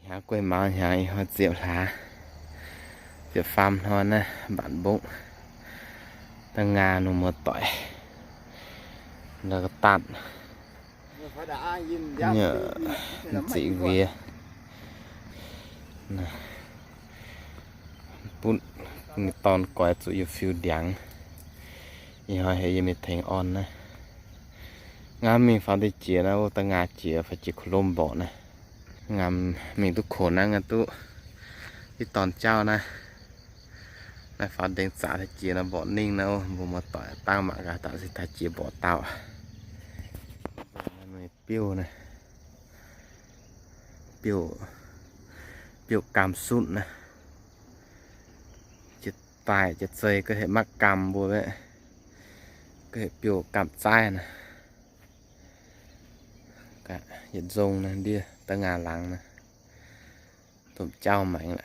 Hlaax gueiv maux hnyangx ih hnoi ziepc hlaax, ziepc faam hnoi naaiv mbatc mbungv da'ngaa nor muoz-doic. Ndau ga'datc, mv ziqc nqiex. Butv ninh dorn goix zuqc yie fiu ndiangx. Ih hnoi heuc yie mingh tengx orn naaiv. Ngamv mingh faaux deix jiex naaiv, wuov da'ngaa jiex faaux jiex kuh lomv mborqc naaiv. Ngamv mingh duqv konx naaiv, ngamv duqv diqv dorn jauv naaiv. Naaiv faaux ndengx zaqc deix jiex nor mborqc ningv naaiv, mbuo muoz-doic dangv mangc gaax, daaih se daaih jiex mborqc dauh. Biouv naaiv, biouv, biouv gaam sutv naaiv. Jiex daaih jiex zei ga'hec maiv gaam mbuo, ga'hec biouv gaam zaaiv naaiv. Yietc nzong naaiv ndiev da'ngaa laangz naaiv, domh jauv maengx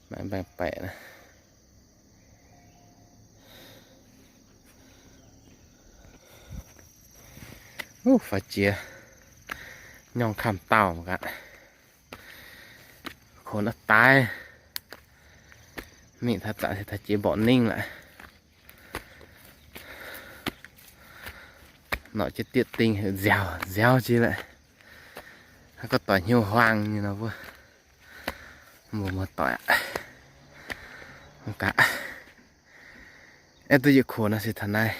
la'maengx mbaengx-baeqc naaiv. Wuov, faaux jiex nyorng kamv dauh mangc gaax. Konx aqv daaih. Mingh taux zaqc se taux jiex mborqc ningv la'maengx. Norqc jienv dietv ding heuc nziaauc nziaauc jiex la'maengx. Gorngv doic hnyouv huaang nyei nor wuov, mbuo muoz-doic aqv. Mangc gaax. Aeqv, duqv yietc konx naaiv se taux naaiv.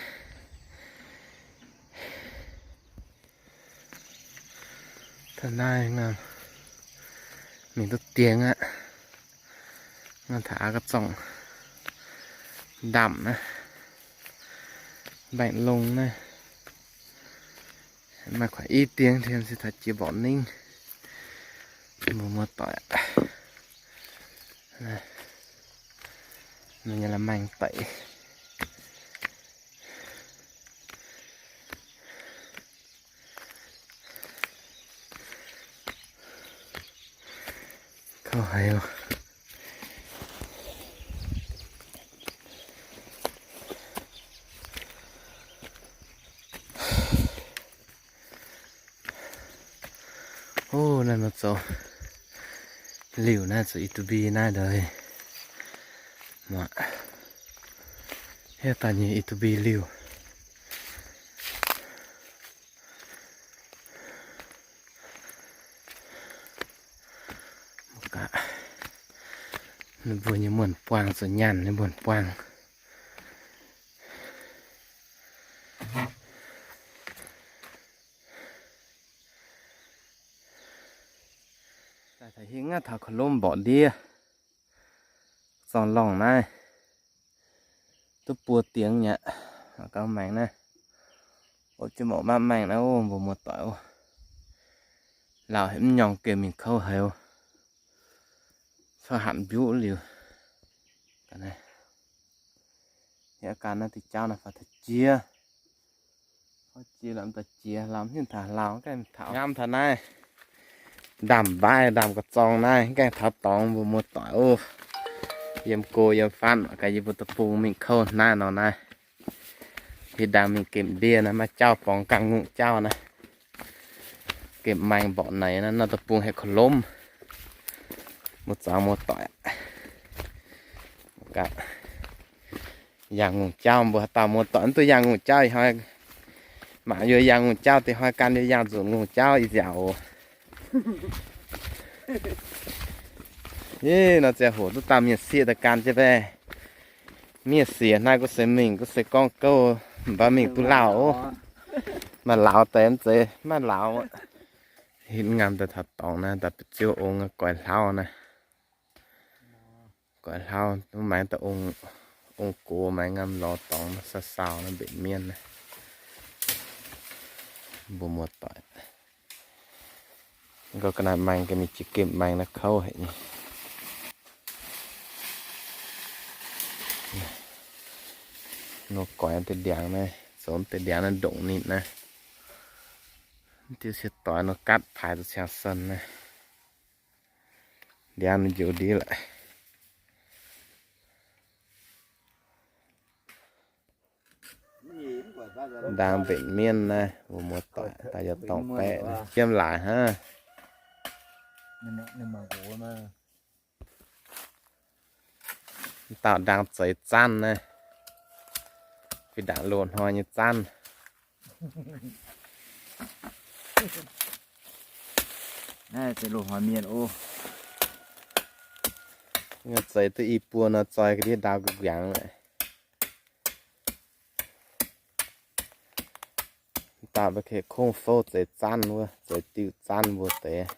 Taux naaiv ngamv mingh duqv dingx aqv. Ngamv taux aqv, ga'zorng ndamc naaiv, mbaengx-longh naaiv. Maaih kuaaiv i dingx tien se taux jiex mborqc ningv. Mbuo muoz-doic, ninh nyei la'maengx deic. Kouv haic oc. Ov, naaiv nor zoux liuc naaiv, zoux E to B naaiv ndau. Muoz, hiuv daaih nyei E to B liuc. Mbuo nyei muonh-buang zoux nyaanh nyei muonh-buang. Daaih taux hingv aqv, taux Kolomv mborqc ndiev, zorng lorngh naaiv, duqv buo dingx nyei aqv. Gauh maengx naaiv, o, jienv mborqc maiv maengx naaiv, o, mbuo muoz-doic, o, lauh haic, mv nyorng gemh mingh kouv haic, o, fai hatc mbiuv liuz. Hiuv ganh naaiv diuh jauv naaiv faaux taux jiex, jiex lamh daaih jiex lamh hingv taux hlauv, gaengh taux ngamv taux naaiv, ndaamv-mbaaih ndaamv-ga'zorng naaiv, gaengh taux dorngx, mbuo muoz-doic, o. Yiem go yiem fatv gaax, yie mbuo deic-bung mingh kouv naaiv nor naaiv. Hitv ndaangc mingh gemh ndie naaiv, maaih jauv borngz ganh ngongh jauv naaiv. Gemh maengx mborqc naaic naaiv, nor deic-bung heuc Kolomv. Muoz-doic, muoz-doic, yangh ngongh jauv, mbuo haaix dauh muoz-doic mv duqv yangh ngongh jauv ih hnoi. Mangc yie yangh ngongh jauv, deix hnoi gan yie yangh nzunc ngongh jauv ih nziaauc oc. Yie nor ziangh hoc duqv dauh mienh sieqv daaih gan jienv baeqv. Mienh sieqv naaiv gu se mingh gu se gorngv gouv, mv baac mingh duqv lauh oc. Maaih lauz deix mv zeiz maaih lauz. Hitv ngamv daaih taux dorngx naaiv, daaih ziouc ong goix hlauv naaiv. Goix hlauv, maengx daaih ong gox, maengx ngamv lorz dorngx, sau sau naaiv mbenc mienv naaiv. Mbuo muoz-doic, gorngv ga'naaiv maengx ga'mingh jiex gemh maengx naaiv kouv haic nyei. Nor goix deix ndiangx naaiv, zoux deix ndiangx naaiv ndongc ninh naaiv. Diuh sieqv doix nor gaatv paaix zuqc ciangv sen naaiv. Ndiangx njoux ndiev la'maah. Ndaangc mbenc mienv naaiv, mbuo muoz-doic, daaih yaac dorngc baeqv naaiv, jiem laaix hnangv. Dauh ndaang zeix zanv naaiv, fih ndaangc loz-hnoi nyei zanv. Naaiv se loz-hnoi mienh oc. Zeix duqv i buo nor zoi ga'ndiev ndau gu'nguaangx lorqc. Dauh mbuo kungx fouv zeix zanv wuov, zeix diuh zanv mbuo deix.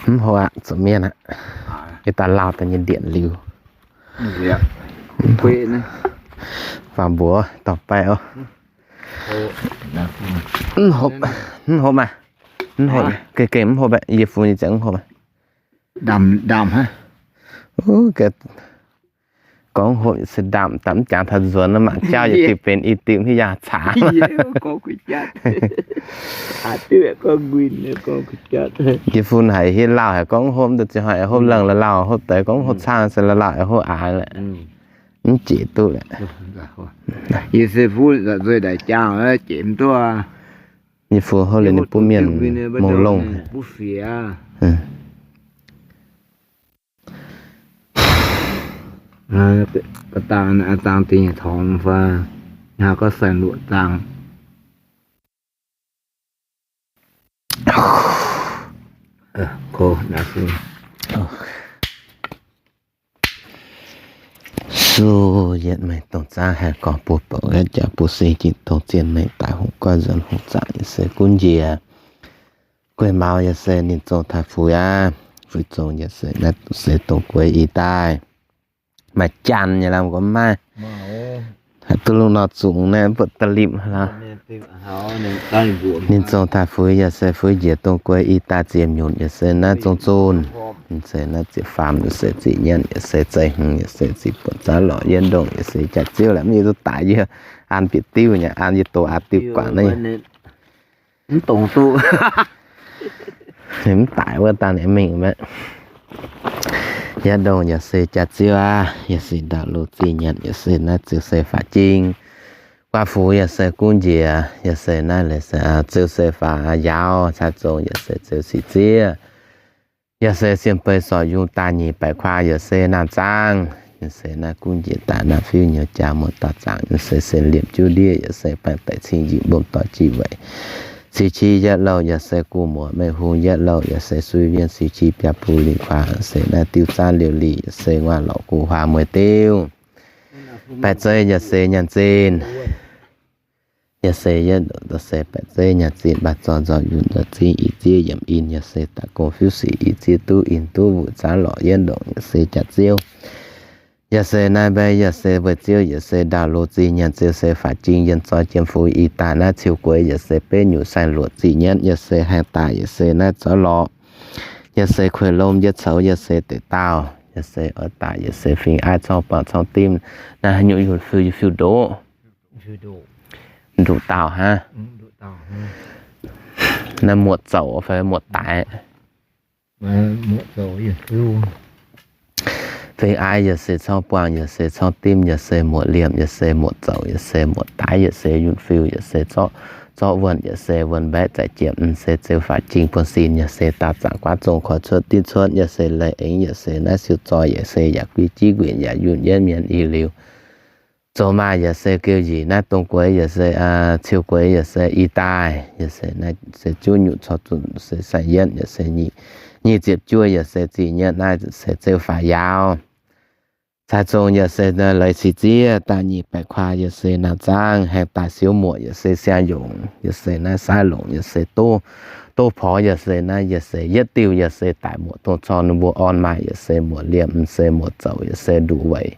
Mv hopv aqv, zuqc mienv aqv. Ih daaih lauh daaih nyei ndienc liuz. Faaux mbuox dorh baeqv oc. Mv hopv, mv hopv maah. Mv hopv, gengh gengh mv hopv aeqv, yie fungx nyei ziangx mv hopv maah. Gorngv hopv se ndamc, ndamc mv jangx taux nzuonx nor, mangc jauv yietc diuh benx i diuh, mv yaac caax. Yie fun haiz hiuv lauh haic, gorngv hopv daaih ziouc haiz hopv lengh la'lauh, hopv deix gorngv hopv caangv se la'lauh hopv aax lorqc. Mv jiex duqv lorqc. Yie se fuqv nzueic ndaix jaang jiex mv duqv. Yie fun hopv liuz ninh butv mienh mongh longh. Dangh dingh tongx fai, hnangv gorngv saeng luoqc zaangh. Suv yietv meih dongh zaangv haih gorngv buo bouc ga'jaax buo sing jiex dongh zien meih daaih hungh goiv nzuonx hungh zaangc yaac se gunv njiec. Gueiv maux yaac se ninh zong taaih fuix aqv. Fuix zong yaac se naaiv se dongh gueix i daaih. Maaih janx nyei lamh gorngv maiv. Haiz duqv lungh nor zungx naaiv mv buatc da'lipc hlaax. Ninh zong taaih fuix yaac se fuix njiec dongh gueix i daaih ziepc nyutc yaac se naaiv zong zunh. Se naaiv ziepc faam yaac se ziepc nyeic yaac se ziepc hmz yaac se ziepc buonc zaav lorqc yietv ndongh yaac se jaax-ziouv laaix mv yie duqv daic yie an bieqc diuv nyei, an yie doz aqv diuh guangc naaiv. Mv dongz duqv. Mv daic wuov dangh ninh mingh maah. Yietv ndongh yaac se jaax-ziouv aqv, yaac se ndau-lu zingh nyanc yaac se naaiv ziouc se faaux-jing. Guaav fuix yaac se gunv njiec, yaac se naaiv leiz se ziouc se faaux yaauv, cai zong yaac se ziouc sic ziev. Yaac se siem bei sorc yungz daaih nyic baeqc kuaah yaac se naamh zaangv, yaac se naaiv gunv njiec daaih naaiv fiuv nyouz jaa muoz dauh zaangc, yaac se sen liemh juv ndiev, yaac se baengh daic cing njiec mbopv doic jiex weic. Cix qiex yietv louh yaac se gu'nguaaz meih hungh yietv louh, yaac se sui mienh cix qiex biaa buv lingh kuaah, yaac se naaiv diuv zaanv liouh lih, yaac se nguaaiv lorqc guv huaang mueiz diuv. Baeqc zeiv yaac se nyaanh zinh. Yaac se yietv ndongc se baeqc zeiv nyaanh zinh, mbaah zorn nzormc yungz nzormc zingv, i ziev yiemc in, yaac se daaih gong fiuv sic, i ziev duqv in duqv mbu'ziex lorqc yietv ndongc, yaac se jaax-ziouv. Yaac se naaiv mbaeqc, yaac se weic ziouv, yaac se ndau-lu zingh nyanc ziouv se faaux-jing yienh zoi jiem fuix i daaih naaiv ciuv gueix, yaac se betv nyutc saeng luoqc ziqc nyietv, yaac se haengh daaih, yaac se naaiv zorqv lorqc. Yaac se kueih lomh yietv coux, yaac se deix dauh, yaac se oix daaih, yaac se fingx aiv corng buangh corng dimv. Naaiv haaix nyungc yungz fiuv, yungz fiuv ndoqv. Nduqc dauh hnangv. Naaiv muoqc zouc fai muoqc daic. Fingx aiv yaac se corng buangh, yaac se corng dimv, yaac se muoqc liemh, yaac se muoqc zouc, yaac se muoqc daic, yaac se yungz fiuv, yaac se zorqv, zorqv wuonh, yaac se wuonh mbaeqc za'jieqv, se ziouc faaux-jing buonv-sin, yaac se daauh zaangc guaav zong koi cuotv dimv cuotv, yaac se leiz aengx, yaac se naaiv siou zoi, yaac se yaac guiv jiv nquinc yaac yunh yietv mienh i liuz. Zoux maaih yaac se geu njiec naaiv dongh gueix yaac se ciou gueix yaac se i daaih, yaac se naaiv se juov nyutc corc zunc se saeng-yietv yaac se nyic, nyic ziepc juov yaac se ziqc nyietv naaiv se ziouc faaux yaauv. Cai zong yaac se leiz cix ziev daaih nyic baeqc kuaah yaac se naamh zaangv haengh daaih siouv muoqc yaac se siaa yongc yaac se naaiv saiv longc yaac se doz, doz porx yaac se naaiv yaac se yietv diuh yaac se daic muoqc dongh corn mbuo orn maaih yaac se muoqc liemh se muoqc zouc yaac se nduqc weic.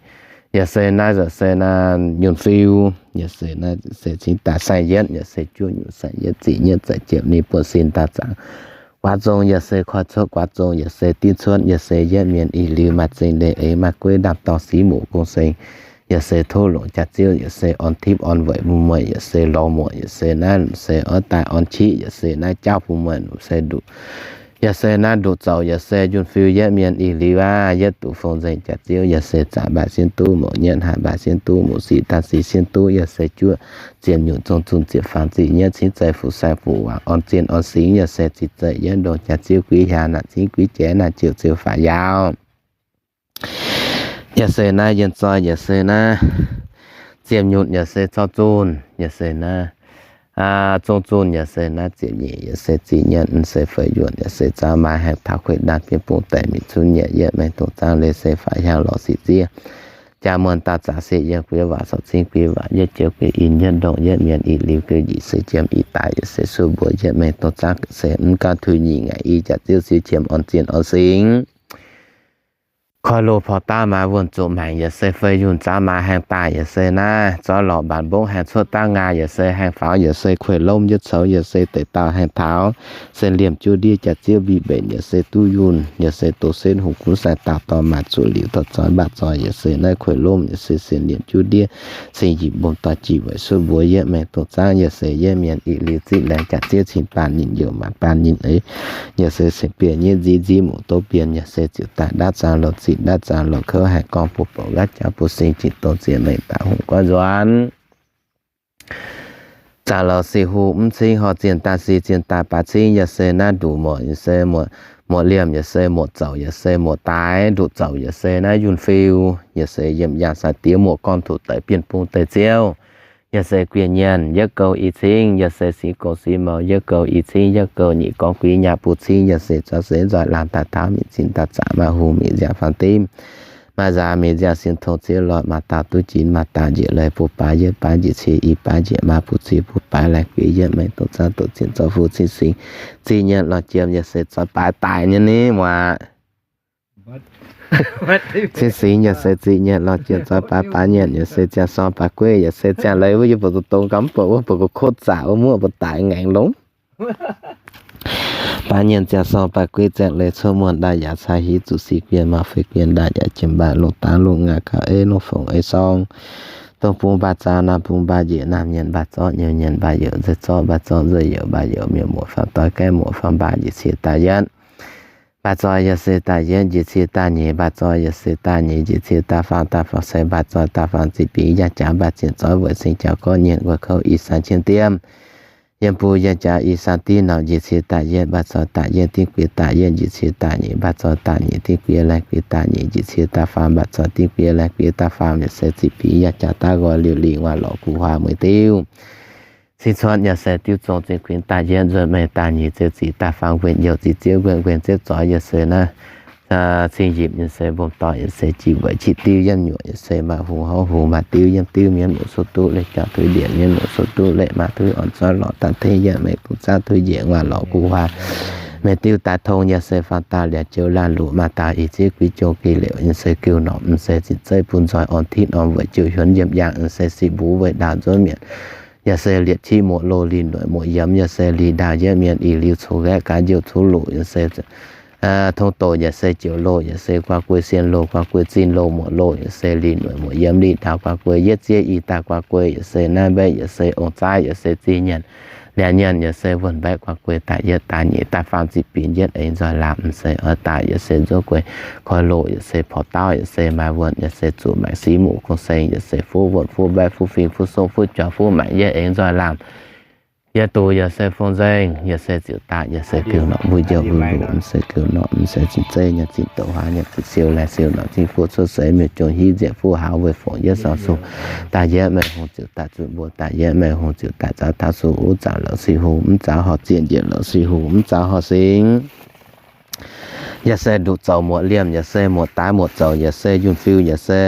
Yaac se naaiv yaac se naaiv nyunc fiu, yaac se naaiv se cingx daaih saeng-yietv, yaac se juov nyutc saeng-yietv ziqc nyietv za'jieqv ninh buonv-sin daauh zaangc. Guaav zong yaac se koi cuotv guaav zong, yaac se dimv cuotv, yaac se yietv mienh i liuz maaih zingh leiz eix maaih gueiv ndaamv-dorng siqv muoqc gong-seng, yaac se tov longc jaax-ziouv, yaac se orn tipv orn weic bun mueiz, yaac se lorz muoqc, yaac se naaiv se oix daaih orn qiqv, yaac se naaiv jauv bun mueiz se nduqc. Yaac se naaiv nduqc zoux yaac se yunh fiu yietv mienh ih liuz aqv. Yietv duqv fong nzengc jaax ziouv yaac se zaqc mbaih sienh duqv, mouz nyietv haaix mbaih sienh duqv, mouz sic daaih sic sienh duqv, yaac se juoqv ziepc nyutc zong zunh ziepc faam ziqc nyietv cingv zei fuqv saeng fuqv waac orn zien orn singx, yaac se ziqc zeiv yietv ndongc jaax ziouv guiv hiaang naaic cingv guiv jiex naaic ziouc ziouc faaux yaauc. Yaac se naaiv yienh zoi yaac se naaiv ziepc nyutc yaac se zorqv zunh yaac se naaiv zong zunh yaac se naaiv ziepc nyeic yaac se ziqc nyietv se feix yuonh yaac se zaux maaih haengh taux kueiv ndaanh bienv bung daic minc cunv nyietc yietv maengx dongh zaangv leiz se faaux hiaang lorz sic ziev jaa muonh dauh zaqc se yiem guiev waac sorc cingv guiev waac yietv jiex guiev in yietv ndongc yietv mienh ih liuz guiev njiec se jiem ih daaih yaac se sueih mbuo yietv maengx dongh zaangv se mv gaengh tuix nyic ngaengc i jaax ziouv siou qiemx orn zien orn singx. Koi loz porx daav maaz wuonh zuqc maengc yaac se feix yunh zaux maaih haengh daaih yaac se naaiv zorqv lorqc mbaanx mbongv haengh cuotv daav ngaa yaac se haengh faaux yaac se kueih lomv yietv coux yaac se deix dauh haengh taux se liemh juov ndiev jaax ziouv mbic mbenc yaac se duqv yunh yaac se doz setv hungh gunv saeng dauh dorh maaih zuqc liuz dorh zoih mbaah zoih yaac se naaiv kueih lomv yaac se sienx liemh juov ndiev cing yipc mbom doix jiex weic sueih mbuo yietv maengx dongh zaangv yaac se yietv mienh ih liuz zipv laengz jaax ziouv cingx baamh nyinh youc maaih baamh nyinh eix yaac se cingx bieqc nyietv nziv nziv muoc doz bienh yaac se ziouc daaih ndaatv zaangv lorz zipv ndaatv zaangv lorz kouv haengh gorngv bun bouc nqaatv jaax bun sing jiex dongh ziex mengh daaih hungh goiv nzuonx. Zaqc lorz sic hungh mv cingv horh zienh daaih sic zienh daaih baaix cingv yaac se naaiv nduqc muoc yaac se muoc, muoc liemh yaac se muoc zouc yaac se muoc daaix nduqc zouc yaac se naaiv yunh fiu yaac se yiem yaangh sai diev muoc gorn tuc deix bienh bung deix ziouv yaac se guienh nyienc yietv gouh i cingv yaac se singx gouh singx mouz yietv gouh i cingv yietv gouh nyic gorngv guiv nyaah buv cingv yaac se zaux seix nzoih laangh daaih taux mietc zinh daaih zaqc maaih hungh mietc nziaauc faam dimv maaih nzaaux mietc nziaauc sienh tong ziex loih maaih dauh duqv jinx maaih dauh njiec leiz buv baaix yietv baaix njiec cie i baaix njiec maaih buv cie buv baaix laih guiev yietv maengx dongh zaangv doqc zinh zorqv fuqv cingv singx zinh nyienc lorz jiem yaac se zoih baaix daic nyei ni muoz. Cingv singx yaac se zinh nyienc lorz jiem zoih baaix baaix nyienc yaac se ziangh sorng baaix gueiv yaac se ziangh leiz wuov yie buatc dongh dongh gau mv buatc wuov buatc gu'kotv zaqc wuov muoqv buatc daic ngaengc longx. Baaix nyienc ziangh sorng baaix gueiv ziangh leiz cuotv muonh ndaaih yaac cai hiv zuqc sic guienh maaih feix guienh ndaaih yaac jiem mbaih lungh dangv lungh ngaah gauh ei lungh fongc ei sorng. Dongh bung mbaih zaang naamh bung mbaih njiec naamh nyienc mbaih zorqv nyienc nyienc mbaih youc nzeix zorqv mbaih zorqv nzeix youc mbaih youc miuc muoc faam doix gaeqv muoc faam mbaih njiec cie daaih yietv. Mbaih zoih yaac se daaih yietv njiec cie daaih nyeic, mbaih zoih yaac se daaih nyeic njiec cie daaih faam, daaih faam se mbaih zoih daaih faam ziqc bingx yaac jaax mbaih zienh zoih weic cing jaax gorqv nyienc guoqv kouv i saang qiemx diemv. Yiem bung yaac jaax i saang div nouc njiec cie daaih yietv, mbaih zoih daaih yietv div guiex daaih yietv njiec cie daaih nyeic, mbaih zoih daaih nyeic div guiex laih guiex daaih nyeic njiec cie daaih faam, mbaih zoih div guiex laih guiex daaih faam yaac se ziqc bingx yaac jaax daaih nqoi liuc lingh waac lorqc guv huaax mueiz diuv. Cingv cuotv yaac se diuv zong zinh kuinx daaih yietv nzuonx meih daaih nyeic ziouc ziqc daaih faam nquenc youc ziqc ziouv nquenc nquenc ziouv zoix yaac se naaiv cing yipc yaac se mbom doix yaac se jiex weic qiex diuv yiem nyuoqc yaac se maaih hungh horv hungh maaih diuv yiem diuv mienv muoc suv duqv leih jauv tuix ndieqc mienv muoc suv duqv leih maaih tuix orn zoih lorqc daaih tengx yietv meih bungx zaangv tuix njiec waac lorqc guv huaax. Meih diuv daaih tong yaac se faam daaih liac joux laanh luqc maaih daaih ih zieqv guix jong geh liouc yaac se giuv norqc m'se zinh zeiv bun nzoih orn titv orn weic jiouc hiuonv yiem yaangh yaac se sic mbuv weic ndaauh nzuonv mietc. Yaac se liepc qiex muoc loh lih noic muoc yiemx yaac se lih ndaauh yietv mienh ih liuz coux gaeqv gaax njiouv cuv loc yaac se tong doc yaac se joux loh yaac se guaax guei sien loh guaax guei zinh loh muoc loh yaac se lih noic muoc yiemx lih ndaauh guaax guei yietv zieqv i daaih guaax guei yaac se naaiv mbaeqv yaac se ong zaaiv yaac se zinh nyanc liac nyanc yaac se wuonh mbaeqv guaax guei daaih yietv daaih nyeic daaih faam ziqc binc yietv eix nzoih laamh m'se oix daaih yaac se nzuov guei koi loh yaac se porx dauv yaac se maaih wuonh yaac se zuqc maengc siv muqc gong seng yaac se fuqv wuonh fuqv mbaeqv fuqv fing fuqv song fuqv jaux fuqv maengc yietv eix nzoih laamh. Yie duqv yaac se fong nzengc, yaac se ziouc daaih, yaac se biux norqc mbuo njoux mbuo luqc, m'se biux norqc, m'se zinh zeiv nyanc zinh doqc huaax nyanc zinh siou laih siou norqc zinh fuqv cuotv seix miuc-jong hiv nzieqc fuqv hauz weic fongc yietv saaux sung. Daaih yietv meih hungh ziouc daaih zuqc mbuo, daaih yietv meih hungh ziouc daaih zaux taux sung wuov zaux lorqc sic hungh mv zaux horh zieqc njiec lorqc sic hungh mv zaux horh singx. Yaac se nduqc zoux muoc liemh, yaac se muoc daaix muoc zoux, yaac se yunh fiu, yaac se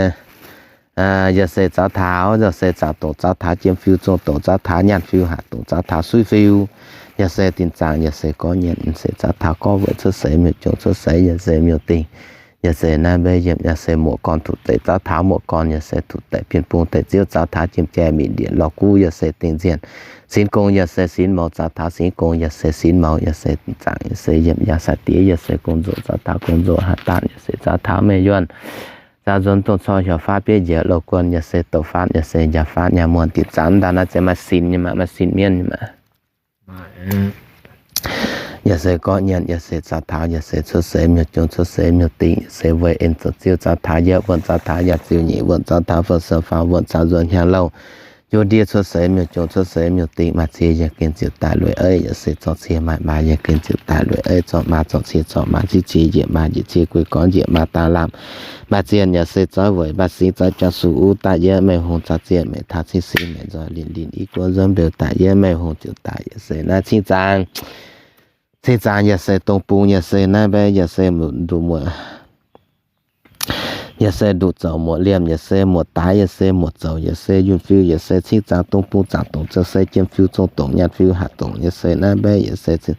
yaac se zaux taux, yaac se zaux doqc zaux taux jiem fiu, zong doqc zaux taux nyaanh fiu, haac doqc zaux taux suiv fiu, yaac se dinh zaangc, yaac se gorngv nyienc, m'se zaux taux gorngv weic cuotv seix miuc-jong cuotv seix, yaac se miuc dingh, yaac se naaiv mbaeqv yiemc, yaac se muoc gorn tuc deix zaux taux muoc gorn, yaac se tuc deix bienh bung deix ziouv zaux taux jiem jai mic ndienc lorh guv, yaac se dingh nzienh sinx gong, yaac se sinx mouz zaux taux sinx gong, yaac se sinx mouz, yaac se dinh zaangc, yaac se yiemc yaangh sai-diex, yaac se gong-nzoh zaux taux gong-nzoh haaix daanh, yaac se zaux taux mengh yuonh. Zaux nzuonx dongh cor hiuv faatv bieiv njiec loz guon, yaac se douz faatv, yaac se njaaux faatv nyaah muonh dinh zaangc. Mv daan naaiv ziouc maaih sinx nyei maah, maaih sinx mienv nyei maah. Yaac se gorqv nyanc, yaac se zaux taux, yaac se cuotv seix miuc-jongx, cuotv seix miuc-dingh, yaac se weic en zoux ziouv zaux taux yietv wuonh, zaux taux yaac ziux nyic wuonh, zaux taux fou sou faam wuonh, caux nzuonx hnyangx louh, njuov ndiev cuotv seix miuc-jongx, cuotv seix miuc-dingh, maaih cie yiem gen ziouc daaih lueic eiv, yaac se zorqv cie maaih maa yiem gen ziouc daaih lueic eiv, zorqv maa zorqv cie, zorqv maa zieqv cie, njiec maa njiec cie, guei gorngv njiec maa daaih lamh, maaih zienh yaac se zorqv weic, maaih singx zorqv juang sux uv daaih yietv mengh hungh, zorqv zienh mengh taux cingv singx mengh nzoih linh linh i guoqv nzuonx mbeux daaih yietv mengh hungh ziouc daaih, yaac se naaiv cingv zaang, cingv zaang yaac se dong bung, yaac se naaiv mbaeqv, yaac se nduqc muoc, yaac se nduqc zouc muoc liemh, yaac se muoc daaix, yaac se muoc zouc, yaac se yunh fiu, yaac se cingv zaang dong bung zaangc dongc, yaac se jiem fiu zong dongc nyaanh fiu hatc dongc, yaac se naaiv mbaeqv, yaac se,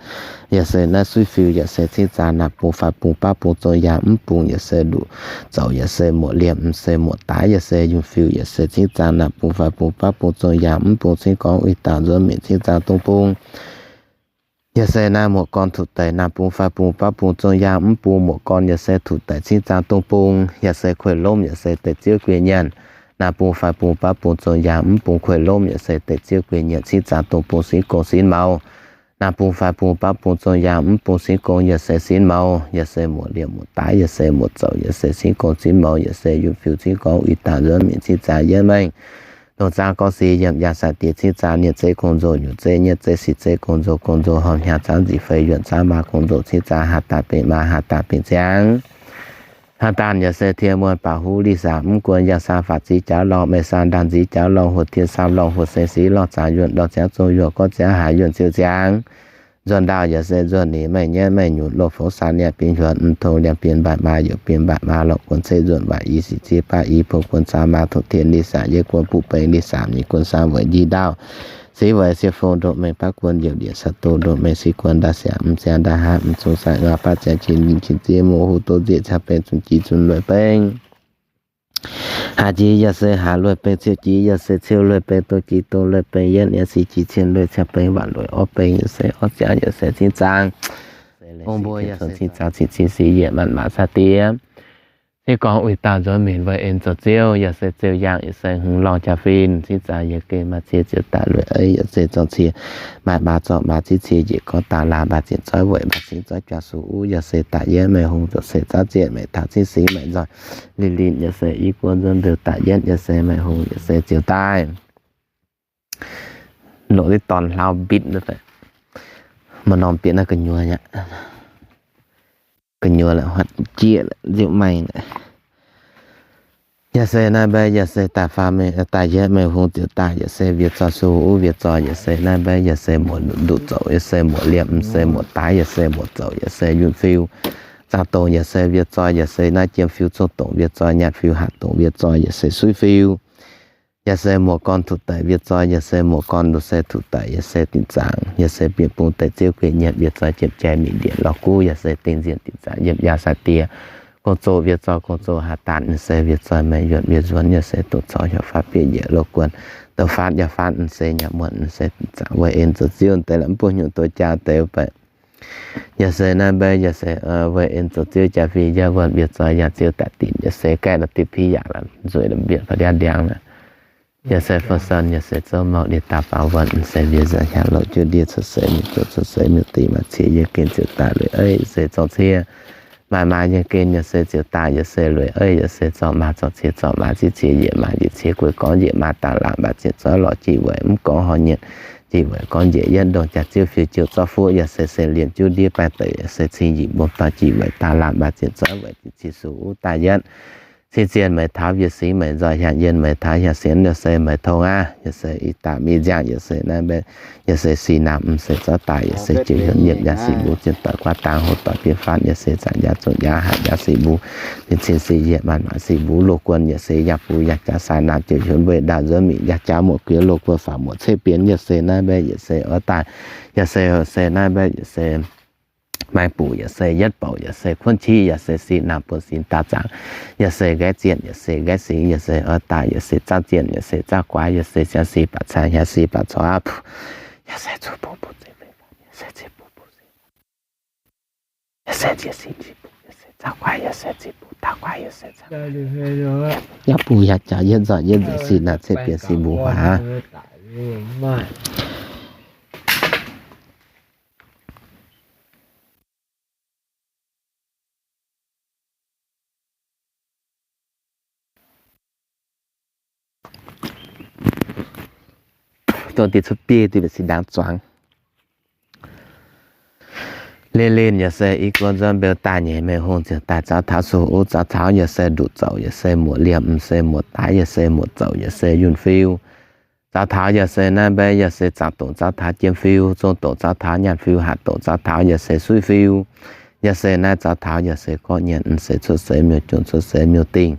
yaac se naaiv suiv fiu, yaac se cingv zaang naamh bung faix bung baav bung zong yaang mv bung, yaac se nduqc zouc, yaac se muoc liemh, mv se muoc daaix, yaac se yunh fiu, yaac se cingv zaang naamh bung faix bung baav bung zong yaang mv bung, cingv gorngv uix dauh nzuonx mingh cingv zaang dong bung. Yaac se naaiv muoc gorn tuc daic naamh bung faix bung baav bung zong yaang mv bung muoc gorn, yaac se tuc daic cingv zaang dong bung, yaac se kueih lomv, yaac se deix ziouv guei nyanc, naamh bung faix bung baav bung zong yaang mv bung kueih lomv, yaac se deix ziouv guei nyanc cingv zaang dong bung sinv gong sinv maux, naamh bung faix bung baav bung zong yaang mv bung sinv gong, yaac se sinv maux, yaac se muoc liemh muoc daaix, yaac se muoc zouc, yaac se sinv gong sinv maux, yaac se yunh fiu cingv gorngv uix dauh nzuonx mingh cingv zaang yietv mengh dongh zaang gorngv six yiem yangh sai-diex cingv zaang nienv zeiv gong-nzou, nyutc zeiv nyietv zeiv sic zeiv gong-nzou, gong-nzou horngh hnyangx camv nzic fei yuonh camv maa gong-nzou cingv zaang haaz daanh benx maa haaz daanh benx ziangx. Haaz daanh yaac se tien muonh baac huv li saam mv guon yangh saam faatv ziv jauv lorngh mengh saam ndaanh nziv jauv lorngh huoqc tien saam lorngh huoqc seng siv lorngh zaangc yuonh ndorh ziangv zong yuonh gorngv ziangv haaix yuonh ziouc ziangx. Nzuonx ndaauh yaac se nzuonx nix maengh nyienv maengh nyutc loz-fongv saam niaa bienh hiuonx mv tong liangx bienh mbaatc maa youc bienh mbaatc maa lorqc guon ceix nzuonx waaic i sic ziex baav i bung guon saam maa tongh tien li saam yietv guon buv beng li saam nyic guon saam weic njiec ndaauh siv weic sie fong ndongh mengh baav guon youc ndieqc sa'do ndongh mengh siv guon ndaauh siangx mv ziangx ndaauh haav mv zong sai ngau baav ziangx qin ninh qin ziev mouc hu doz nzieqc caux beng zunc jiex zunc lueic beng. Haaix jiex yaac se haaix lueic beng, ciouv jiex yaac se ciouv lueic beng, doz jiex doz lueic beng, yietv niaa siv jiex cien lueic caux beng, waanc lueic orv beng yaac se orv ziangx yaac se cingv zaang. Ong mbuo yaac se cingv zaang cingv cingv sic yietc maanc maanc sai-diex. Se gorngv uix dauh nzuonx mingh weic en zoux ziouv yaac se ziouv yaangh yaac se hmz lorngh jaa-fin cingv zaang yiem gen maaih cie ziouc daaih lueic eiv yaac se zorqv cie maaih maa zorqv maa zieqv cie njiec gorngv daaih laanh maaih zienh zoiv weic maaih cingv zoiv juang sux uv yaac se daaih yietv mengh hungh ziouc se zaangv zienh mengh taux cingv singx mengh nzoih linh linh yaac se i guon nzuonx mbeux daaih yietv yaac se mengh hungh yaac se ziouc daaih. Loc diqv dorn hlauv mbitv, maaih norm bieqc naaiv gu'nyuoz aqv. Gu'nyuoz la'huaatv jieqv la'nziouv maengh. Yaac se naaiv mbaeqv yaac se daaih faam mengh daaih yietv mengh hungh ziouc daaih yaac se wiev zoih sux uv wiev zoih yaac se naaiv mbaeqv yaac se muoc nduqc zouc yaac se muoc liemh mv se muoc daaix yaac se muoc zouc yaac se yunh fiu. Zaangc dongc yaac se wiev zoih yaac se naaiv jiem fiu zong dongc wiev zoih nyaanh fiu hatc dongc wiev zoih yaac se suiv fiu. Yaac se muoc gorn tuc daic wiev zoih yaac se muoc gorn nduqc se tuc daic yaac se dinc zaangc yaac se bieqc bung deix ziouv guei nyanc wiev zoih jiem jai mingh ndieqc lorh guv yaac se dingh nzienh dinc zaangc yiem yaac sai-diex. Gong-zoh wiev zoih gong-zoh haaix daanh se wiev zoih maengh yuonh wiev nzuonx yaac se doqc corc heuc faatv bieqc njiec loz guon. Doqc faatv yaac faatv se nyanc muonh se dinc zaangc weic en zoux ziouv deix la'mv buo hnyouv douz jaa deix baeqc. Yaac se naaiv mbaeqv yaac se weic en zoux ziouv jaa fih yaac wuonh wiev zoih yaac ziouv daaih dinc yaac se gaeqv la'dipv piv yaac la'nzueic la'mbietc fa'diav ndiangx la'Yaac se fun san, yaac se zouv mouc ndie daaih faaux wuonh, se ndie nzengc hnyangx louc jiu ndie cuotv seix miuc-jongc cuotv seix miuc-dingh maaih cie yiem gen ziouc daaih lueic eiv, yaac se zorng cie. Maaih maa yiem gen yaac se ziouc daaih, yaac se lueic eiv, yaac se zorng maa zorng cie, zorng maa zieqv cie, njiec maa njiec cie, guei gorngv njiec maa daaih laangc, mbaatc zieqc zoiv lorqc jiex weic mv gorngv horh nyienh, jiex weic gorngv njiec yietv ndongc jaax ziouv fiuv jiouv zorqv fuqv, yaac se sen liemh jiuv ndie baengh deic, yaac se cing njiec mbong dorh jiex weic daaih laangc, mbaatc zieqc zoiv weic zieqc cie sux uv daaih yietv. Cing zienh meih taux, yie singx meih nzoih, hiaang yien meih taux, hiaang sienx yaac se meih tong aqv. Yaac se ih daaih mingh nziangh, yaac se naaiv mbaeqv, yaac se sic naamh mv se zorqv daaih, yaac se jiu hiuv yiemh njaaux sic mbuo, zien doic guaav dang hoc doic bienv fatv, yaac se zaangc njaaux zunc njaaux haic njaaux sic mbuo, mienh cing sic yietc maanc maanc sic mbuo loz guon, yaac se yaac bun yaac jaax sai naamh jiu hiuv mbuo ndaauh nzuonx mingh yaac jaax muoc guiex loz guon faaux muoc ceiv bienx, yaac se naaiv mbaeqv, yaac se oix daaih, yaac se, se naaiv mbaeqv, yaac se Maaih buc yaac se yietv bouc, yaac se kuonv qiex, yaac se sin naamh buonv sin daauh zaangc, yaac se nqaiv zienh, yaac se nqaiv singx, yaac se oix daaih, yaac se zaangv zienh, yaac se zaangv guaax, yaac se siangx sin baac caangh, yaac se baac corc, yaac se zuqc buv buv ziex feix, yaac se ziex buv buv, yaac se ziex sin ziex buv, yaac se zaangv guaax, yaac se ziex buv daauh guaax, yaac se zaangv, yaac buv yaac jaax yietv nzoih yietv nzueic sin naamh ceiv bienx sin mbuo huaax. dongh deix cuotv biei deix mbenc sin ndaangc zuangx. Linh linh yaac se i guon nzuonx mbeu daaih nyeic mengh hungh ziouc daaih zaux taux suh uv zaux taux yaac se nduqc zouc yaac se muoc liemh m'se muoc daaix yaac se muoc zouc yaac se yunh fiu. Zaux taux yaac se naaiv mbei yaac se zaangc dongc zaux taux jiem fiu, zong dongc zaux taux nyaanh fiu, hatc dongc zaux taux yaac se suiv fiu. Yaac se naaiv zaux taux yaac se gorqv nyanc m'se cuotv seix miuc-jungh cuotv seix miuc-dingh.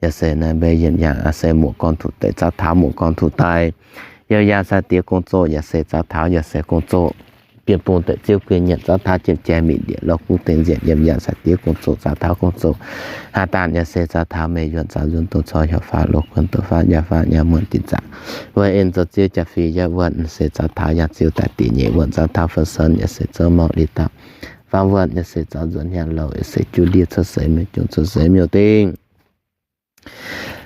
Yaac se naaiv mbei yiem yangh se muoc gorn tuc deix zaux taux muoc gorn tuc deix. Yiem yangh sai-diex gong-zoh yaac se zaux taux yaac se gong-zoh. Bienh bung deic-ziouv guei nyanc zaux taux jiem jai mietc ndieqc lorh guv dengh nzienh yiem yangh sai-diex gong-zoh zaux taux gong-zoh. Haaix daaih yaac se zaux taux meix yuonh zaux nzuonx dongh corc hiuv faatv loz guon douz faatv nyaah faatv nyaah muonh dinh zaangc. Wuov en zoux ziouv jaa-fih yaac wuonh se zaux taux yangh ziouv daaih diex nyeic wuonh zaux taux fen-sen yaac se zoux mouc li dauh. Faam wuonh yaac se zaux nzuonx nyaanh louh yaac se juv ndiev cuotv seix miuc-jungh cuotv seix miuc-dingh.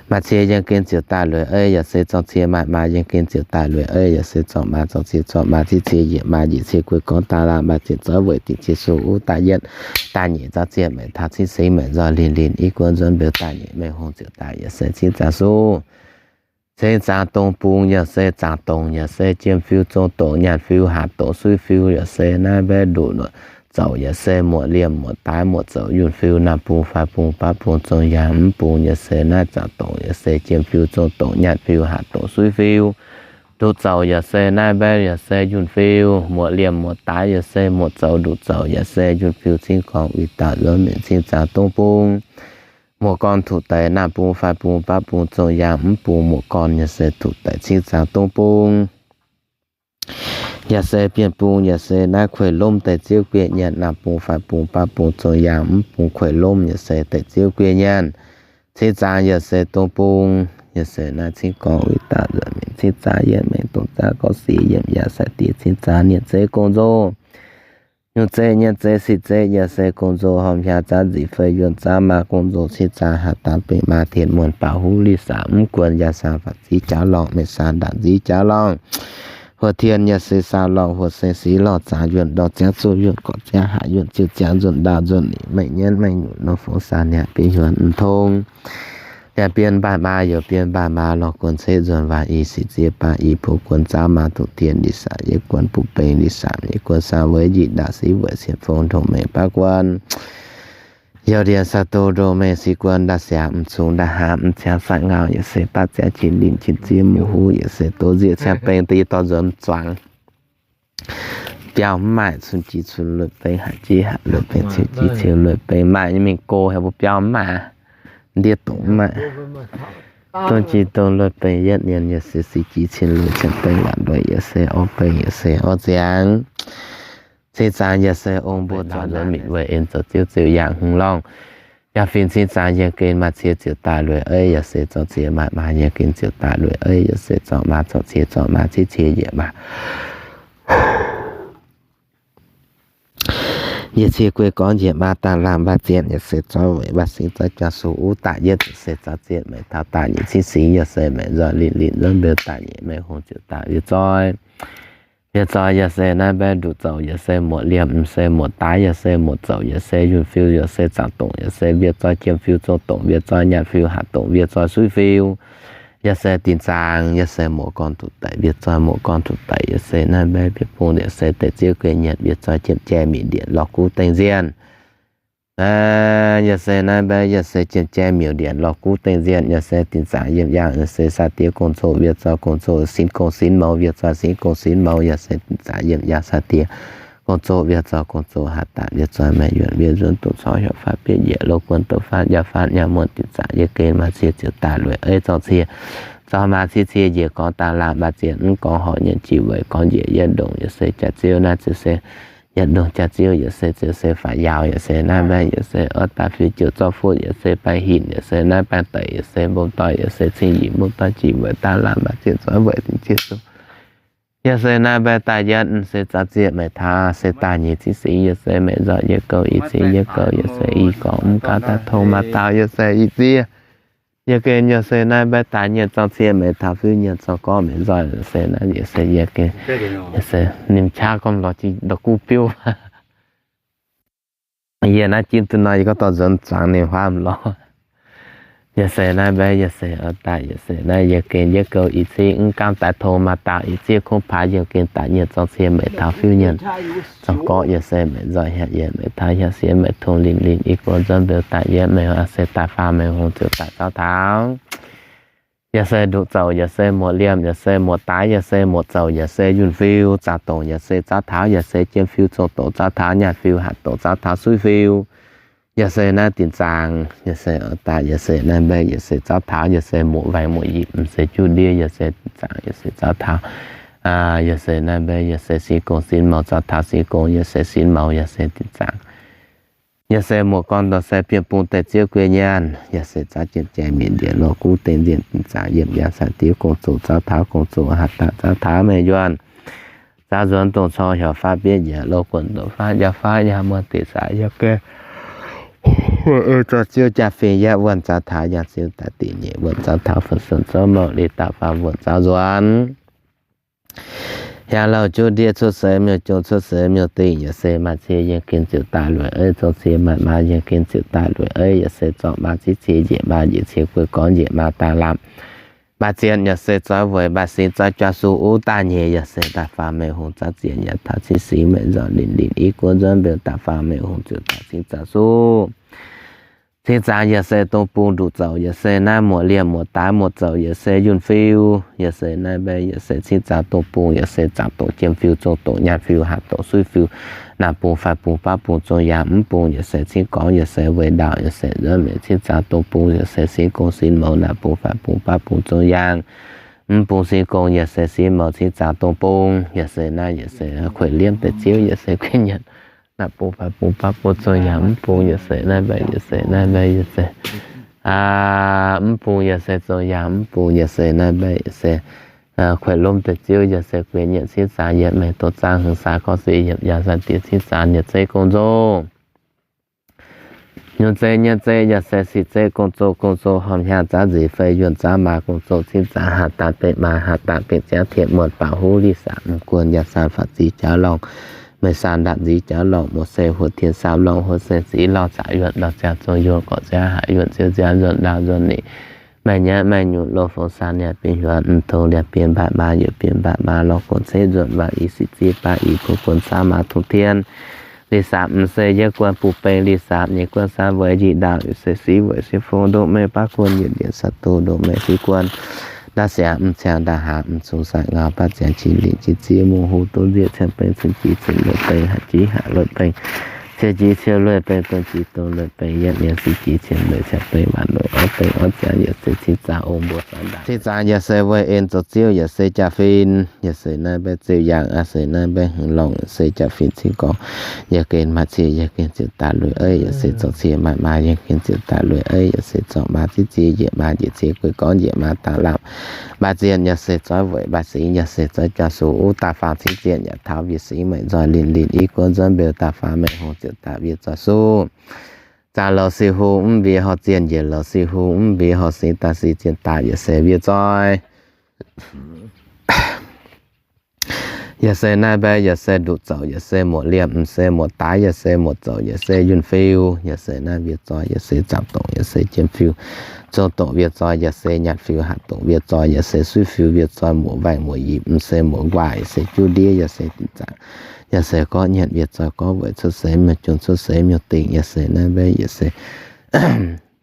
Maaih cie yiem gen ziouc daaih lueic eiv yaac se zorng cie, maaih maa yiem gen ziouc daaih lueic eiv yaac se zorng maa, zorng cie zorng maa, civ cie njiec maa, njiec cie guei gorngv daaih laangh maaih ziepc zoiv weic dingc cie suh uv daaih yietv daaih nyeic zaux zieqv maengc taux cingv singx maengc nzoih linh linh i guon nzuonx mbeu daaih nyeic mengh hungh ziouc daaih yaac se cingv zaangc suv. Cingv zaangc dongh bung yaac se zaangc dongc yaac se jiem fiu zong dongc nyaanh fiu hatc dongc suiv fiu yaac se naaiv mbaeqv nduqc zouc yaac se muoc liemh muoc daaix muoc zouc yunh fiu naamh bung faix bung baav bung zong yaangh mv bung yaac se naaiv zaangc dongc yaac se jiem fiu zong dongc nyaanh fiu hatc dongc suiv fiu. Nduqc zouc yaac se naaiv mbaeqv yaac se yunh fiu, muoc liemh muoc daaix yaac se muoc zouc nduqc zouc yaac se yunh fiu cingv gorngv uix dauh nzuonx mingh cingv zaangc dongh bung. Muoc gorn tuc deix naamh bung faix bung baav bung zong yaangh mv bung muoc gorn yaac se tuc deix cingv zaangc dongh bung. Yaac se bienh bung yaac se naaiv kueih lomv deix ziouv guei nyanc naamh bung faix bung baav bung zong yaangh mv bung kueih lomv yaac se deix ziouv guei nyanc. Cingv zaangc yaac se dongh bung, yaac se naaiv cingv gorngv uix dauh nzuonx mingh cingv zaangc yietv mengh dongh zaangc gorngv sic yiem yaac sai-diex cingv zaangc nienc zeiv gong-nzou. Nyungc zeiv nyienz zeiv sic zeiv yaac se gong-nzou, horpc hnyangx zaangc nzic fei yuonh zaangc maa gong-nzou cingv zaangc haaix daaih benx maa tien muonh baaux huv li sac mv guon yaac saang faatv ziv jaax lorngh, mengh saang ndaangc nziv jaax lorngh. Huoc tien yaac se saang lorngh, huoc seng sic lorngh zaangc yuonh ndorh ziangv zuqv yuonh gorqv ziangv haaix yuonh ziouc ziangv nzuonx ndaauh nzuonx lingc, mengh nyienv mengh nyutc nor fongx saang niaa bieqc yuonh mv tong. Yaac bienh mbaanh maa youz bienh mbaanh maa lorh guon ceix nzuonx waaic i sic ziex baac i buo guon zaangv maa duqv dien li sac yietv guon buv beng li sac yietv guon saang weic njiec ndaauh sic weic sienx fong ndongc mengh baav guon. Youz ndiev sac doz ndongc mengh sic guon ndaauh siangx m'zungx ndaauh hnamv m'ciangx saatv ngau yaac se baav ziangv qin linh qin ziev muoz huv yaac se doz nzieqc ciangv beng deix dorh nzuonx zuangx. Biauv mv maaih, cun jiex cun lueic beng, haic jiex haic lueic beng, ciouv jiex ciouv lueic beng, maaih nyei mingh go haic mbuo biauv mv maaih, ndiev dongc mv maaih. Dongh jiex dongh lueic beng yietv nien yaac se sic jiex cin lueic ciangv beng, waanc lueic yaac se orv beng yaac se orv ziangx. Cingv zaangc yaac se ong mbuo zuangx nzuonx mingh weic en zoux ziouv ziouc yangh hungh lorngh. Yaac fingx cingv zaangc yiem gen maaih cie ziouc daaih lueic eiv yaac se zorng cie, maaih maa yiem gen ziouc daaih lueic eiv yaac se zorng maa, zorng cie zorng maa, civ cie njiec maa. Njiec cie guei gorngv njiec maa daaih laangh mbaih zienh yaac se zoiv weic mbaih singx zoiv jaa suh uv daaih yietv yaac se zoiv zienh maengc taux daaih nyeic cingv singx yaac se maengc nzoih linh linh nzuonx mbeu daaih nyeic mengh hungh ziouc daaih wiev zoih. Wiev zoih yaac se naaiv mbaeqv nduqc zouc yaac se muoc liemh m'se muoc daaix yaac se muoc zouc yaac se yunh fiu yaac se zaangc dongc yaac se wiev zoih jiem fiu zong dongc wiev zoih nyaanh fiu hatc dongc wiev zoih suiv fiu. Yaac se dinh zaangc yaac se muoc gorn duqv daic wiev zoih muoc gorn duqv daic yaac se naaiv mbaeqv bieqc bung yaac se deix ziouv guei nyanc wiev zoih jiem jai mietc ndieqc lorh guv dengh nzienh. Yaac se naaiv mbaeqv yaac se jiem jai mietc ndieqc lorh guv dengh nzienh yaac se dinh zaangc yiem yangh yaac se saa diev gong-zoh wiev zoih gong-zoh sinx gong sinx mouz wiev zoih sinx gong sinx mouz yaac se dinh zaangc yiem yangh saa diev gong-zoh wiev zoih gong-zoh haaix daaih wiev zoih maengc yuonh wiev nzuonx dongh corc hiuv faatv bietv njiec loz guon douz faatv nyaah faatv nyaah muonh dinh zaangc yiem gen maaih cie ziouc daaih lueic eiv zorng cie. Zorng maa civ cie njiec gorngv daaih laangh maaih zienh mv gorngv horc nyienz jiex weic gorngv njiec yietv ndongc yaac se jaax ziouv naaiv ziouc se yietv ndongc jaax ziouv yaac se ziouc se faaux yaauc yaac se naaiv mbaeqv yaac se orv daaih fiuv jiouc zorqv fuqv yaac se baengh hinc yaac se naaiv baengh deic yaac se mbong doic yaac se cing yinc mbong doic jiex weic daaih laangh maaih zienh zorqv weic dinh zienh zoux. Yaac se naaiv mbaeqv daaih yietv se zaux zieqc maengc taux se daaih nyic cingv singx yaac se maengc nzoih yietv gouv i cingv yietv gouv yaac se i gorngv mv gaax daaih tong maaih dauh yaac se i ziev. Yie gengh yie se naaiv mbaeqv daaih nyic zorng cie maengc taux fiuv nyic zorng gorngv maengc nzoih se naaiv yie se yie gengh yie se ninh qaqv gorngv lorz jiex ndau guv biouv. Yie naaiv jimv duqv nor yie gorngv dorh nzuonx zuangx ninh huaav lorz. Yaac se naaiv mbaeqv, yaac se oix daaih, yaac se naaiv yiem gen yietv gouv i cingv mv gaamv daaih tong maaih daauh i ciev kungx paax yiem gen daaih nyiemc zorng cie meic taux fiuv nyiemc zorng gorqv, yaac se meic nzoih hiav yietc meic taux hiav siex meic tong linh linh i guoqv nzuonx mbeux daaih yietv meic se daaih faam meic hungh ziouc daaih zauv taux. Yaac se nduqc zouc, yaac se muoc liemh, yaac se muoc daaix, yaac se muoc zouc, yaac se yunh fiu, zaangc dongc yaac se zauv taux, yaac se jiem fiu, zong doqc zauv taux, nyaanh fiu, hatc doqc zauv taux, suiv fiu. Yaac se naaiv dinc zaangc, yaac se oix daaih, yaac se naaiv mbaeqv, yaac se zauv taux, yaac se muoc waengc muoc yipc, m'seix juqv ndiev, yaac se dinc zaangc, yaac se zauv taux. Yaac se naaiv mbaeqv, yaac se sin gong sin mouz zauv taux sin gong, yaac se sin mouz, yaac se dinc zaangc. Yaac se muoc gorn dorh se bienh bung deix ziouv guei nyaanh, yaac se zauv jiem jai mietc ndieqc lorh guv deix nzienh dinc zaangc yiem yaac sai diev gong zoqc zauv taux gong zoqc hatc daaih zauv taux meih yuonh. Zauv nzuonx dongh cor hiaauc faatv bietv njiec loz guonc doqc faatv njaaux faatv nyaah muonh deic saax yiem gen. Wuov ei zorng ziouv jaa-fin yietv wuonh zauv taux yangh ziouv daaih dingc nyeic wuonh zauv taux fu-suen zouv mouh li daaih faam wuonh zauv nzuonx. Hiaang louh juqv ndiev cuotv seix miuc-jung cuotv seix miuc-dingh, yaac se maaih cie yiem gen ziouc daaih lueic eiv, zong cie maaih maa yiem gen ziouc daaih lueic eiv, yaac se zorqv maa ziex cie njiec maa njiec cie guei gorngv njiec maa daaih lamh. Mbaac zienc yaac se zoix weic mbaac singx zoix jaa su uv daaih nyeic, yaac se daaih faam mengh hungh zaux zienc yaac taux cingv singx mengh nzormc linh linh i guoqv nzuonx mbeux daaih faam mengh hungh ziouc daaih cingv zaux suv. Cingv zaangc yaac se dong bung nduqc zouc, yaac se naaiv muoc liemh muoc daaix muoc zouc, yaac se yunh fiu, yaac se naaiv mbaeqv, yaac se cingv zaangc dong bung, yaac se zaangc doqc jiem fiu, zong doqc nyaanh fiu, hatc doqc suiv fiu, naamh bung faix bung baav bung zong yaangh mv bung, yaac se cingv gorngv, yaac se weic ndaauh, yaac se nzuonx mengh cingv zaangc dong bung, yaac se sin gong sin mouz, naamh bung faix bung baav bung zong yaangh mv bung sin gong, yaac se sin mouz cingv zaangc dong bung, yaac se naaiv, yaac se kueic liemv deix ziouv, yaac se kueic nyanc naamh bung faix bung baav bung zong yaangh mv bung, yaac se naaiv mbaeqv, yaac se naaiv mbaeqv, yaac se mv bung, yaac se zong yaangh mv bung, yaac se naaiv mbaeqv, yaac se kueic lomv deix ziouv, yaac se guei nyanc cingv zaangc yietc mengh doqc zaangc hungh saax gorngv se yietc yaangh sai diex cingv zaangc nyiec zeiv gong nzung. Nyungc zeiv nyei zeiv yaac se sic zeiv gong zoh, gong zoh horpc hnyangx zaav nzipc fei yuonh zaav maa gong zoh cingv zaangc haaz daanh bengh maa, haaz daanh bengh ziangv tietz muonh baauh huv lic saax m'guonh yaac saan faatv zic jaux lorngh, meih saan ndaatv nziv jaux lorngh, muoz se huoqv tien saamv lorngh, huoqv se ziv lorngh, zaqc yuonh ndau ziangx zong yuonh gorqv ziangx haaix yuonh ziouv ziangx nzuonx ndaauv nzuonx nitc, maaih nyanv maaih nyutc loz fongx saan liangx bienh hiuonx, m'tongx liangx bienh mbaatc maa, youc bienh mbaatc maa lorh guonx ceix nzuonx waac i sic ziev baav i guoqv guonx saauv maa tongx tien. Lic saax m'se yietv guon buv beng, lic saax nyeic guon saamv weic njiec ndaauv, se siv weic siv fong ndoqv mengh baav guon yietc lienc saax doz ndoqv mengh siv guon. Ndaauv siangx m'ciangx ndaauv haax m'zungx saaix ngau baav ziangx qiex lic qiex ziev mungh hu duqv nzieqc ciemx beng cun jiex cun lueic beng haaix jiex haaix lueic beng cie jiex cie lueic beng dong jiex dong lueic beng yietv mienh siv jiex cien lueic ciemx beng waanc lueic orv beng orv ziangx yaac se cingv zaangc ong mbuo zaangc ndaangc. Cingv zaangc yaac se weic en zoux ziouv yaac se jaa-fin, yaac se naaiv mbaeqv ziouv yaangh, aa se naaiv mbaeqv hmz longx, yaac se jaa-fin cingv gorngv yie gen maaih cie yie gen ziouc daaih lueic eiv, yaac se zorqv cie maaih maa yie gen ziouc daaih lueic eiv, yaac se zorqv maa ziex cie njiec maa njiec cie guei gorngv njiec maa daaih lamh. Mbaac zienc yaac se zoix weic mbaac singx, yaac se zoix jaa-su uv daaih faam cingv zienc yaac taux wiex singx meic nzoih linh linh i guoqv nzuonx mbeux daaih faam mengh hungh ziouc daaih wiex zoih suv. Zaangc lorz sic hungh mv mbiex horh zienh, njiec lorz sic hungh mv mbiex horh singx daaih sic zienh daaih yaac se wiex zoih. Yaac se naaiv mbaeqv yaac se nduqc zouc, yaac se muoc liemh, m'se muoc daaix, yaac se muoc zouc, yaac se yunh fiu, yaac se naaiv wiex zoih, yaac se zaangc doqc, yaac se jiem fiu, zong doqc wiex zoih, yaac se nyaanh fiu, hatc doqc wiex zoih, yaac se suiv fiu wiex zoih, muoc waengc muoc yipc, m'se muoc nquaah, yaac se juqv ndiev, yaac se dinc zaangc, yaac se gorqv nyanc wiex zoih, gorqv weic cuotv seix miuc-jung, cuotv seix miuc-dingh, yaac se naaiv mbaeqv yaac se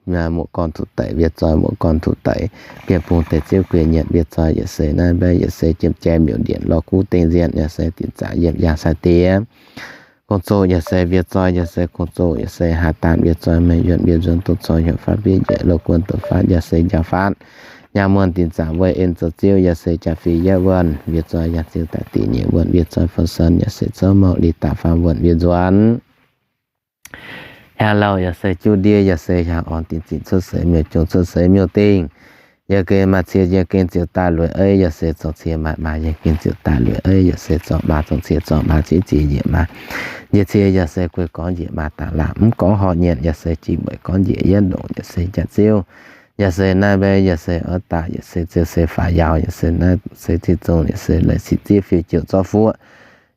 muoc gorn tuqc daic wiex zoih, muoc gorn tuqc daic bienh bung deix ziouv guei nyanc wiex zoih, yaac se naaiv mbaeqv yaac se jiem jai miuc-ndienc lorh guv dingh nzienh, yaac se dinc zaangc yiem yangh sai diex gong zoh, yaac se wiex zoih, yaac se gong zoh, yaac se haaz daanh wiex zoih, mengh yuonh wiex nzuonx doqc cor hiaauc faatv bietv njiec loz guon doqc faatv, yaac se njaaux faatv nyaanh muonh dinc zaangc weic en zoux ziouv, yaac se jaa-fin yietv wuonh wiex zoih, yaac ziouc daaih dingc nyeic wuonh wiex zoih fun-son, yaac se zouv mouh li daaih faam wuonh wiex nzuonx. Hiaang louh yaac se juqv ndiev, yaac se hiaang orn dingc zingc cuotv seix miuc-jung, cuotv seix miuc-dingh. Yie gen maaih cie yie gen ziouc daaih lueic eiv, yaac se zorqv cie maaih maa yie gen ziouc daaih lueic eiv, yaac se zorqv maa zong cie zorqv maa ziex cie njiec maa njiec cie, yaac se guei gorngv njiec maa daaih lamh. Mv gorngv horh nyienc, yaac se jiex mueic gorngv njiec yietv ndongc, yaac se jaax ziouv. Yaac se naaiv mbaeqv, yaac se oix daaih, yaac se ziouc se faaux yaauc, yaac se naaiv se ziouc zong, yaac se leiz sic ziev fiuv jiouc zorqv fuoqv.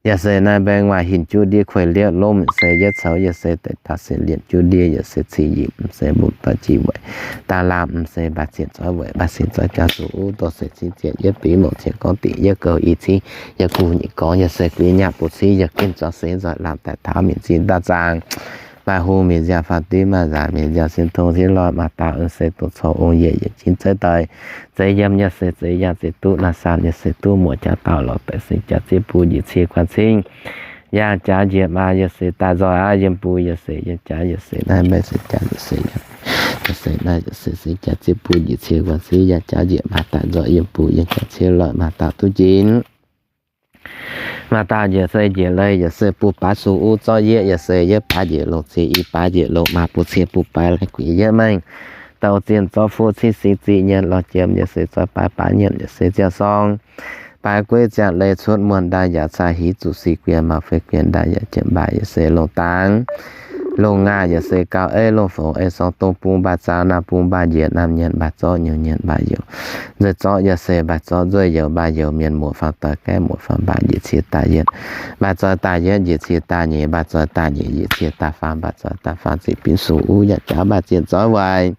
yaac se naaiv mbaeng waac hinc juv ndiev kuei liepv lomv, se yietv coux yaac se deix taux se lienc juv ndiev yaac se cing yimc, se mbungv doix jiex weic daaih laamh, se mbaac zienh zoih weic mbaac zienh zoih gauh zuqc uv doh se cing zienh yietv bingv mouc zienh gorngv dingc yietv gouh i cingv yaac guv nyeic gorngv yaac se guiv nyaah buv cingv yaac gengh zoih se nzoih laamh daaih taux mienh zinh daaih zaangc. Maaih hungh mienh nziaauc faam div maaih nzaanc mienh nziaauc sin tong sin loi maaih daauh se dongh corc ong yie yietc jin zeiv daaih zeiv yiem yaac se zeiv yaangh zeiv duqv naaiv san yaac se duqv muoc jaax dauh lorz daaih se jaax ziev bun njiec cie guan cingv. Yaangh jaax njiec maa yaac se daaih nzoih aqv yiem bun yaac se yiem jaax yaac se naaiv mbaeng se jaax yaac se yaac se naaiv yaac se se jaax ziev bun njiec cie guan cingv yaangh jaax njiec maa daaih nzoih yiem bun yiem jaax cie loi maa daauh duqv jin. Maaih daauh njiec se njiec leiz yaac se bun baav sung uv zorqv yieqv yaac se yietv baav njiec longc cing i baav njiec longc maa bun cie bun baav laih guiex yietv mengh. Douh zienh zorqv fuqv cingv singx ziqc nyienc lorz jiem yaac se zoih baav baav nyienc yaac se ziangh sorng. Baav gueiv ziangh leiz cuotv muonh ndaaih yaac caa hiv zuqc sic guiex maux fei guiex ndaaih yaac jiem mbaac yaac se longc dangx. Longc ngaah yaac se gauh eiv longc fongc ei sorng dong bung mbaac zaaux naamh bung mbaac njiec naamh nyienc mbaac zorqv nyungc nyienc mbaac youc. Nzueic zorqv yaac se mbaac zorqv nzueic youc mbaac youc mienh muoc faam doix gaeqv muoc faam mbaac njiec cie daaih yietv. Mbaac zoih daaih yietv njiec cie daaih nyeic mbaac zoih daaih nyeic njiec cie daaih faam mbaac zoih daaih faam ziqc binv sung uv yaac jaax mbaac zienh zoih waaic.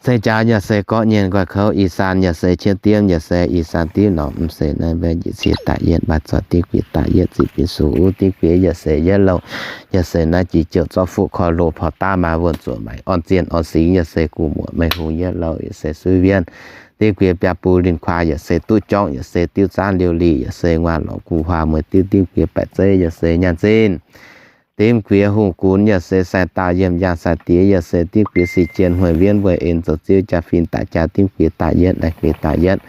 Se jaax yaac se gorqv nyienh nqoi kouv, ih saan yaac se qiemv diemv, yaac se ih saan div norm, mv se naaiv mbaeqv njiec cie daaih yietv, mbaac zoih div guiex daaih yietv, ziqc binv sung uv div guiex yaac se yietv louh, yaac se naaiv jiex jouh zorqv fuqv koi loh porc daav maa wuonh zuoqc maengc orn zienh orn singx, yaac se gu'muoc meih hungh yietv louh, yaac se suiv wienv div guiex biaa bung linh kuaai, yaac se duqv jorngv, yaac se diuv zaanv liouh lic, yaac se nguaaz lorqc guv huaang mueiz diuv div guiex baeqc zeiv, yaac se nyaanh zinh. Dimv guiex hungh gunx yaac se sai dauh yiem yaangh sai diex, yaac se dimv guiex sic jien hueic wienv weic en zoux ziuv jaa-fin daaih jaa dimv guiex daaih yietv, laih guiex daaih yietv,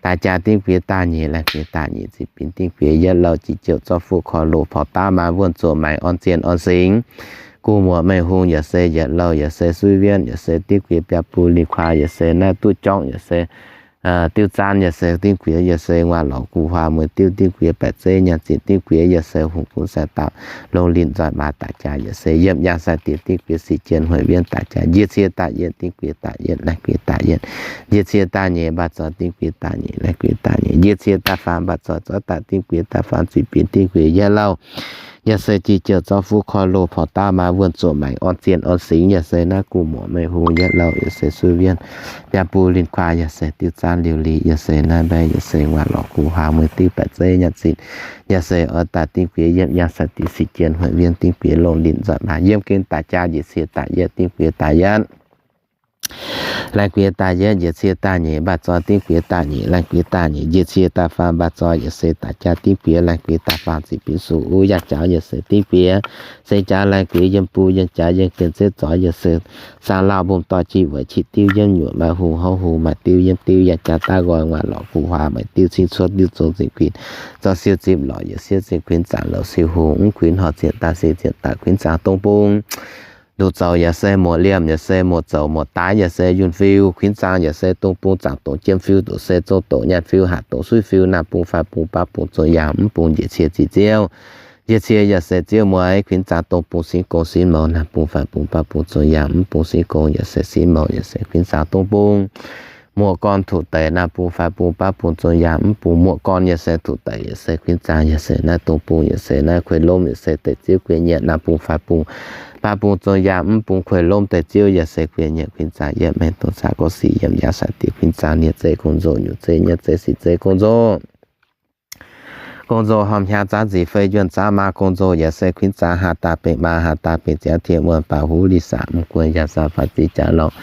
daaih jaa dimv guiex daaih nyeic, laih guiex daaih nyeic, ziqc binv dimv guiex yietv louh, jiex jouh zorqv fuqv koi loh porc daav maa wuonh zuoqc maengc orn zienh orn singx. Gu'muoc meih hungh yaac se yietv louh, yaac se suiv wienv, yaac se dimv guiex biaa bung linh kuaai, yaac se naaiv duqv jorngv, yaac se diuv zaanv yaac se dimv guiex, yaac se nguaaz lorqc guv huaang mueiz diuv dimv guiex baeqc zeiv nyaanh zinh dimv guiex, yaac se hungh gunx sai dauh longx linh nzoih maa daaih jaa, yaac se yiem yaangh sai diex dimv guiex sic jien hueic wienv daaih jaa, njiec cie daaih yietv dimv guiex daaih yietv, laih guiex daaih yietv, njiec cie daaih nyeic mbaac zoih dimv guiex daaih nyeic, laih guiex daaih nyeic, njiec cie daaih faam mbaac zoih zorqv daaih dimv guiex daaih faam, ziqc binv dimv guiex yietv louh, yaac se jiex jouh zorqv fuqv koi loh porc daav maa wuonh zuoqc maengc orn zienh orn singx, yaac se naaiv gu'muoc meih hungh yietv louh, yaac se suiv wienv biaa bung linh kuaai, yaac se diuv zaanv liouh lic, yaac se naaiv mbaeqv, yaac se nguaaz lorqc guv huaang mueiz diuv baeqc zeiv nyaanh zinh, yaac se oix daaih dimv guiex yiem yaangh sai diex sic jien hueic wienv dimv guiex longx linh nzoih maa yiem gengh daaih jaa, njiec cie daaih yietv dimv guiex daaih yietv, laih guiex daaih yietv, njiec cie daaih nyeic mbaac zoih dimv guiex daaih nyeic, laih guiex daaih nyeic, njiec cie daaih faam mbaac zoih, yaac se daaih jaa dimv guiex laih guiex daaih faam, ziqc binv sung uv yaac jaax, yaac se dimv guiex se jaax laih guiex yiem bung yiem jaax yiem gengh zeiv zoih, yaac se saang lauh mbungv doix jiex weic qiex diuv yiem nyuoqc maaih hungh, houv hungh maaih diuv yiem diuv yaac jaax daaih nqoi, nguaaz lorqc guv huaang maaih diuv cingv cuotv diuv zong zingh kuinx, zorqv siou zipv lorqc yaac siou zingh kuinx, zaangc louc siou hungh mv kuinx, horc zienh daaih siou zienh daaih kuinx, zaangc dong bung nduqc zouc yaac se muoc liemh, yaac se muoc zouc muoc daaix, yaac se yunh fiu kuinx zaangc, yaac se dong bung zaangc dongc jiem fiu, nduqc se zong dongc nyaanh fiu, hatc dongc suiv fiu, naamh bung faix bung baav bung zong yaangh mv bung, njiec cie ziqc ziouv, njiec cie yaac se ziouv mueiz kuinx zaangc dong bung sinv gong sinv mouz, naamh bung faix bung baav bung zong yaangh mv bung sinv gong, yaac se sinv mouz, yaac se kuinx zaangc dong bung muoc gorn tuqc deic, naamh bung faix bung baav bung zong yaangh mv bung muoc gorn, yaac se tuqc deic, yaac se kuinx zaangc, yaac se naaiv dong bung, yaac se naaiv kuei lomv, yaac se deic ziouv guei nyienc, naamh bung faix bung baav bung zong yaangh mv bung kuei lomv deic ziouv, yaac se guei nyienc kuinx zaangc, yietv mengh dongh caux gorngv sic yiem yaangh sai diex kuinx zaangc, niec zeiv gong nzunc, nyuoqc zeiv nyietv zeiv sic zeiv gong nzunc. Gong nzunc horpc hnyangx zaanv zic fei njuonh zaanv maa gong nzunc, yaac se kuinx zaangc haaz daaih bengh maa haaz daaih bengh ziangx tien muonh baac huv li saac mv guon yaac saam faix ziex jaax lorqc,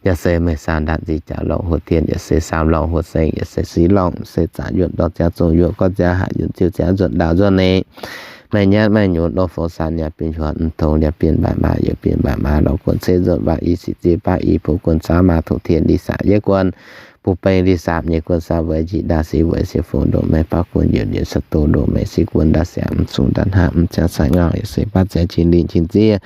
yaac se meih saam ndanc ziex jaax lorqc, huoc tien yaac se saam lorqc, huoc seng yaac se siqv lorqc, se zaangc yuonh ndorm ziangx zong yuonh gorngv ziangx haaz yuonh ziouv ziangx nzuonx ndaauh nzuonx ninh. Meih nyanv meih nyunc nor fongx saanv yaac bienh huonx, mv tongx yaac bienh mbaac maa, yaac bienh mbaac maa lorqc, guon ceix nzuonx mbaac i sic ziex baav i bung guon zaanv maa toqc tien li saac yietv guon, bung beng li saam nyei guon saam weic njiec ndaauv sic weic siec fongx ndoqc meih baav guon yietc yietc sa'do ndoqc meih sic guon ndaauv siangx mv cungx ndaauv hnangv mv ziangx sai ngauh yaac se baav ziangx qin lingh qin ziev,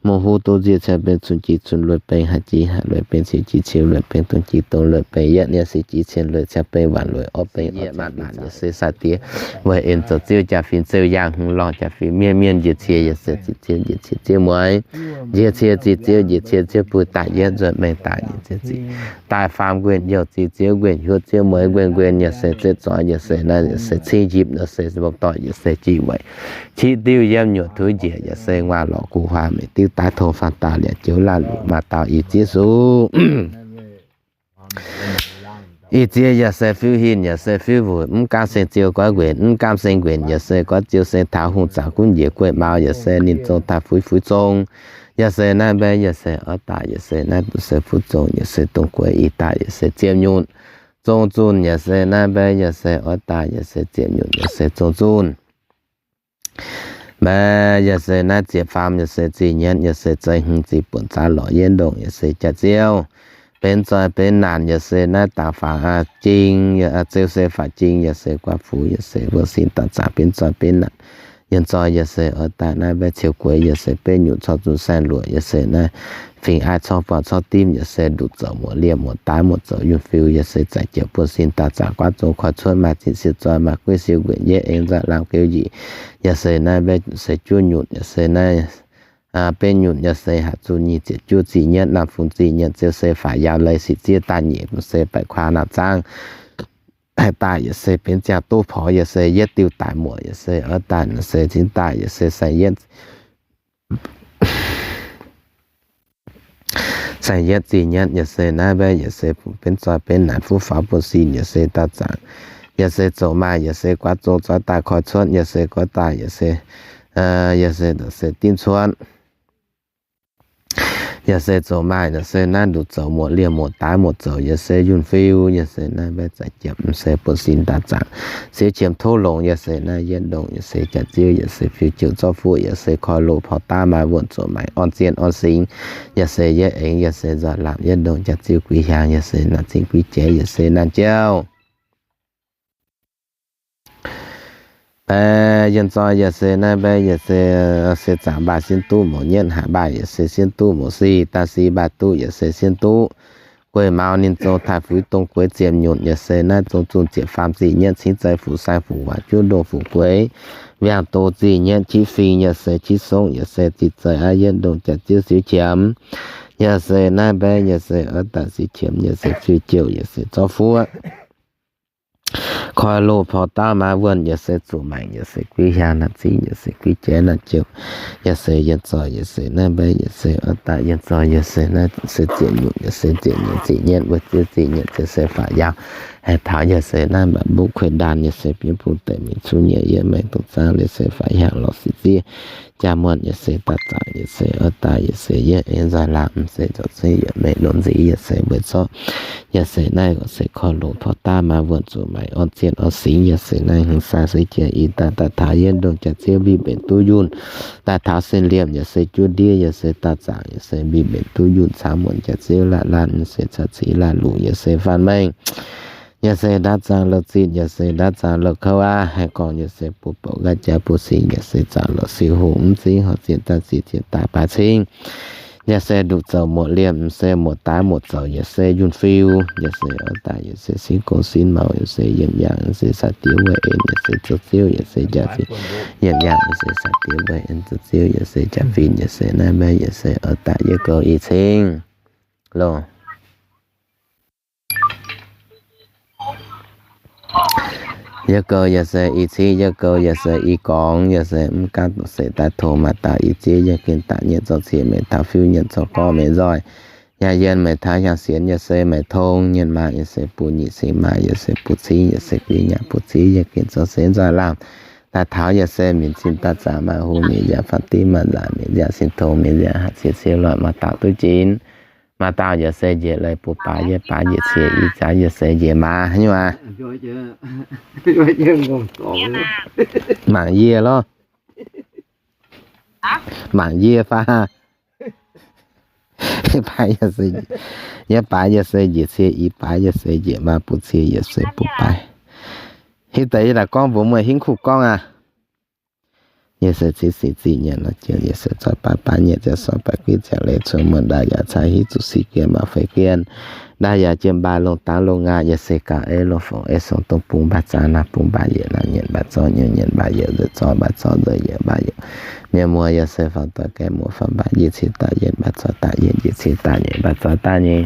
mouc huv duqv nziev cien beng cun jic cun lueic beng haaix jic haaix lueic beng ciu jic ciu lueic beng dongh jic dongh lueic beng yietv nienv sic jic cien lueic cien beng waanc lueic orv beng yietv maanc naanc yaac se sai diex weic en zoux ziouv jaa-fin ziouv yaangh hmz lorngh jaa-fin mienh mienh njiec cie yaac se ziqc ziouv njiec cie ziouv mueiz, njiec cie ziqc ziouv njiec cie ziouv bun daaih yietv nzuonx mengh daaih njiec cie ziqc daaih faam nquin youh diuh ziouv nquenh, hiuv ziouv mueiz nquenh nquenh, yaac se ziepc zoih, yaac se naaiv, yaac se cing njipc, yaac se mbong doic, yaac se jiex weic, qiex diuh yiem nyuoqc tuix njiec, yaac se nguaaic lorqc guv huaax, mingh diuv daaih tong faanh daaih liepc joux laanh luc maaih dauh ih zieqv suqv. Ih zieqv yaac se fiuv hin, yaac se fiuv wuic, mv gaamv seng ziou goiv nquenc, mv gaamv seng nquenc, yaac se goiv ziou seng taux hungh zaangc gunv njiec gueiv mau, yaac se ninh zong taaih fuix fuix zong. Yaac se naaiv mbaeqv, yaac se oix daaih, yaac se naaiv se fuv zong, yaac se dongh gueix ih daaih, yaac se ziepc nyutc zong zunh, yaac se naaiv mbaeqv, yaac se oix daaih, yaac se ziepc nyutc, yaac se zong zunh. Mbaeqv, yaac se naaiv ziepc faam, yaac se zih nyienv, yaac se zeix hmz zih buonc zaax lorqc yietv ndongh, yaac se jaax-ziouv benx zoih benx naanc, yaac se naaiv dangx faaux jing, yaac zeu se faaux jing, yaac se guaav fuv, yaac se wuov sin daaih zaangc benx zoih benx naanc. Yienh zoih yaac se oix daaih naaiv mbaeqv ciou gueix, yaac se betv nyutc corc zunh saeng-luoqc, yaac se naaiv fingx aiv corc buangh corc dimv, yaac se nduqc zoux muoc liemh muoc daav muoc zoux yunh fiu, yaac se zaqc jiepc buonv sin daaih zaangc guaav zong koi cuotv maaih zinh siou zoih maaih gueiv siou nquenc yietv aengx nzaaih laangh geu njiec, yaac se naaiv mbaeqv se juov nyutc, yaac se naaiv betv nyutc, yaac se haaix zunh nyic ziepc juov zih nyienv naamh fungx zih nyienv zeu se faaux yaauc leiz sic ziev daaih nyeic se baeqc kuaah naamh zaangv haih daaih, yaac se benx ziangh duqv porx, yaac se yietv diuh daic muoc, yaac se oix daaih, yaac se cingx daaih, yaac se saeng yietv saeng yietv zih nyienv, yaac se naaiv mbaeqv, yaac se benx zoih benx naanc fuqv faaux buonv sin, yaac se daaih zaangc, yaac se zoux maaih, yaac se guaav zong zoih daaih koi cuotv, yaac se goiv daaih, yaac se, yaac se, se dimv cuotv, yaac se zoux maaih, yaac se naaiv nduqc zoux muoc liemh muoc daav muoc zoux, yaac se yunh fiu, yaac se naaiv mbaeqv zaqc jiepc se buonv sin daaih zaangc, siou qiemx tov longx, yaac se naaiv yietv ndongh, yaac se jaax-ziouv, yaac se fiu jiouv zorqv fuqv, yaac se koi loz porv daav maaih wuonh zoqc maengc orn zienh orn singx, yaac se yietv aengx, yaac se nzoih laangc yietv ndongh jaax-ziouv guix hiaangx, yaac se naaiv zingh guix jeiv, yaac se naaiv jauv Baeqc yienh zoih yaac se naaiv mbaeqv yaac se, se zaangc mbaih sin duqv, mouz nyietv haaix mbaih yaac se sin duqv, mouz si daaih si mbaih duqv yaac se sin duqv. Gueiv maux ninh zong taaih fuix dongh gueix ziepc nyutc yaac se naaiv zong zunh ziepc faam ziqc nyietv cingv zeix fuqv sai fuqv waac juov ndongh fuqv gueix. Mbiaangx doz ziqc nyietv qiex fingx yaac se qiex songv yaac se ziqc zeix aqv yietv ndongh jaax ziev siou qiemx. Yaac se naaiv mbaeqv yaac se oix daaih siou qiemx yaac se fiuv jouh yaac se zorqv fuoqv. Koi loz porv daav maaz wuonh yaac se zuqc maengc yaac se guiv hiaang naaic zingv yaac se guiv jaiv naaic jouh. Yaac se yienh zoih yaac se naaiv mbaeqv yaac se oix daaih yienh zoih yaac se naaiv se ziepc nyutc yaac se ziepc nyutc ziqc nyietv wuov ziev ziqc nyietv ziepc se faaux yaauc. Haaix taux yaac se naaiv mbaeqv mbuqv kueih ndaanh yaac se bienv bung deix mingh cuv nyei yiem maengx dongh zaangv liuz se faaux hiaangx lorz sic ziev. Jaa muonh yaac se daaih zaangc yaac se oix daaih yaac se yienh aengx nzoih laangc se zoux zingv yaac mengh nongx nziv yaac se mbuo zorqv. Yaac se naaiv se koi loz porv daav maaz wuonh zuqc maengc orn zienh orn singx yaac se naaiv hmz sai se jiex i daaih daaih taux yienh ndongh jaax ziev mbiv mbenc duqv yunh. Daaih taux sin liemh yaac se juov ndiev yaac se daaih zaangc yaac se mbiv mbenc duqv yunh caux muonc jaax ziev laanh laanh yaac se caux civ laanh luc yaac se faanh mengh. Yaac se ndaatv zaangc louh zinh yaac se ndaatv zaangc louh kouv aqv. Haih gorngv yaac se buo bouc nqaai jaax buo singx yaac se zaangc louh siou hungh mv zingv horc zienh daaih ziex zienh daaih baaix cingv. Yaac se nduqc zoux muoc liemh se muoc daav muoc zoux yaac se yunh fiu. Yaac se oix daaih yaac se sin gong sin maux yaac se yiem yaangh yaac se sai diev wuov en yaac se zoux ziouv yaac se jaax fingx. Yiem yaangh yaac se sai diev wuov en zoux ziouv yaac se jaax fingx yaac se naaiv mbaeqv yaac se oix daaih yie goux i cingv loh. Yie goux yaac se i cingv, yie goux yaac se i gorngx, yaac se mv gaamv se daaih tongx maaih dauh i ziev yie gengh daaih nyei zorqv ciex meih taux fiuv nyei zorqv gorngv meih nzoih. Yaac yienh meih taux hiaang sienx yaac se meih tong, yienh maaz yaac se bun nyic cingv maaz yaac se bun cingv yaac se guiv nyaah bun cingv yie gengh zorqv se nzoih laangh. Daaih taux yaac se minc zinh daaih zaangc maaih hungh mienh yaac faanh div maaih nzaanc mienh yaac sin tong mienh yaac haaix cie cie loic maaih dauh duqv jiex. Maaih dauh yaac se njiec leiz bun baaix yietv baaix njiec cie i zaax yaac se njiec maaz nyei maaz. Mangc yie lorqc. Mangc yie fai? Yietv baaix yaac se, yietv baaix yaac se njiec cie, i baaix yaac se njiec maaz bun cie yaac se bun baaix. Hitv deix yie daaih gorngv mbuox meih hingv kuv gorngv aqv. Yaac se cingv sic ziqc nyietc lorz jienv yaac se zoih baaix baaix nyietc ziangh sorng baaix guiv ziangh leiz cuotv muonh ndaaih yaac cai hiuv zuqc siqv gien maaih feix gien. Ndaaih yaac jiem mbaai longh dangx longh ngaax yaac se gauh ei longh fongc ei song dongh bung mbaai zaang naaiv bung mbaai yietc naaiv nyietc mbaai zorqv nyei nyietc mbaai yietc nzeix zorqv mbaai zorqv nzeix yietc mbaai yietc. Mienh muoz yaac se faaux doic gaengh muoz faaux mbaai njiec cie daaih yietc mbaai zorqv daaih yietc njiec cie daaih nyietc mbaai zorqv daaih nyei.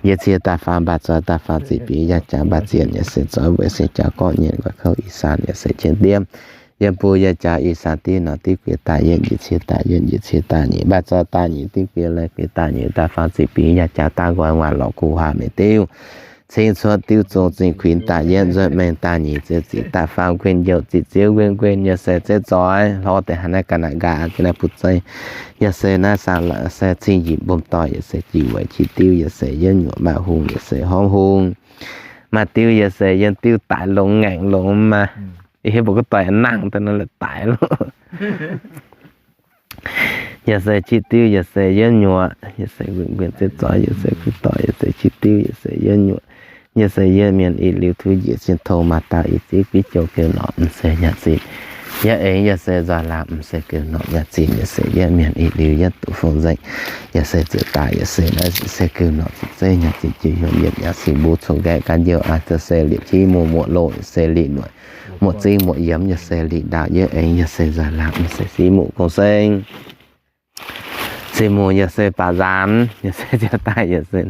Njiec cie daaih faam, mbaah zoih daaih faam, ziqc biux yaac jaax mbaah zienh, yaac se zoih weic se jaax gorqv nyienh gu'kouv ih saan, yaac se qiex diemv. Yiem buo yaac jaax ih saan div norqc div guiex daaih yietv, njiec cie daaih yietv, njiec cie daaih nyic, mbaah zoih daaih nyic, div guiex lai guiex daaih nyic, daaih faam ziqc biux yaac jaax daaih nqoi nguaaic lorqc guh huaax meic diuv. Cing cuotv diuv zong zingh kuinx daaih yietv, nzuonx mengh daaih nyic, ziouc ziqc daaih faam nquenh youc, ziqc ziouv nquenh nquenh, yaac se zeiv zoih hlorv deix haaix naaiv ga'naaiv nqaai aqv, ga'naaiv butv zeiv. Yaac se naaiv saang la'sic cing yinc mbom doic, yaac se jiex weic qiex diuv, yaac se yietv nyuoqc maaih hungh, yaac se horngv hungh. Maaih diuv yaac se yiem diuv daic longx ngaengc longx maah. Ih hiuv mbuo gorngv doic nangh daaih nor la'daic loh. Yaac se qiex diuv, yaac se yietv nyuoqc, yaac se nquenh nquenh zeiv zoih, yaac se kuv doic, yaac se qiex diuv, yaac se yietv nyuoqc. Yaac se yietv mienh ih liuz tuv njiec cien tong maaih dauh ih ziev guiv jou geu norqc, m'seix nyaah zinh. Yietv aengx yaac se nzoih laangz, m'seix geu norqc nyaah zinh, yaac se yietv mienh ih liuz yietv duqv fong nzengc. Yaac se ziouc daaih, yaac se naaiv se geu norqc zinh zeiv nyaah zinh jiu heuc mienh yaac se mbuo cong-nqaeqv gan youh aqv, ziouc se liepc jiv muoz muoqc loh, yaac se liepc nuoic muoqc zingh muoqc yiemx, yaac se liepc ndaauh yietv aengx yaac se nzoih laangz, m'seix siv muc gong seng. Siv muc yaac se baac nzaanx, yaac se ziouc daaih, yaac se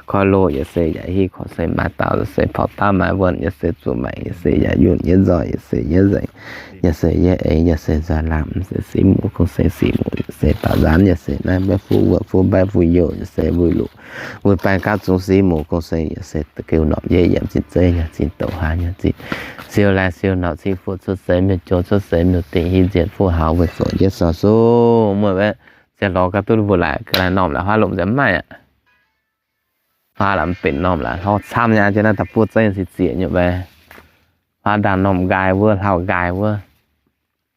koi loh, yaac se yaac hiv korv se maaih dauh, yaac se porv dauh maaih wuonh, yaac se zuqc maengc, yaac se yaac yunh yietv nzoih, yaac se yietv nzengc, yaac se yietv aengx yaac se nzoih laangz, m'seix siv muc gong seng, siv muc yaac se baac nzaanx, yaac se naaiv mbaeqv fuqv wuoqc fuqv mbaeqv fuqv youh, yaac se wuic luqc wuic baengh gapv zungx siv muc gong seng, yaac se geu norqc yietv yiemc zinh zeiv nyaah zinh douc hlaax nyaah zinh. Siou laai siou norqc cing fuqv cuotv seix miuc-joux cuotv seix miuc-dingc hiv nzienh fuqv haux weic zuqc yietv sorng sung muoz-weic. Ziangh lorz ga'duqv mbuo laaic ga'naaiv normh laaix huaav lomh nzengc mv maaih aqv. Huaav laaix mv benx normh laaix hlorv camv nyei, jienv naaiv da'buov zeiv si zieqc nyei mbaeqv. Huaav ndaangh normh nqaai wuov, hlauv nqaai wuov,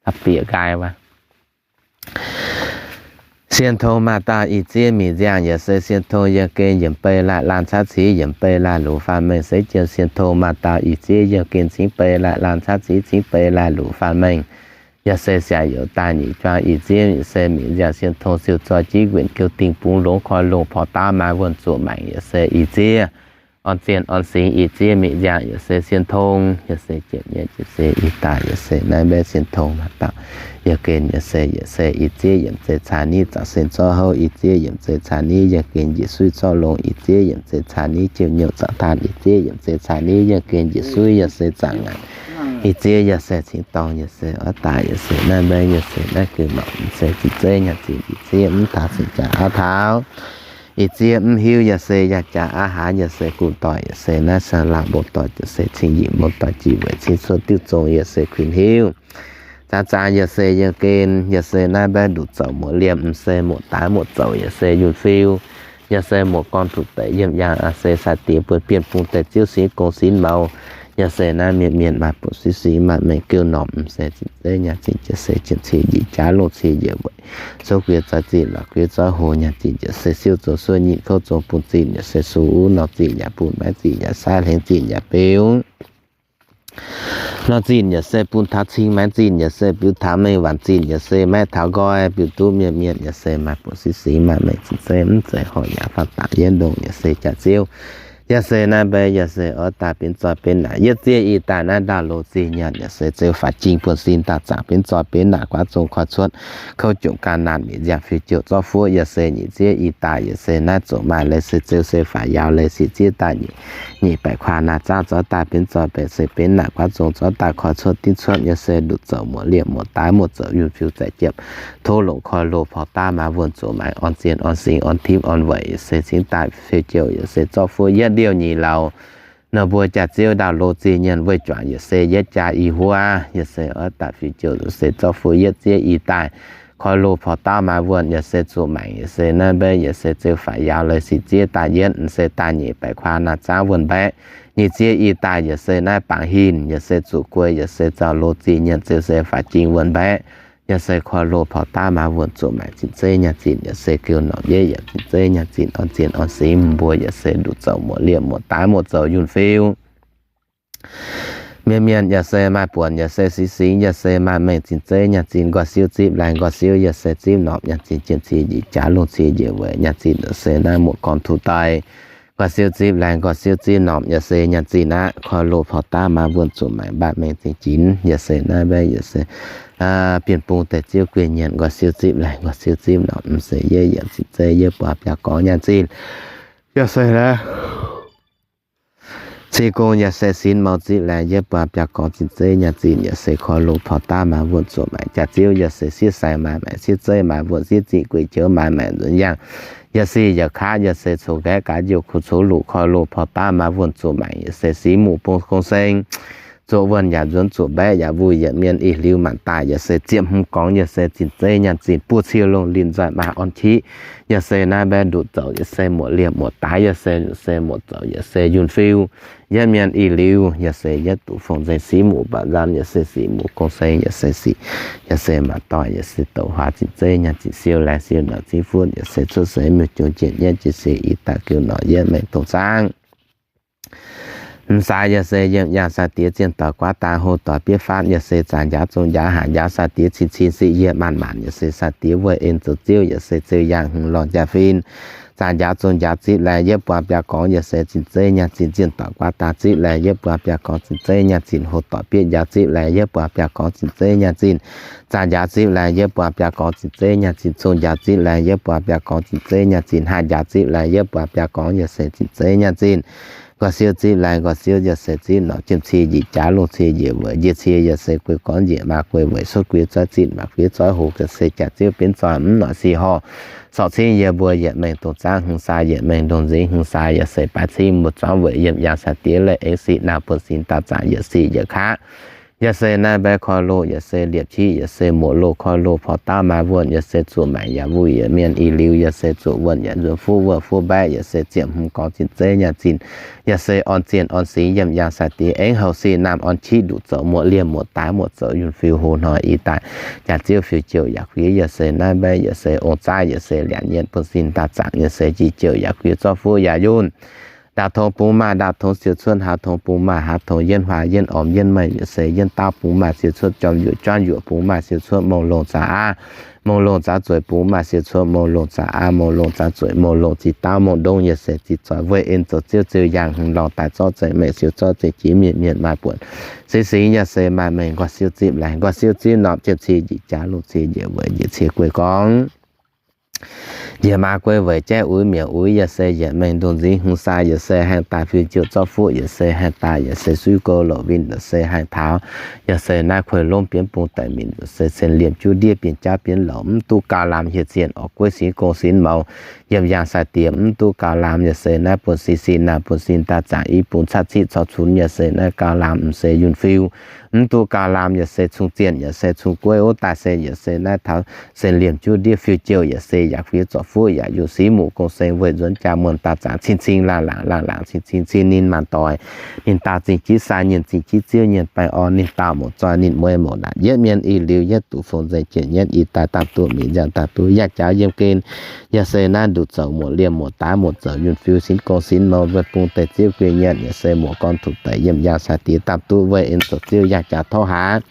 da'bieqc nqaai wuov. Sien tong maaih dauh ih ziev mic nziangh, yaac se sien tong yiem gen yiemc bei laih laanh caqv civ yiemc bei laih luc faanh mengh seix jienv. Sien tong maaih dauh ih ziev yiem gen cingv bei laih laanh caqv civ cingv bei laih luc faanh mengh. Yaac se siax youz daaih nyic juang ih ziev, yaac se mic nziangh sien tong siou zoi jiv nquenc jiu dingh bungx longx koi loh porv daav maaih wuonh zuqc maengc, yaac se ih ziev orn zienh orn singx ih ziev mic nziangh, yaac se sien tong, yaac se jiepc nyeic, yaac se ih daaih, yaac se naaiv mbaeqv sien tong maaih dauh yiem gen, yaac se, yaac se ih ziev yiemc zeiz caa niv zaqc sen zorqv houv, ih ziev yiemc zeiz caa niv yiem gen njiec suiv zorqv longx, ih ziev yiemc zeiz caa niv jiouv nyouh zaqc taan, ih ziev yiemc zeiz caa niv yiem gen njiec suiv, yaac se zaqc ngaanc, ih ziev yaac se cingx dorngh, yaac se oix daaih, yaac se naaiv mbaeqv, yaac se naaiv geu norqc, yaac se zinh zeiv nyaah zinh, ih ziev mv taux cingx jaax aav taux, ih ziev mv hiuv, yaac se yaac jaax aav haaz, yaac se guv doic, yaac se naaiv saang laangh mbong doic, yaac se cing yinc mbong doic jiex weic cing cuotv diuv zong, yaac se kuinx hiuv. Zaax zaax yaac se yiem gen, yaac se naaiv mbaeqv nduqc zoux muoc liemh, m'seix muoc daaix muoc zoux, yaac se yunh fiu, yaac se muoc gorn tuqc deix yiem yaangh, aav se sai-diex buonv bienh bung deix ziouv sinx gong sinx mouz, yaac se naaiv mienh mienh maaih buonc siv sinx maaih mengh geu norm, m'seix zinh zeiv nyaah zinh, yaac se jien cie njiec jaax lungh cie njiec weic, souv guiex zoih zinh, la'guiex zoih hoz nyaah zinh, yaac se siou zoux suov nyinh kouv zong bun zinh, yaac se sung uv norm zinh yaac bun maiv zinh yaac saiv hlengx zinh yaac biux norm zinh, yaac se bun taux cing maiv zinh, yaac se biux taux mengh waanc zinh, yaac se maiv taux nqoi biux duqv mienh mienh, yaac se maaih buonc siv sinx maaih mengh zinh zeiv mv zeiz horc yaac faanh daaih yietv ndongh, yaac se jaax ziouv. Yaac se naaiv mbaeqv, yaac se oix daaih benx zoih benx naanc yietv ziev ih daaih naaiv ndaauh loz zinh nyaanh, yaac se zeu faix jing buonv sin daaih zaangc benx zoih benx naanc guaav zong koi cuotv kouv jomc gan naanc mietc nziaamv fiuv jouh zorqv fuoqv, yaac se nyic ziev ih daaih, yaac se naaiv zoqc maaih leiz se zeu se faix yaauh leiz sic ziev daaih nyic, nyic baeqc kuaah naaic zaangv zoih daaih benx zoih baeqc se benx naanc guaav zong zorqv daaih koi cuotv div cuotv, yaac se nduqc zoux muoc liemh muoc daaih muoc zoux yunh fiuv zaeqc jiepv, tov longc koi loh porv daav maaih wuonh zuqc maengc orn zien orn singx orn timv orn weic, yaac se cingv daaih fiuv jouh, yaac se zorqv fuoqv yietv ndiouh nyic lauz. Nor mbuo jaax ziouv ndaauh loz zinh nyaanh weih juangc, yaac se yietv jaa i huaav, yaac se oix daaih fiuv jouh, yaac se zorqv fuoqv yietv ziev i daaih, koi loh porv daav maaih wuonh, yaac se zuqc maengc, yaac se naaiv mbaeqv, yaac se zeu faix yaauh leiz sic ziev daaih yietv, se daaih nyic baeqc kuaah naaic zaangv wuonh mbaeqv. Nyic ziev i daaih, yaac se naaiv bangc hinc, yaac se zuqc guei, yaac se zaux loz zinh nyaanh zeu se faix jing wuonh mbaeqv. Yaac se koi loh porv daav maaih wuonh zuqc maengc zinh zeiv nyaanh zinh, yaac se geu norm yietv yiemc zinh zeiv nyaanh zinh, orn zien orn singx mbuo, yaac se nduqc zoux muoc liemh muoc daav muoc zoux yunh fiuv. Mienh mienh yaac se maaih buonc, yaac se siv singx, yaac se maaih mengh zinh zeiv nyaanh zinh, nqoi siouv zipv laengz nqoi siouv, yaac se zipv norm nyaanh zinh, jien cie njiec jaax lungh cie njiec weic nyaanh zinh, yaac se naaiv muoc gorn tuv daaih. Nqoi siouv zipv laengz nqoi siouv zipv norm, yaac se nyaanh zinh aqv. Koi loh porv daav maaih wuonh zuqc maengc mbaanh mengh zinh jinx, yaac se naaiv mbaeqv, yaac se bienh bung deix ziouv guei nyaanh, nqoi siouv zipv laengz nqoi siouv zipv norm, m'seix yietv yiemc zinh zeiv yietv buatc biaux gorngv nyaanh zinh. Yaac se laeh, cing gong yaac se sinx mouc ziqv laengz, yie buangh biauv gorngv zinh zeiv nyaah zinh, yaac se korv loh porv daav maaiz wuonh zuqc maengc jaax ziouv, yaac se sieqv sai maaiz maengc, sieqv zeiv maaiz wuonh, sieqv zinh gueic joux maaiz maengc nzunc yangh, yaac se yaac kaav, yaac se coux nqaeqv gaax njoux kuv coux luqc korv loh porv daav maaiz wuonh zuqc maengc, yaac se siqv muc bung gong seng zuqc wuonh yaac nzuonx zuqc mbaeqv yaac mbuo yietc mienh ih liuz maanc daaih, yaac se ziepc hmz gorngv, yaac se zinh zeiv nyaah zinh buo cie lungh linh nzoih maaih orn qiv, yaac se naaiv mbaeqv nduqc zoux, yaac se muoc liemh muoc daaix, yaac se, yaac se muoc zoux, yaac se yunh fiu, yietc mienh ih liuz, yaac se yietc duqv fong nzengc siqv muc mba'nzamv, yaac se siqv muc gong seng, yaac se siqv, yaac se maaih doic, yaac se douc huaax zinh zeiv nyaah zinh siou laengz siou nor ziv fuqv, yaac se cuotv seix mienh jungx jienh yietv jiex se i daaih giu nor yietv mengh dongh zaangv. M'saaix yaac se yiem yaangh sai-diex zienh doic guaav daaih hlo doic bietv faatv, yaac se zaangc njaaux zong njaaux haanc njaaux sai-diex cin cin siqv yie maanc maanc, yaac se sai-diex weih en zoux ziouv, yaac se ziouv yangh hmz lorh jaa-fin. Zaangc njaaux zong njaaux zipv laengz, yie buangh biauv gorngv, yaac se zinh zeiv nyaah zinh zienh doic guaav daaih zipv laengz, yie buangh biauv gorngv zinh zeiv nyaah zinh hlo doic bietv njaaux zipv laengz, yie buangh biauv gorngv zinh zeiv nyaah zinh zaangc njaaux zipv laengz, yie buangh biauv gorngv zinh zeiv nyaah zinh zong njaaux zipv laengz, yie buangh biauv gorngv zinh zeiv nyaah zinh haah njaaux zipv laengz, yie buangh biauv gorngv, yaac se zinh zeiv nyaah zinh nqoi siou zipv laengz, nqoi siou yaac se zipv norqc jiem cie njiec jaax lungh cie njiec weic njiec cie, yaac se guei gorngv njiec maa guei weic cuotv guei zoiv zinh maac guei zoiv hoc, yaac se jaax ziouv benx zoih mv norqc sic horh sorc cingv yie mbuo yietc mengh dongh zaangv hmz sai yietc mengh ndongh nzingx hmz sai, yaac se baaix cingv mbuo zuangv weic yiem yaangh sai-diex leiz aengx siqv naamh buonv-sin daaih zaangc yietc siqv yietc kaqv. Yaac se naaiv mbaeqv korv loh, yaac se liepc qiv, yaac se muoc loh korv loh porv daav maa wuonh, yaac se zuqc maengc yaac mbuo yietc mienh ih liuz, yaac se zuqc wuonh yaac nzuonx fuqv wuonh fuqv mbaeqv, yaac se ziepc hmz gorngv zinh zeiv nyaah zinh, yaac se orn zienh orn singx yiem yaangh sai-diex aengx houc siqv naamh orn qiv nduqc zoux muoc liemh muoc daaix muoc zoux yunh fiu hoc hnoi i daaih jaax ziouv fiu jouh yaac guiex, yaac se naaiv mbaeqv, yaac se ong zaaiv, yaac se liangx nyienh buonv-sin daaih zaangc, yaac se jiex jouh yaac guiex zorqv fuqv yaac yunh. Ndaauv tongx bungx maaih ndaauv tongx siou cuotv, haaz tongx bungx maaih haaz tongx, yienv huaax yienv ormx yienv meih, yaac se yienv daauv bungx maaih siou cuotv, jorm yuoqc juanv yuoqc bungx maaih siou cuotv, mouh longh zaqc aqv, mouh longh zaqc zueic bungx maaih siou cuotv, mouh longh zaqc aqv, mouh longh zaqc zueic, mouh longh zinh daauv mouh ndongv, yaac se zinh zoih weih en zoux ziouv ziouv yangh hmz lorh daaih zorqv zengc meih siou zorqv zengc jiex mienh mienh maaih buonc singx singx, yaac se maaih mengh nqoi siou zipv laengz, nqoi siou zipv norqc jiem cie njiec jaax lungh cie njiec weic njiec cie guei gorngv njiec maa guei weic jaiv uix mietc uix, yaac se yietc mengh ndongh nzingx hmz sai, yaac se haengh daaih fiu jouh zorqv fuqv, yaac se haengh daaih, yaac se suiv gouv lorqc winh, yaac se haengh taux, yaac se naaiv kuei lomv bienv bung daic minc, yaac se cien liemh juv ndiev bienh jauv bienv lorqc, mv duqv gauh lamz hieh zienh orqc gueiv sinx gong sinx mouz, yiem yaangh sai-diex mv duqv gauh lamz, yaac se naaiv buonv-sin sin naamh buonv-sin daaih zaangc i bung catv ciqv corc cunx, yaac se naaiv gauh lamz mv se yunh fiu, mv duqv gauh lamz, yaac se cung zienh, yaac se cung gueiv wuov daaih se, yaac se naaiv taux se liemh juv ndiev fiu jouh, yaac se yaac fiev zorc fuqv yaac yunh siqv muc gong seng weih nzuonx jaa muonh daaih zaangc cing cing laangh laangc laangh laangc cing cing cing ninh maanc doic, ninh daauh zingh jiv sai, ninh zingh jiv ziouv, ninh baengh orn, ninh daauh mouc zoih, ninh mueiz mouc naanc, yietv mienh ih liuz yietv duqv fong nzengc jienh yietv i daaih daamh duqv mingh nziaauc daamh duqv yangh jaax yiem gen. Yaac se naaiv nduqc zoux muoc liemh muoc daav muoc zoux yunh fiu sinx gong sinx mouz weih bung deix ziouv guei nyienh, yaac se muoc gorn tuc daic yiem yaangh sai-diex daamh duqv weih en zoux ziouv yangh jaax torv haax.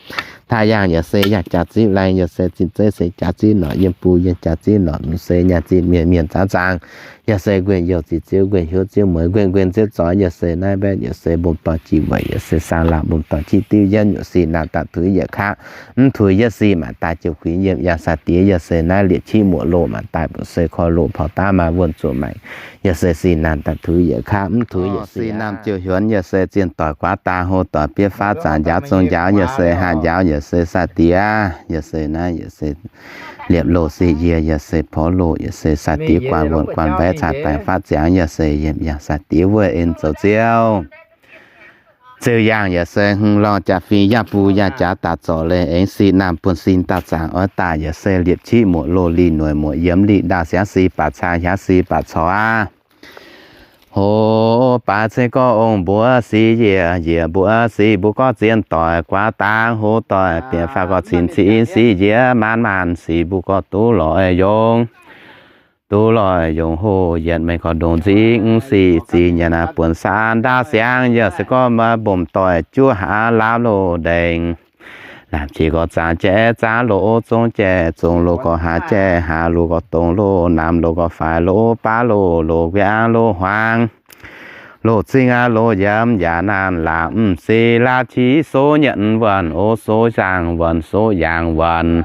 Taaih yangh yaac se yangh jaax zipv laengz, yaac se zinh zeiv se jaax zipv norqc, yiem bung yiem jaax zipv norqc, mv se nyaah zinh mienh mienh zaangv zaangc. Yaac se nquenh youh ziex ziouv, nquenh hnyouv ziouv mueiz, nquenh nquenh ziouv zoix, yaac se naaiv mbaeqv, yaac se mbungv dorh jiex weic, yaac se saang laauh mbungv dorh jiex diuv yienv, yuoqc sic naamh daaih tuix yietc kaqv. Mv tuix yietv sic maanc daaih jiouc kuinx yiem yaangh sai-diex, yaac se naaiv liepc qiv muoc loh maanc daaih mbu'ziex korv loh porv daav maaih wuonh zuqc maengc. Yaac se sic naamh daaih tuix yietc kaqv, mv tuix yietc sic naamh jiouc hiuonx, yaac se zienh doic guaav daaih hlo doic bietv faatv zaangc njaaux zong njaaux, yaac se haah njaaux, yaac se sai-diex, yaac se naaiv, yaac se liepc loh sic yie, yaac se porv loh, yaac se sai-diex guanh wuonh guanh mbaeqv caaix daengx faatv ziangx, yaac se yiem yaangh sai-diex wuov en zoux ziouv. Ziouv yangh yaac se hmz lorh jaa-fin yangh bung yangh jaax daaih zorc leiz aengx sic naamh buonv-sin daaih zaangc oix daaih, yaac se liepc qiv muoc loh lih noic muoc yiemx lih ndaauh siangx sic baac caa hiaangx sic baac corc aqv. Hoc baac ceng gorx ong mbuox sic yiec, yiec mbuox sic mbuo gorx zien doic guaav dangh hoc doic bieqc faah gorx cin cin sic yiec maanc maanc sic mbuo gorx duqv lorz yongh. Duqv lorz yongh hoc yietc mengh korv ndongc nzingh sic zinh nyanc buonc saan ndaauv siangx yaac se gorx maaih mbomc doic juov haax laauv loh ndengc. Laamh qiex gorx zaangc jaiv zaangv loh zong jaiv zong loh gorx haax jaiv haax loh gorx dongh loh naamh loh gorx faix loh baav loh loh guiangv loh huaang loh cing aqv loh yiemx yaac naanc laangc mv sic laauv qiex soux nyanc wuonh o soux zaangc wuonh soux yaangh wuonh.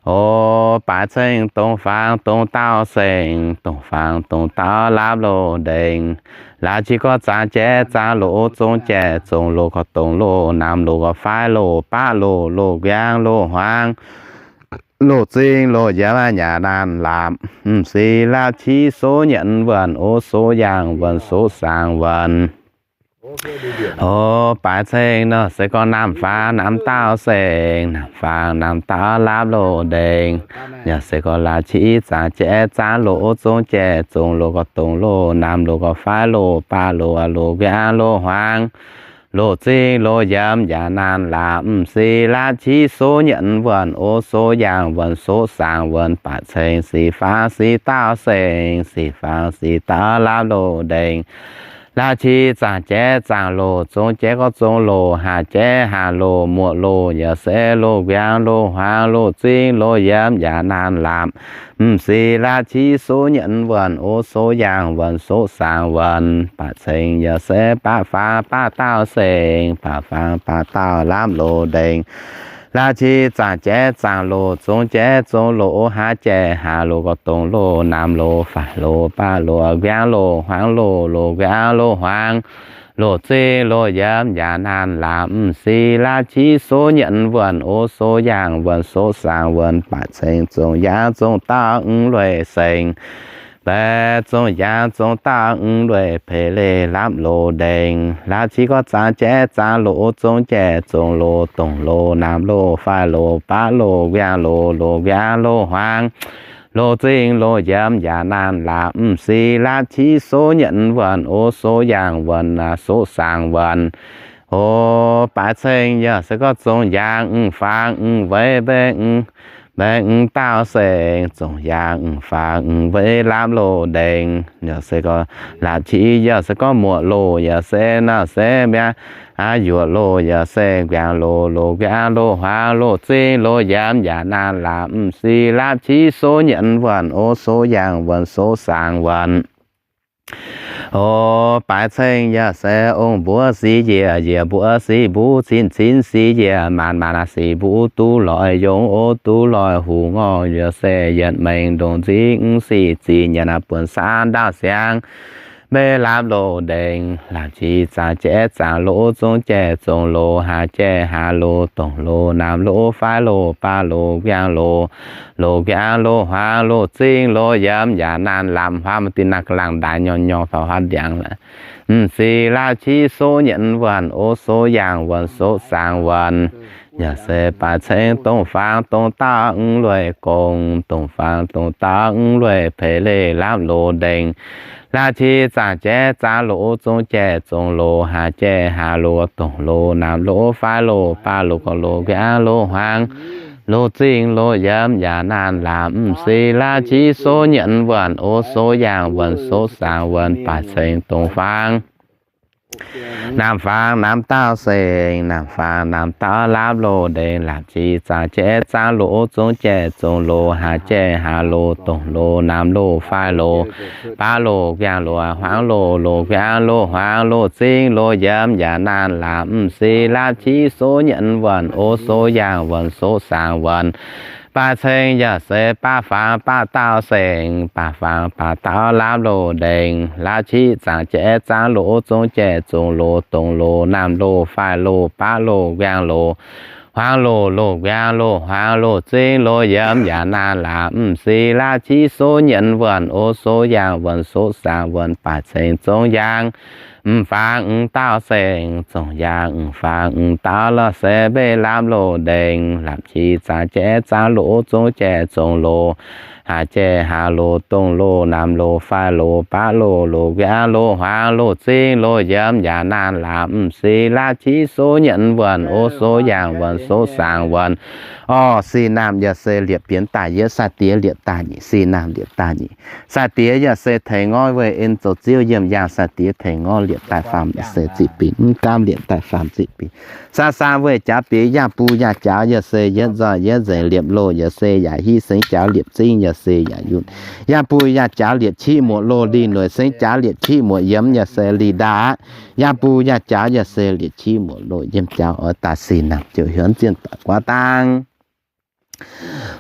O baaix ceng dongh faang dongh daauh saeng, dongh faang dongh daauh laapv loz ndengc. Laaix qiex gorqv zaangc jaiv zaangc loz zong jaiv zong loz gorqv dongh loz naamh loz gorqv faix loz baav loz loz nquaang loz hmuangx loz zing loz yiemx nyaah naanh laapv m'sieqv laapv qiex soux nyietv wuonh o soux yaangh wuonh soux saangx wuonh. O baaix ceng nor se gorngv naamh faang naamh daauh saeng, naamh faang naamh daauh laapv loz ndengc. Yaac se gorngv laapv qiex zaangc jaiv zaangc loz zong jaiv zong loz gorqv dongh loz naamh loz gorqv faix loz baav loz loz nquaang loz hmuangx loz zing loz yiemx nyaah naanh laapv m'sieqv laapv qiex soux nyietv wuonh o soux yaangh wuonh soux saangx wuonh baaix ceng sic faang sic daauh saeng, sic faang sic daauh laapv loz ndengc. Laapv qiex zaangc jaiv zaangc loz zong jaiv gorqv zong loz, haax jaiv haax loz muoqc loz, yaac se loz nquaang loz hmuangx loz zing loz yiemx nyaah naanh laapv m'sieqv laapv qiex soux nyietv wuonh o soux yaangh wuonh soux saangx wuonh baaix ceng yaac se baav faang baav daauh saeng, baav faang baav daauh laapv loz ndengc. Laapv qiex zaangc jaiv zaangc loz zong jaiv zong loz o haax jaiv haax loz gorqv dongh loz naamh loz faix loz baav loz nquaang loz hmuangx loz loz nquaang loz hmuangx loz zing loz yiemx nyaah naanh laapv m'sieqv laapv qiex soux nyietv wuonh o soux yaangh wuonh soux saangx wuonh baaix ceng zong yaangh zong daauh mv lueic saeng, baeqc zong yaangh zong daauh mv lueic peix leih laapv loz ndengc. Laapv qiex gorqv zaangc jaiv zaangc loz zong jaiv zong loz dongh loz naamh loz faix loz baav loz nquaang loz loz nquaang loz hmuangx loz zing loz yiemx nyaah naanh laapv m'sieqv laapv qiex soux nyietv wuonh o soux yaangh wuonh soux saangx wuonh. O baaix ceng yaac se gorngv zong yaangh mv faang mv weic mbaeqc mv mbaeqc mv daauh saeng, zong yaangh mv faang mv weic laapv loz ndengc. Yaac se gorngv laapv qiex yaac se gorngv muoqc loz yaac se naaiv se mi'aqv, yuoqc loz yaac se nquaang loz loz nquaang loz hmuangx loz zing loz yiemx nyaah naanh laapv m'sieqv laapv qiex soux nyietv wuonh o soux yaangh wuonh soux saangx wuonh. O baaix ceng yaac se ong mbuox sic njiec, njiec mbuox sic mbuv, cin cin sic njiec, maanc maanc sic mbuv, duqv loic yongz o duqv loic huv ngorc, yaac se yietc mengh ndongc nzingv sic zic nyanc buonc saanv ndaauv siangx meiv laapv loz ndengc. Laapv qiex zaangc jaiv zaangc loz zong jaiv zong loz, haax jaiv haax loz, dongh loz naamh loz faix loz baav loz nquaang loz, loz nquaang loz hmuangx loz zing loz yiemx nyaah naanh laapv hmuangx maiv dinh naaiv ga'laangh ndaaix nyorng nyorng taux huaav ndiangx laaix. M'sieqv laapv qiex soux nyietv wuonh o soux yaangh wuonh soux saangx wuonh. Yaac se baaix ceng dongh faang dongh daauh mv lueic gong, dongh faang dongh daauh mv lueic peix leih laapv loz ndengc. Laapv qiex zaangc jaiv zaangc loz zong jaiv zong loz, haax jaiv haax loz, dongh loz naamh loz faix loz baav loz gorqv loz nquaang loz hmuangx loz zing loz yiemx nyaah naanh laapv m'sieqv laapv qiex soux nyietv wuonh o soux yaangh wuonh soux saangx wuonh baaix ceng dongh faang naamh faang naamh daauh saeng, naamh faang naamh daauh laapv loz ndengc. Laapv qiex zaangc jaiv zaangc loz zong jaiv zong loz, haax jaiv haax loz, dongh loz naamh loz faix loz baav loz nquaang loz hmuangx loz, loz nquaang loz hmuangx loz zing loz yiemx nyaah naanh laapv m'sieqv laapv qiex soux nyietv wuonh o soux yaangh wuonh soux saangx wuonh baaix ceng yaac se baav faang baav daauh saeng, baav faang baav daauh laapv loz ndengc. Laapv qiex zaangc jaiv zaangc loz zong jaiv zong loz, dongh loz naamh loz faix loz baav loz nquaang loz hmuangx loz, loz nquaang loz hmuangx loz zing loz yiemx nyaah naanh laapv m'sieqv laapv qiex soux nyietv wuonh o soux yaangh wuonh soux saangx wuonh baaix ceng zong yaangh m'faang m'daauh saeng, zong yaangh m'faang m'daauh la'seix mbeix laapv loz ndengc. Laapv qiex zaangc jaiv zaangc loz zong jaiv zong loz, haax jaiv haax loz, dongh loz naamh loz faix loz baav loz, loz nquaang loz hmuangx loz zing loz yiemx nyaah naanh laapv m'sieqv laapv qiex soux nyietv wuonh o soux yaangh wuonh soux saangx wuonh. Orv, sic naamh yaac se liepc bienx daaih yietv, sai-diex liepc daaih nyic, sic naamh liepc daaih nyic. Sai-diex yaac se tengx ngorv weih en zoux ziouv yiem yaangh, sai-diex tengx ngorv liepc daaih faam yaac se ziqc binc, mv gaamv liepc daaih faam ziqc binc. Saa saa weih jaax bieix, yaangh buo yaangh jaax yaac se yietv nzoih yietv nzengc, liepc loz yaac se yaac hiv, sengx jaax liepc zingv yaac se yaac yunh. Yaangh buo yaangh jaax liepc qiex muoqc loz, lingh noic sengx jaax liepc qiex muoqc yiemx yaac se lingh ndaaih aqv. Yaangh buo yaangh jaax yaac se liepc qiex muoqc loz, yiem jaax oix daaih sic naamh ziouc hiuv zienh daaih guaav dangv.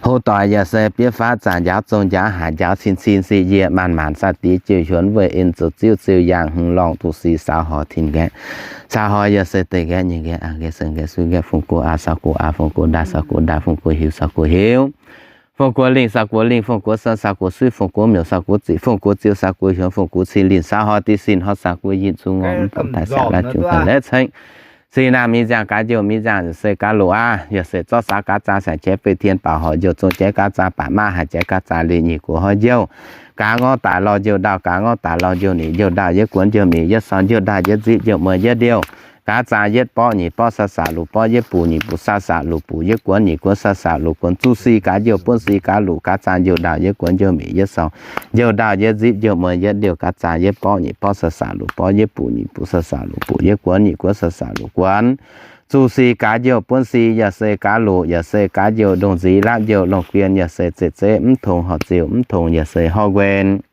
Hlo doic yaac se bieiv faatv zaangc njaaux zong njaaux haanc njaaux cin cin sic yie maanc maanc sai-diex jiu hiuonx weih en zoux ziuv ziu yaangh hmz lorngh duqv sic saaux horc tin nqaeqv. Saaux horc yaac se deix nqaeqv nyei nqaeqv aqv, nqaeqv se nqaeqv suiv nqaeqv fong guoqv aav saaux guoqv aav, fong guoqv ndaaih saaux guoqv ndaaih, fong guoqv hiuv saaux guoqv hiuv, fong guoqv lingh saaux guoqv lingh, fong guoqv sen saaux guoqv suiv, fong guoqv miuc saaux guoqv ziqc, fong guoqv ziu saaux guoqv hiuonx, fong guoqv cin linh saaux horc deix sin horc saaux guoqv yinh zungv ngorc mv baac daaih siaauc laav jiu daaih laav cengx. Sic naamh mingh nziangh gaax njoux mingh nziangh yaac se gaax loqc aqv, yaac se zorqv saax gaax zaah siang qiex fei tien baaux horc njoux zong jaiv gaax zaah baac maav haaix jaiv gaax zaah liuz nyic guoqv horc njoux. Gaax ngorv daaih lorh njoux ndau, gaax ngorv daaih lorh njoux nic njoux ndau, yietv guoqv njoux mic yietv sorng njoux ndau, yietv nzipv njoux mueiz yietv ndiouh. Gaax zaah yietv borqv nyic borqv saax saax luqc borqv yietv buc nyic buc saax saax luqc buc yietv guonv nyic guonv saax saax luqc guonv zuqc sic gaax njoux buonv sic gaax luqc gaax zaah njoux ndau, yietv guonv njoux mic yietv sorng njoux ndau, yietv nzipv njoux mueiz yietv ndiouh gaax zaah yietv borqv nyic borqv saax saax luqc borqv yietv buc nyic buc saax saax luqc buc yietv guonv nyic guonv saax saax luqc guonv zuqc sic gaax njoux buonv sic yaac se gaax loqc, yaac se gaax njoux ndongc nziv lapv njoux longc guien, yaac se zeiv zeiv mv tongx horc ziux mv tongx, yaac se horc nquenc.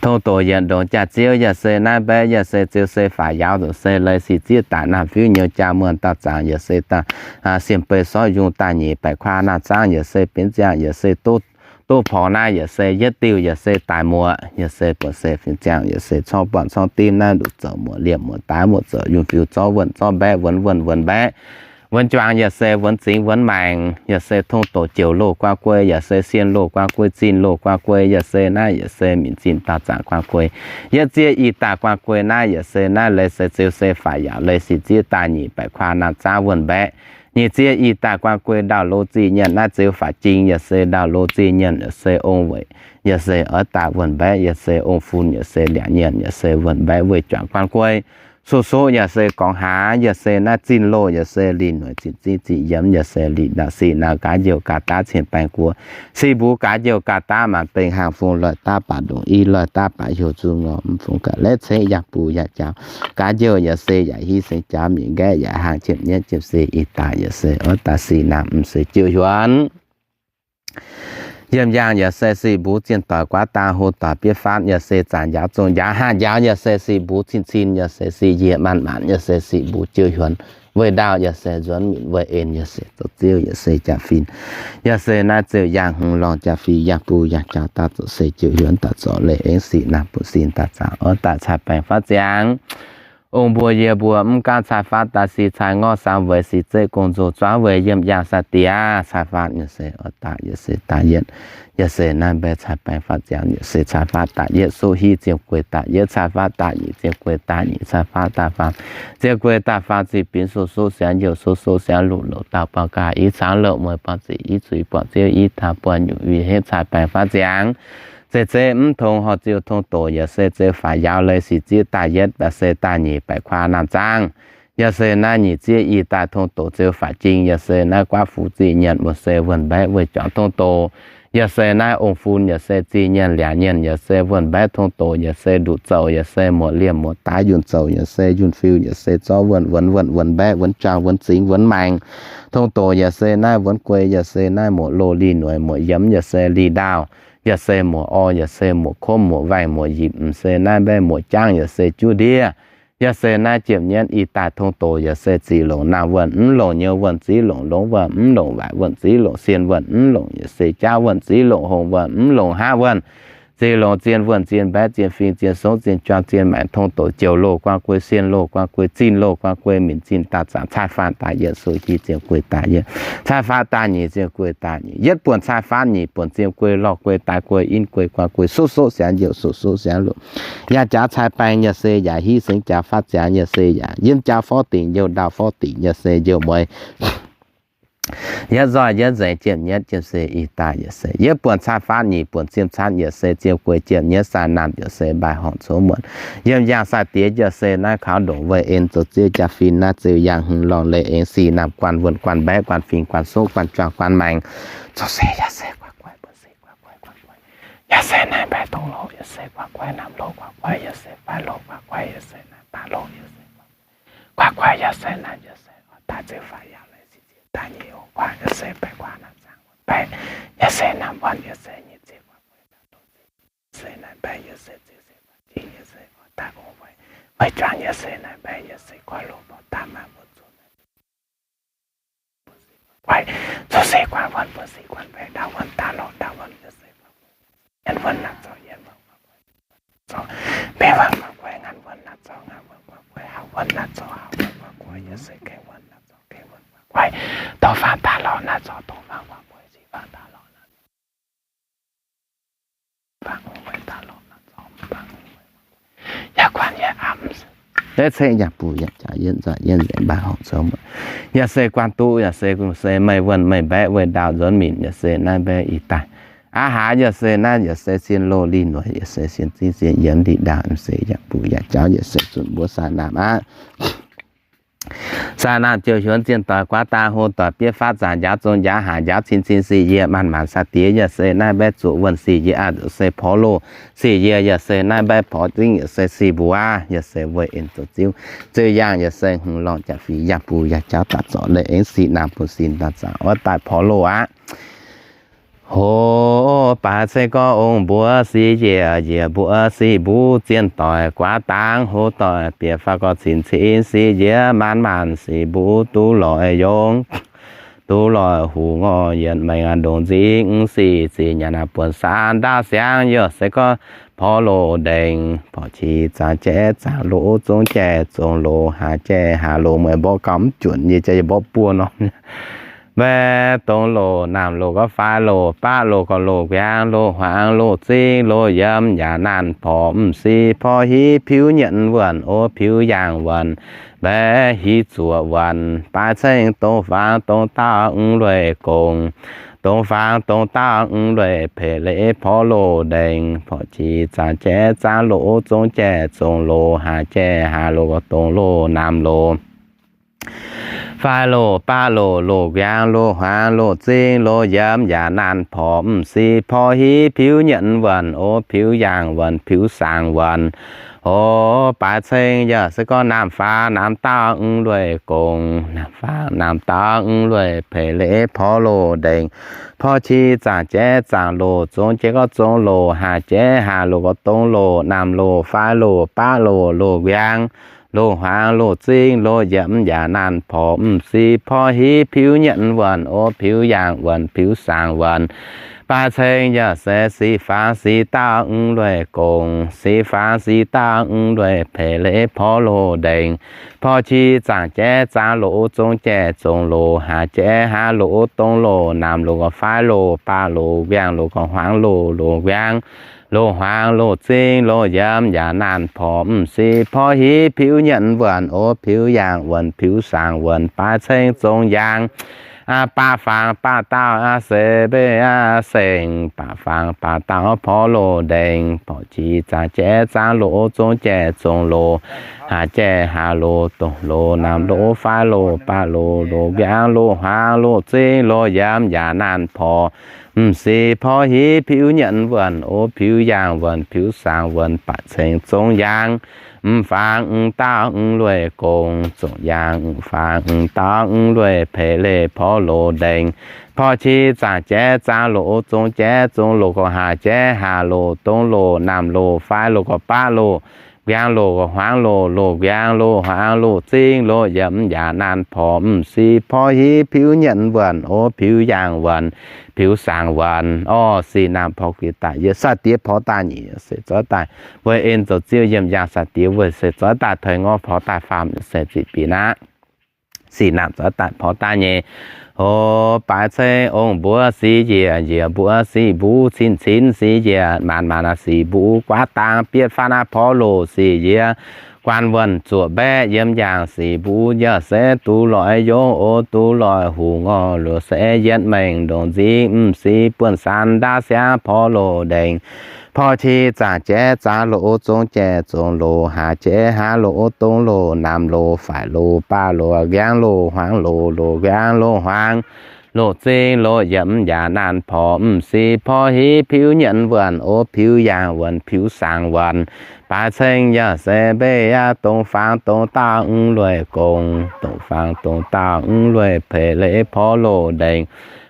Tong doqc yietc ndongc jaax-ziouv, yaac se naaiv mbaeqv, yaac se ziouv se faatv yaauv, se leiz sic zieqv daaih naamh fiuv nyouz jaa muonh dauh zaangc, yaac se daaih siemv bei sorv yungh daaih nyic baeqc kuaah naamh zaangv, yaac se benx ziangh, yaac se duqv porx naaiv, yaac se yietv diuh, yaac se daaih muoqc, yaac se buatc se fin ziangh, yaac se corngv buatc corngv dimv naaiv nduqc zoux muoqc liemh muoqc daaih muoqc zoux yungh fiuv zorv wuonh zorv mbaeqv wuonx wuonh wuonx mbaeqv wuonx juangc, yaac se wuonx zingx wuonx maengc, yaac se tong doqc jouc loh guaan guei, yaac se sienh loh guaan guei, zinh loh guaan guei, yaac se naaiv yaac se minc zinh dauh zaangc guaan guei. Yietv zieqv ih daaih guaan guei naaiv yaac se naaiv leiz se ziouv se faatv yaauc leiz sic zieqv daaih nyic baeqc kuaah naamh zaangv wuonh mbaeqv. Nyic zieqv ih daaih guaan guei ndau-loz zih nyienc naaiv ziouv faatv jing, yaac se ndau-loz zih nyienc yaac se ong weic, yaac se oix daaih wuonh mbaeqv, yaac se ong fun, yaac se liangc nyienc, yaac se wuonh mbaeqv weih juangc guaan guei. Suqv suqv yaac se gorngx hlaax, yaac se naaiv zinh loh, yaac se lih noic zinh zinh zinh yiemx, yaac se lih ndau sic naaiv gaax njoux gaax daav cien baeng guoqv, sic mbuo gaax njoux gaax daav maanc bengh haangh fung loih daav baac ndongc i loih daav baac heuc zungv ngorc mv fungx gaax laeqv cengx yangh buc yangh jaux gaax njoux, yaac se yaac hiv sengx jaux mingh nqaeqv yaac haangh jiepv nyietv jiepv se ih daaih yaac se oix daaih sic naamh mv se jiu hiuonx. Yiem yaangh yaac se sic mbuo zienh doic guaav dang hlo doic bieiv faatv yaac se zaangc njaaux zong njaaux haah njaaux yaac se sic mbuo cin cin yaac se sic njiec maanc maanc yaac se sic mbuo jiu hiuonx weih ndau yaac se nzuonx minc weih en yaac se zoux ziouv yaac se jaa-fin, yaac se naaiv ziouc yaangh hmz lorngh jaa-fin yangh buv yangh jaux daaih zoux se jiu hiuonx daaih zoux leiz aengx sic naamh buonv sin daaih zaangc oix daaih cai baengx faatv ziangx. Ong mbuo yie mbuo mv gaamv cai faatv daaih sic cai ngorv samx weic sic zeiv gong nzoh zuangv weic yiem yaangh sai-diex cai faatv yaac se oix daaih yaac se daaih yietv, yaac se naaiv mbaeqv cai baengx faatv ziangx yaac se cai faatv daaih yietv suqv hiv ziouc gueix daaih yietv cai faatv daaih nyic ziouc gueix daaih nyic cai faatv daaih faam ziouc gueix daaih faam zic binc suqv suqv siangx youc suqv suqv siangx luqc louc dauh buangh gaax i cangx louc mueiz buangh zic i zuiz buangh ziouv i taux buangh nyungc wih henv cai baengx faatv ziangx. Zeiv zeiv mv tongx horc ziux tong doqc yaac se ziouv faatv yaauv leiz sic zieqv daaih yietv yaac se daaih nyic baeqc kuaah naamh zaangv. Yaac se naaiv nyic zieqv ih daaih tong doqc ziouv faatv jing, yaac se naaiv guaav fuv zih nyienc wuov se wuonh mbaeqv weih juangc tong doqc. Yaac se naaiv ong fun yaac se zih nyienc liangc nyienc yaac se wuonh mbaeqv tong doqc, yaac se nduqc zoux yaac se muoqc liemh muoqc daav yunh zoux yaac se yunh fiuv yaac se zorv wuonh wuonx wuonh wuonx mbaeqv wuonx juangc wuonx zingx wuonx maengc. Tong doqc yaac se naaiv wuonx guei yaac se naaiv muoqc loh lih noic muoqc yiemx yaac se lih ndaauh, yaac se muoqc orv yaac se muoqc komv muoqc waengh muoqc yipc, mv se naaiv mbaeqv muoqc jangv yaac se juv ndiev. Yaac se naaiv jiepv nyienv ih daaih tong doqc yaac se ziqc longc naamh wuonh mv longc nyouz wuonh, ziv longc longx wuonh mv longc waaic wuonh, ziv longc sienh wuonh mv longc yaac se jaav wuonh, ziv longc hongh wuonh mv longc haav wuonh, ziv longc zien wuonh zien mbaeqv zien fing zien songv zien juang zien maengc, tong doqc jouc loh guaan guei, sienh loh guaan guei, zinh loh guaan guei, minc zinh daaih zaangc cai faatv daaih yietv, suqv hiv ziouc gueix daaih yietv, cai faatv daaih nyic ziouc gueix daaih nyic, yietv buonc cai faatv nyic buonc ziouc gueix lorh gueix daaih gueix in gueix guaan gueix suqv suqv siangx youc suqv suqv siangx loh. Yaac jaax cai baeng yaac se yaac hiv sengx jaax faatv ziangx yaac se yaac yiem jaax forv dingc youh ndau forv dingc yaac se youh mueiz. Yietv nzoih yietv nzengc jiepv nyietv jiepv se ih daaih yaac se yietv buonc cai faatv nyic buonc ziemv caatv yaac se ziouc gueix jiepv nyietv sai naamh yaac se mbaih horngc cov muonc. Yiem yaangh sai-diex yaac se naaiv kaux ndongc weih en zoux ziouv jaa-fin naaiv ziouc yaangh hmz lorngh leiz aengx sic naamh guanh wuonh guanh mbaeqv guanh fingx guanh songv guanh juang guanh maengc. Zoux se yaac se guanh gueix, buonv se guanh gueix, guanh gueix. Yaac se naaiv mbaeqv dongh loh yaac se guanh gueix, naamh loh guanh gueix, yaac se faix loh guanh gueix, yaac se naaiv daaih loh yaac se guanh gueix, yaac se naaiv yaac se oix daaih ziouc faix yaauc leiz sic zieqv daaih nyic ong guanh, yaac se baeqc guanh naamh zaangv wuonh baeqv, yaac se naamh wuonh yaac se nyic zieqv guanh gueix daaih doqc zieqv, se naaiv mbaeqv yaac se ziouc se faix jing, yaac se oix daaih ong weic, weic juangc yaac se naaiv mbaeqv yaac se guanh loh mborqv daaih maaih mbuo zuqc naaiv gueix, zoux se guanh wuonh mbuo sic guanh mbaeqc, ndau wuonh daaih lorqc ndau wuonh, yaac se guanh mbuo yiem wuonh naaiv zorqv yiem wuonh guanh gueix, zorqv mbaeqc wuonh guanh gueix, ngaanc wuonh naaiv zorqv ngaanc wuonh guanh gueix, hauv wuonh naaiv zorqv hauv wuonh guanh gueix, yaac se gengh wuonh naaiv zorqv gengh wuonh guanh gueix, dongh faanv daaih lorqc naaiv zorqv dongh faanv guanh gueix, sic faanv daaih lorqc naaiv Yaac guanh yie aqv, mv ceng yaac buoz yaac jaax yie nzauh yie nzengc mbaih horngc cong. Yaac se guanh duqv, yaac se, se meih wuonh meih mbaeqv weih ndau nzuonx minc, yaac se naaiv mbaeqv ih daaih. Aqv haaix yaac se naaiv, yaac se sin loz lih noic, yaac se sin zingv sin yienx lih ndau, mv se yaac buoz yaac jauv, yaac se zunc mbuo sai naamh aqv. Sai naamh jouh hiuonx zienh doic guaav dang hlo doic bietv fatv zaangc njaaux zong njaaux haac njaaux cin cin sic yie maanc maanc sai-diex, yaac se naaiv mbaeqv zuoqc wuonh sic yie aqv, se porv loh sic yie, yaac se naaiv mbaeqv porv zingv, yaac se sic mbuox, yaac se weih en zoux ziuv zeu yaangh, yaac se hmz lorngh jaax fingx yaac buoz yaac jauv daaih zorc leiz aengx sic naamh buoz sin daaih zaangc oix daaih porv loh aqv. Hoc baaix ceng gorngv ong mbuox sic njiec, njiec mbuox sic mbuv zienh doic guaav dang hlo doic bietv fatv gorx cin cin sic njiec maanc maanc sic mbuv duqv loic yongh, duqv loic huc ngorc yienx maengx ndongc nzingh sic zinh nyanc buonc saan ndaauv siangx, yaac se gorngv porv loh ndengc, porv qiex zaangc jaiv zaangc loz zong jaiv zong loz haaix jaiv haaix loz, meih mborqv gauh mv juonc, yie jaax yie mborqv buo norm. Mbaeqv dongh loz naamh loz gorngv faix loz baqv loz gorx loz nquaangx loz hmuangx loz zingv loz yiem yaac naanh porv m'sieqv porv hiv piuv nyietv wuonh o piuv yaangh wuonh mbaeqv hiv zuoqc wuonh baaix ceng dongh faang dongh daauh mv lueic gongc, dongh faang dongh daauh mv lueic peix leiz porv loh ndengc, porv qiex zaangc jaiv zaangc loz zong jaiv zong loz haaix jaiv haaix loz gorx dongh loz naamh loz faix loh baqv loh loz nquaangx loz hmuangx loz zingv loz yiem yaac naanh porv m'sieqv porv hiv piuv nyietv wuonh o piuv yaangh wuonh piuv saangc wuonh. Hoc baaix ceng yaac se gorngv naamh faang naamh daauh mv lueic gongc, naamh faang naamh daauh mv lueic peix leiz porv loh ndengc, porv qiex zaangc jaiv zaangc loz zong jaiv gorx zong loz haaix jaiv haaix loz gorx dongh loz naamh loz faix loh baqv loh loz nquaangx loz hmuangx loz zingv loz yiem yaac naanh porv m'sieqv porv hiv piuv nyietv wuonh o piuv yaangh wuonh piuv saangc wuonh. Baaix ceng yaac se sic faang sic daauh mv lueic gongc, sic faang sic daauh mv lueic peix leiz porv loh ndengc, porv qiex zaangc jaiv zaangc loz zong jaiv zong loz haaix jaiv haaix loz dongh loz naamh loz gorx faix loh baqv loh nquaangx loz gorx hmuangx loh loz nquaangx loz hmuangx loz zingv loz yiem yaac naanh porv m'sieqv porv hiv piuv nyietv wuonh o piuv yaangh wuonh piuv saangc wuonh baaix ceng zong yaangh baqv faang baqv daauh se mbe sengx baqv faang baqv daauh porv loh ndengc, porv qiex zaangc jaiv zaangc loz zong jaiv zong loz haaix jaiv haaix loz dongh loz naamh loz faix loh baqv loh loz nquaangx loz hmuangx loz zingv loz yiem yaac naanh porv m'sieqv porv hiv piuv nyietv wuonh o piuv yaangh wuonh piuv saangc wuonh baaix ceng zong yaangh m'faang m'daauh m'lueic gongc, zong yaangh m'faang m'daauh m'lueic peix leiz porv loh ndengc, porv qiex zaangc jaiv zaangc loz zong jaiv zong loz gorx haaix jaiv haaix loz dongh loz naamh loz faix loh gorx baqv loh nquaangx loz gorx hmuangx loh loz nquaangx loz hmuangx loz zingv loz yiem yaac naanh porv m'sieqv porv hiv piuv nyietv wuonh o piuv yaangh wuonh piuv saangc wuonh. Orv, sic naamh porv guix daaih, yie sai-diex porv daaih nyic se zorqv daaih, weic en zoux ziouv yiem yaangh sai-diex weic se zorqv daaih teix ngorv porv daaih faam se ziqc bieqc aqv. Sic naamh zorqv daaih porv daaih nyei. Hoc baaix ceng ong mbuox sic njiec, njiec mbuox sic mbuv, cin cin sic njiec maanc maanc sic mbuv guaav dang bietv fatv aqv porv loh sic yie guanh wuonh zuoqc mbaeqv yiem yaangh sic mbuv yaac se duqv loic yongh o duqv loic huc ngorc loz se yietv mengh ndongc nzingh m'sieqv buonv-saan ndaauv siangv porv loh ndengc, porv qiex zaangc jaiv zaangc loz zong jaiv zong loz haaix jaiv haaix loz dongh loz naamh loz faix loh baqv loh nquaangx loz hmuangx loz loz nquaangx loz hmuangx loz zingv loz yiem yaac naanh porv m'sieqv porv hiv piuv nyietv wuonh o piuv yaangh wuonh piuv saangc wuonh. Baaix ceng yaac se mbe aqv dongh faang dongh daauh mv lueic gongc, dongh faang dongh daauh mv lueic peix leiz porv loh ndengc,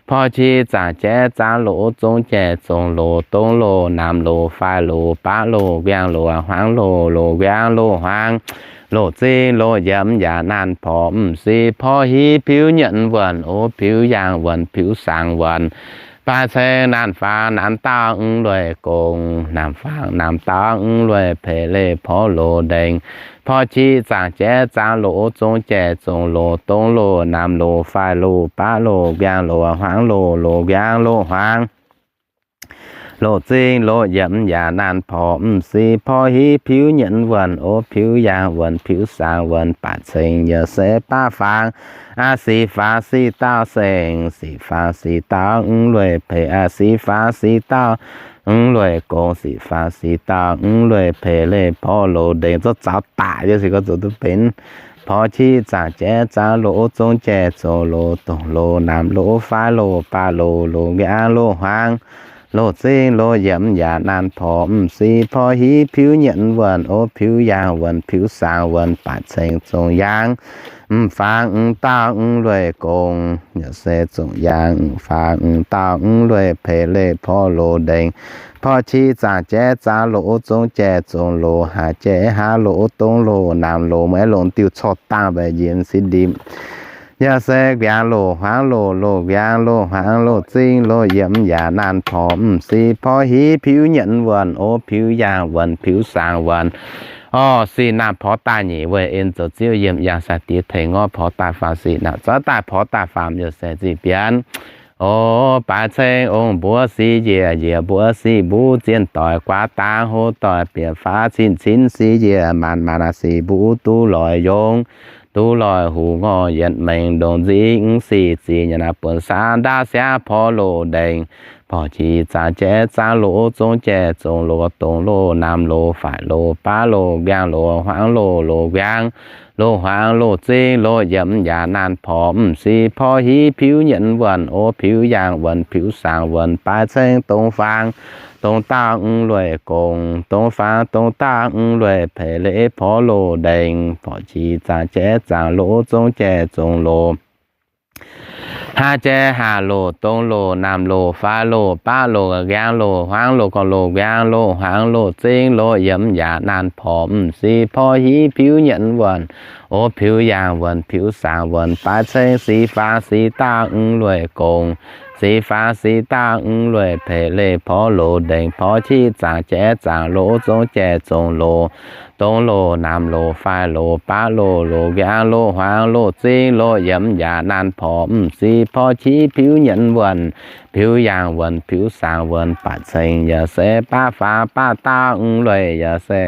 porv qiex zaangc jaiv zaangc loz zong jaiv zong loz dongh loz naamh loz faix loh baqv loh nquaangx loz hmuangx loz loz nquaangx loz hmuangx loz-zingh loz-yiemz yaac naanh porx m'sieqv porv hiv piuv nyietv wuonh, o piuv yaangh wuonh, piuv saangx wuonh, baaix ceng naanh faang naanx dauh mv lueic gongh, naanh faang naanx dauh mv lueic peix leih porv loz ndengc, porv qiex zaangc jaiv zaangc loz zong jaiv zong loz, dongh loz naamh loz faix loz baav loz nqaang loz hmuangv loz, loz nqaang loz hmuangv, loz-zingh loz-yiemz yaac naanh porx m'sieqv porv hiv piuv nyietv wuonh, o piuv yaangh wuonh, piuv saangx wuonh, baaix ceng yaac se baav faang, aa sic faang sic dauh saeng, sic faang sic dauh mv lueic peix, aa sic faang sic dauh mv lueic gongx, sic faang sic dauh mv lueic peix leih porv loz ndengc. Zorqv zaux daic nyei se gorngv zoux duqv benx. Porv qiex zaangc jaiv zaangc loz zong jaiv zong loz, dongh loz naamh loz faix loz baav loz, loz nqaang loz hmuangv, loz-zingh loz-yiemz yaac naanh porx m'sieqv porv hiv piuv nyietv wuonh, o piuv yaangh wuonh, piuv saangx wuonh, baaix ceng zong yaangh m'faang m'dauh mv lueic gongx, yaac se zong yaangh m'faang m'dauh mv lueic peix leih porv loz ndengc, porv qiex zaangc jaiv zaangc loz zong jaiv zong loz, haaix jaiv haaix loz, dongh loz naamh loz, maiv longc diuh corc dangh mbaeqc njiec m'sieqv ndipc, yaac se nqaang loz hmuangv loz, loz nqaang loz hmuangv, loz-zingh loz-yiemz yaac naanh porx m'sieqv porv hiv piuv nyietv wuonh, o piuv yaangh wuonh, piuv saangx wuonh, orv sic naamh porv daaih nyeic weih en zoux ziouv yiem yangh sai-diex tengx ngorv porv daaih faam sic naamh zorqv daaih porv daaih faam yaac se zingh bienx. O baaix ceng ong mbuov sic njiec, njiec mbuov sic mbuv zien doic guaav dangx hlo doic bieqc faav cin cin sic njiec maanc maanc sic mbuv duqv loic yongz, duqv loic huc ngorc yietc mengh ndongc nzingh sic zic nyanc naaiv buonc saan ndaav siav porv loz ndengc, porv qiex zaangc jaiv zaangc loz zong jaiv zong loz, dongh loz naamh loz faix loz baav loz nqaang loz hmuangv loz, loz nqaang loz hmuangv, loz-zingh loz-yiemz yaac naanh porx m'sieqv porv hiv piuv nyietv wuonh, o piuv yaangh wuonh, piuv saangx wuonh, baaix ceng dongh faang dongh dauh mv lueic gongx, dongh faang dongh dauh mv lueic peix leih porv loz ndengc, porv qiex zaangc jaiv zaangc loz zong jaiv zong loz, haaix jaiv haaix loz, dongh loz naamh loz faix loz baav loz nqaang loz hmuangv loz, gorngv loz nqaang loz hmuangv, loz-zingh loz-yiemz yaac naanh porx m'sieqv porv hiv piuv nyietv wuonh, o piuv yaangh wuonh, piuv saangx wuonh, baaix ceng sic faang sic dauh mv lueic gongx, sic faang sic dauh mv lueic peix leih porv loz ndengc, porv qiex zaangc jaiv zaangc loz zong jaiv zong loz, dongh loz naamh loz faix loz baav loz, loz nqaang loz hmuangv, loz-zingh loz-yiemz yaac naanh porx m'sieqv porv hiv piuv nyietv wuonh, piuv yaangh wuonh, piuv saangx wuonh, baaix ceng yaac se baav faang baav dauh mv lueic yaac se,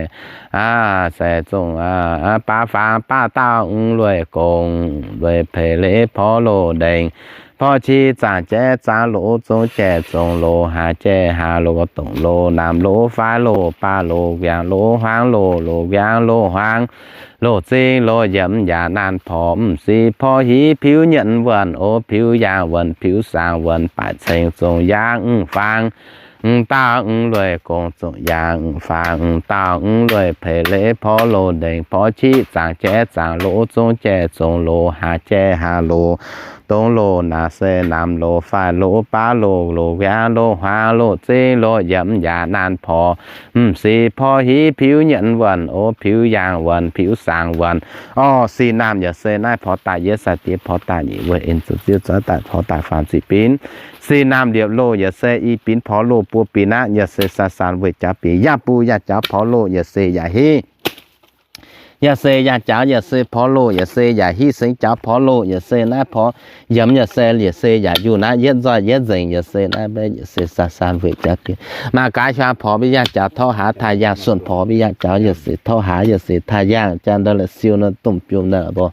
aa, se zong, aa, baav faang baav dauh mv lueic gongx, lueic peix leih porv loz ndengc, porv qiex zaangc jaiv zaangc loz zong jaiv zong loz, haaix jaiv haaix loz, dongh loz naamh loz faix loz baav loz nqaang loz hmuangv loz, loz nqaang loz hmuangv, loz-zingh loz-yiemz yaac naanh porx m'sieqv porv hiv piuv nyietv wuonh, o piuv yaangh wuonh, piuv saangx wuonh, baaix ceng zong yaangh m'faang m'dauh mv lueic gongx, zong yaangh m'faang m'dauh mv lueic peix leih porv loz ndengc, porv qiex zaangc jaiv zaangc loz zong jaiv zong loz, haaix jaiv haaix loz, dongh loz naaic se naamh loz faix loz baav loz, loz nqaang loz hmuangv, loz-zingh loz-yiemz yaac naanh porx m'sieqv porv hiv piuv nyietv wuonh, o piuv yaangh wuonh, piuv saangx wuonh. Orv sic naamh yaac se naaiv porv daaih yietv sai-diex porv daaih nyeic weih en zoux ziouv zorqv daaih porv daaih faam sic binx. Sic naamh liepc loh yaac se i binx porv loh buo binx aqv, yaac se saan saan weih jaax binx yaac buv yaac jaax porv loh yaac se yaac hiv. Yaac se yaac jaax yaac se porv loh yaac se yaac hiv sengx jaax porv loh yaac se naaiv porv yiemz yaac se yaac se yaac yuh naaiv yietv nzoih yietv nzengc yaac se naaiv mbaeqv yaac se saan saan weih jaax binx. Maaih gaax hiuang porv mbiv yaangh jaax torv haaix, taaih yaangh suonc porv mbiv yaangh jaax yaac se torv haaix yaac se taaih yaangh jaax ndau la'siu nor domh biomv nor mbuo.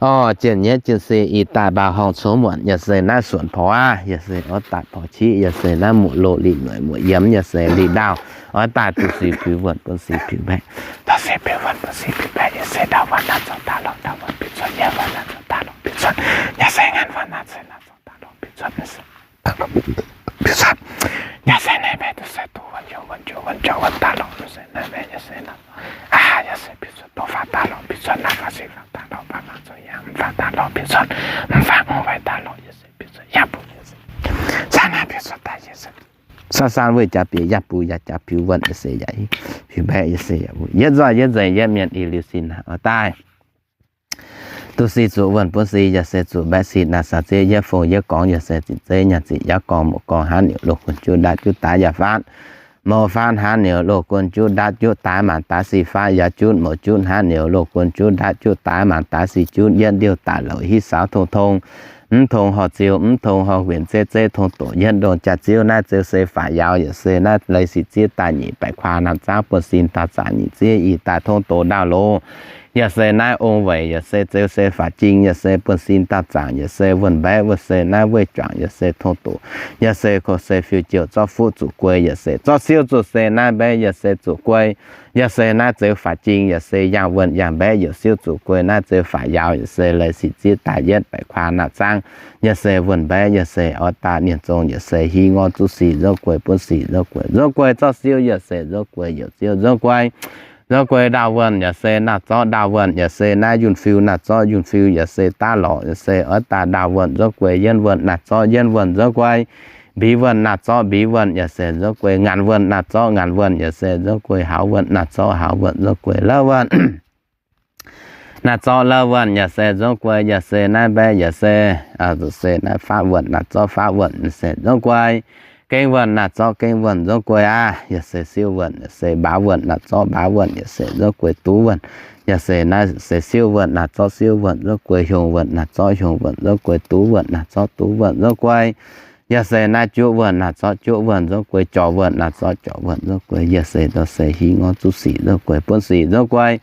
Orv jienh nyietv jienh se ih daaih mbaa horngh congx muonc yaac se naaiv suonc porv aqv, yaac se oix daaih porv qiv yaac se naaiv muoc loh lic noic muoc yiemz yaac se lic ndau. Oix daaih duqv sic piux wuonh bun sic piux mbaeqc, daaih sic piux wuonh bun sic piux mbaeqc, yaac se ndau wuonh naaiv zoux daaih lorqc, ndau wuonh piux cuotv, yaac wuonh naaiv zoux daaih lorqc piux cuotv, yaac se ngaanv wuonh naaiv zoux daaih lorqc piux cuotv, piux cuotv. Yaac se naaiv mbaeqc duqv se duqv wuonh yaac wuonh juoqv wuonh juoqv wuonh daaih lorqc, yaac se naaiv mbaeqc yaac se naaiv, aa, yaac se piux cuotv dongh faang daaih lorqc piux cuotv, naaiv faang sic faang daaih lorqc, faang faang daaih lorqc piux cuotv, m'faang ong mbaeqc daaih lorqc, yaac se piux cuotv yaac buv yaac se, zaangc naaiv piux cuotv daaih yaac se Saauv saanv weih jaax bieqc yaac buv yaac jaax piux wuonh yaac se yaac hiuv, piux mbaeqv yaac se yaac buv. Yietv nzoih yietv nzengc yietv mienh i liuz sin hnangv oix daaih. Duqv si zuqc wuonh buonv si yaac se zuqc mbaeqv si naaic saaux zieqv yietv fong yietv gorngv yaac se zinh zeiv nyaanh ziqc yaav gorngv mouz gorngv hnangv niouz loz guon juqv ndaatv juqv daaix yaac faatv. Mouz faatv hnangv niouz loz guon juqv ndaatv juqv daaix maanc daaix si faatv yaav juqv mouz juqv hnangv niouz loz guon juqv ndaatv juqv daaix maanc daaix si juqv yietv ndiuh daaih louc hitv saauv tong tong. Mv tong horh ziux, mv tong horh winc zeiv zeiv tong doqc yietv ndongh jaax-ziouv naaiv zeu se faatv yaauv yaac se naaiv leiz sic zieqv daaih nyic baeqc kuaah naamh zaangv buonv sin daauh zaangc nyic zieqv ih daaih tong doqc ndaauh loz. Yaac se naaiv ong weic yaac se zeu se faatv jing yaac se buonv sin daauh zaangc yaac se wuonh mbaeqv wuov se naaiv weih juangc yaac se tong doqc. Yaac se kouv se fiuv jouh zorqv fuqv zuqc guei yaac se zorqv siouv zuqc se naaiv mbaeqv yaac se zuqc guei. Yaac se naaiv zeu faatv jing yaac se yangh wuonh yangh mbaeqv yaac siouv zuqc guei naaiv zeu faatv yaauv yaac se leiz sic zieqv daaih yietv baeqc kuaah naamh zaangv. Yaac se wuonh mbaeqv yaac se oix daaih mienh zong yaac se hi ngor zuqv sic nzouv guei buonv sic nzouv guei nzouv guei zorqv siouv yaac se nzouv guei youc siouv nzouv guei. Nzouv guei ndaauh wuonh yaac se naaiv zorqv ndaauh wuonh yaac se naaiv yunh fiu naaiv zorqv yunh fiu yaac se daav lorqc yaac se oix daaih ndaauh wuonh nzouv guei yienv wuonh naaiv zorqv yienv wuonh nzouv guei. Mbiv wuonh naaiv zorqv mbiv wuonh yaac se nzouv guei ngaanc wuonh naaiv zorqv ngaanc wuonh yaac se nzouv guei hauz wuonh naaiv zorqv hauz wuonh nzouv guei lov wuonh naaiv zorqv lov wuonh yaac se nzouv guei yaac se naaiv mbaeqv yaac se, se naaiv faatv wuonh naaiv zorqv faatv wuonh yaac se nzouv guei. Gengh wuonh naaiv zorqv gengh wuonh nzouv guei aqv. Yaac se siouv wuonh yaac se mbaaux wuonh naaiv zorqv mbaaux wuonh yaac se nzouv guei duqv wuonh. Yaac se naaiv se siouv wuonh naaiv zorqv siouv wuonh nzouv guei hiong wuonh naaiv zorqv hiong wuonh nzouv guei duqv wuonh naaiv zorqv duqv wuonh nzouv guei. Yaac se naaiv juqv wuonh naaiv zorqv juqv wuonh nzouv guei jorc wuonh naaiv zorqv jorc wuonh nzouv guei. Yaac se nor se hi ngor zuqv sic nzouv guei buonv sic nzouv guei.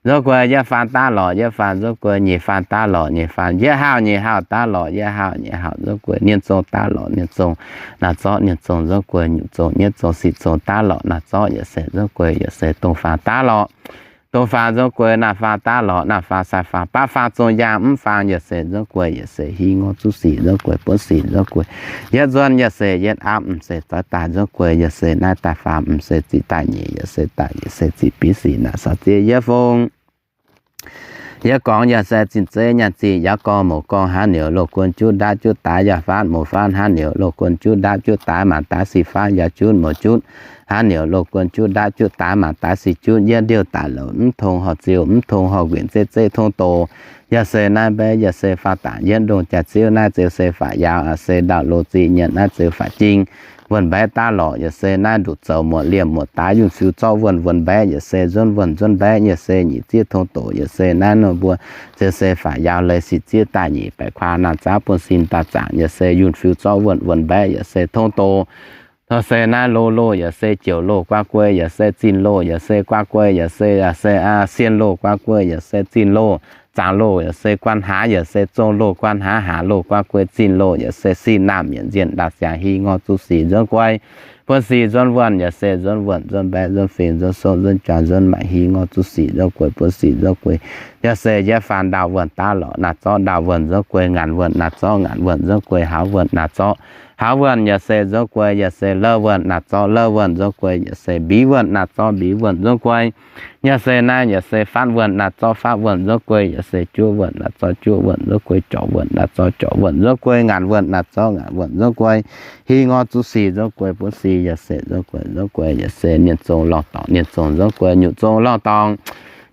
Nzouv guei yietv faanv daav lorqc yietv faanv nzouv guei nyeic faanv daav lorqc nyeic faanv yietv haauh nyeic haauh daav lorqc yietv haauh nyeic haauh nzouv guei. Nienv zong daav lorqc nienv zong naaiv zorqv nienv zong nzouv guei. Nyutc zong nyetv zong sic zong daav lorqc naaiv zorqv yaac se nzouv guei yaac se dongh faanv daav lorqc. Dongh faanv nzouv guei naaiv faanv daav lorqc naaiv faanv sai faanv baav faanv zong yaangh mv faanv yaac se nzouv guei yaac se hi ngor zuqv sic nzouv guei buonv sic nzouv guei. Yietv nzuonv yaac se yietv aapv m'seix zoix daaih nzouv guei yaac se naaiv daaih faanv m'seix ziqc daaih nyeic yaac se daaih yaac se ziqc biv sic naaiv saaux zieqv yietv fong. Yietv gorngv yaac se zinh zeiv nyaanh ziqc yaav gorngv mouz gorngv hnangv niouz loz guon juqv ndaatv juqv daaix yaac faatv mouz faatv hnangv niouz loz guon juqv ndaatv juqv daaix maanc daaix sic faatv yaav juqv mouz juqv hnangv niouz loz guon juqv ndaatv juqv daaix maanc daaix sic juqv yietv ndiuh daaih louc mv tong horh ziux mv tong horh winc zeiv zeiv tong doqc. Yaac se naaiv mbaeqv yaac se faatv dangc yietv ndongh jaax-ziouv naaiv zeu se faatv yaauv aqv se ndaauh loz zieqv nyienc naaiv zeu faatv jing. Wuonh mbaeqv daav lorqc yaac se naaiv nduqc zoux muoc liemh muoc daaix yunh fiu zorqv wuonh wuonh mbaeqv yaac se nzuonv wuonh nzuonv mbaeqv yaac se nyic zieqv tong doqc yaac se naaiv nor mbuo zeu se faatv yaauv leiz sic zieqv daaih nyic baeqc kuaah naamh zaangv buonv sin daauh zaangc yaac se yunh fiu zorqv wuonh wuonh mbaeqv yaac se tong doqc. Nor se naaiv loz loh yaac se jouc loh guaav guei yaac se zinh loh yaac se guaav guei yaac se, yaac se sien loh guaav guei yaac se zinh loh, zaangc loh yaac se guan haav yaac se zong loh guan haav, haav loh guaav guei zinh loh yaac se sin naamh mietc nzienh ndaauh siangx hi ngor zuqv sic nzuonv guei. Buonv sic nzuonv wuonh yaac se nzuonv wuonh nzuonv mbaeqv nzuonv fingx nzuonv sou nzuonv juangc nzuonv maaic hi ngor zuqv sic nzuonv guei buonv sic nzuonv guei. Yaac se yietv faanv ndaauh wuonh daav lorqc naaiv zorqv ndaauh wuonh nzuonv guei ngaanc wuonh naaiv zorqv ngaanc wuonh nzuonv guei hauz wuonh naaiv zorqv hauz wuonh yaac se nzuonv guei yaac se lov wuonh naaiv zorqv lov wuonh nzuonv guei yaac se mbiv wuonh naaiv zorqv mbiv wuonh nzuonv guei. Yaac se naaiv yaac se faatv wuonh naaiv zorqv faatv wuonh nzuonv guei yaac se juov wuonh naaiv zorqv juov wuonh nzuonv guei jorc wuonh naaiv zorqv jorc wuonh nzuonv guei ngaanc wuonh naaiv zorqv ngaanc wuonh nzuonv guei. Hi ngor zuqv sic nzuonv guei buonv sic yaac se nzuonv guei nzuonv guei yaac se nienv zong lorh dorngc nienv zong nzuonv guei nyutc zong lorh dorngc.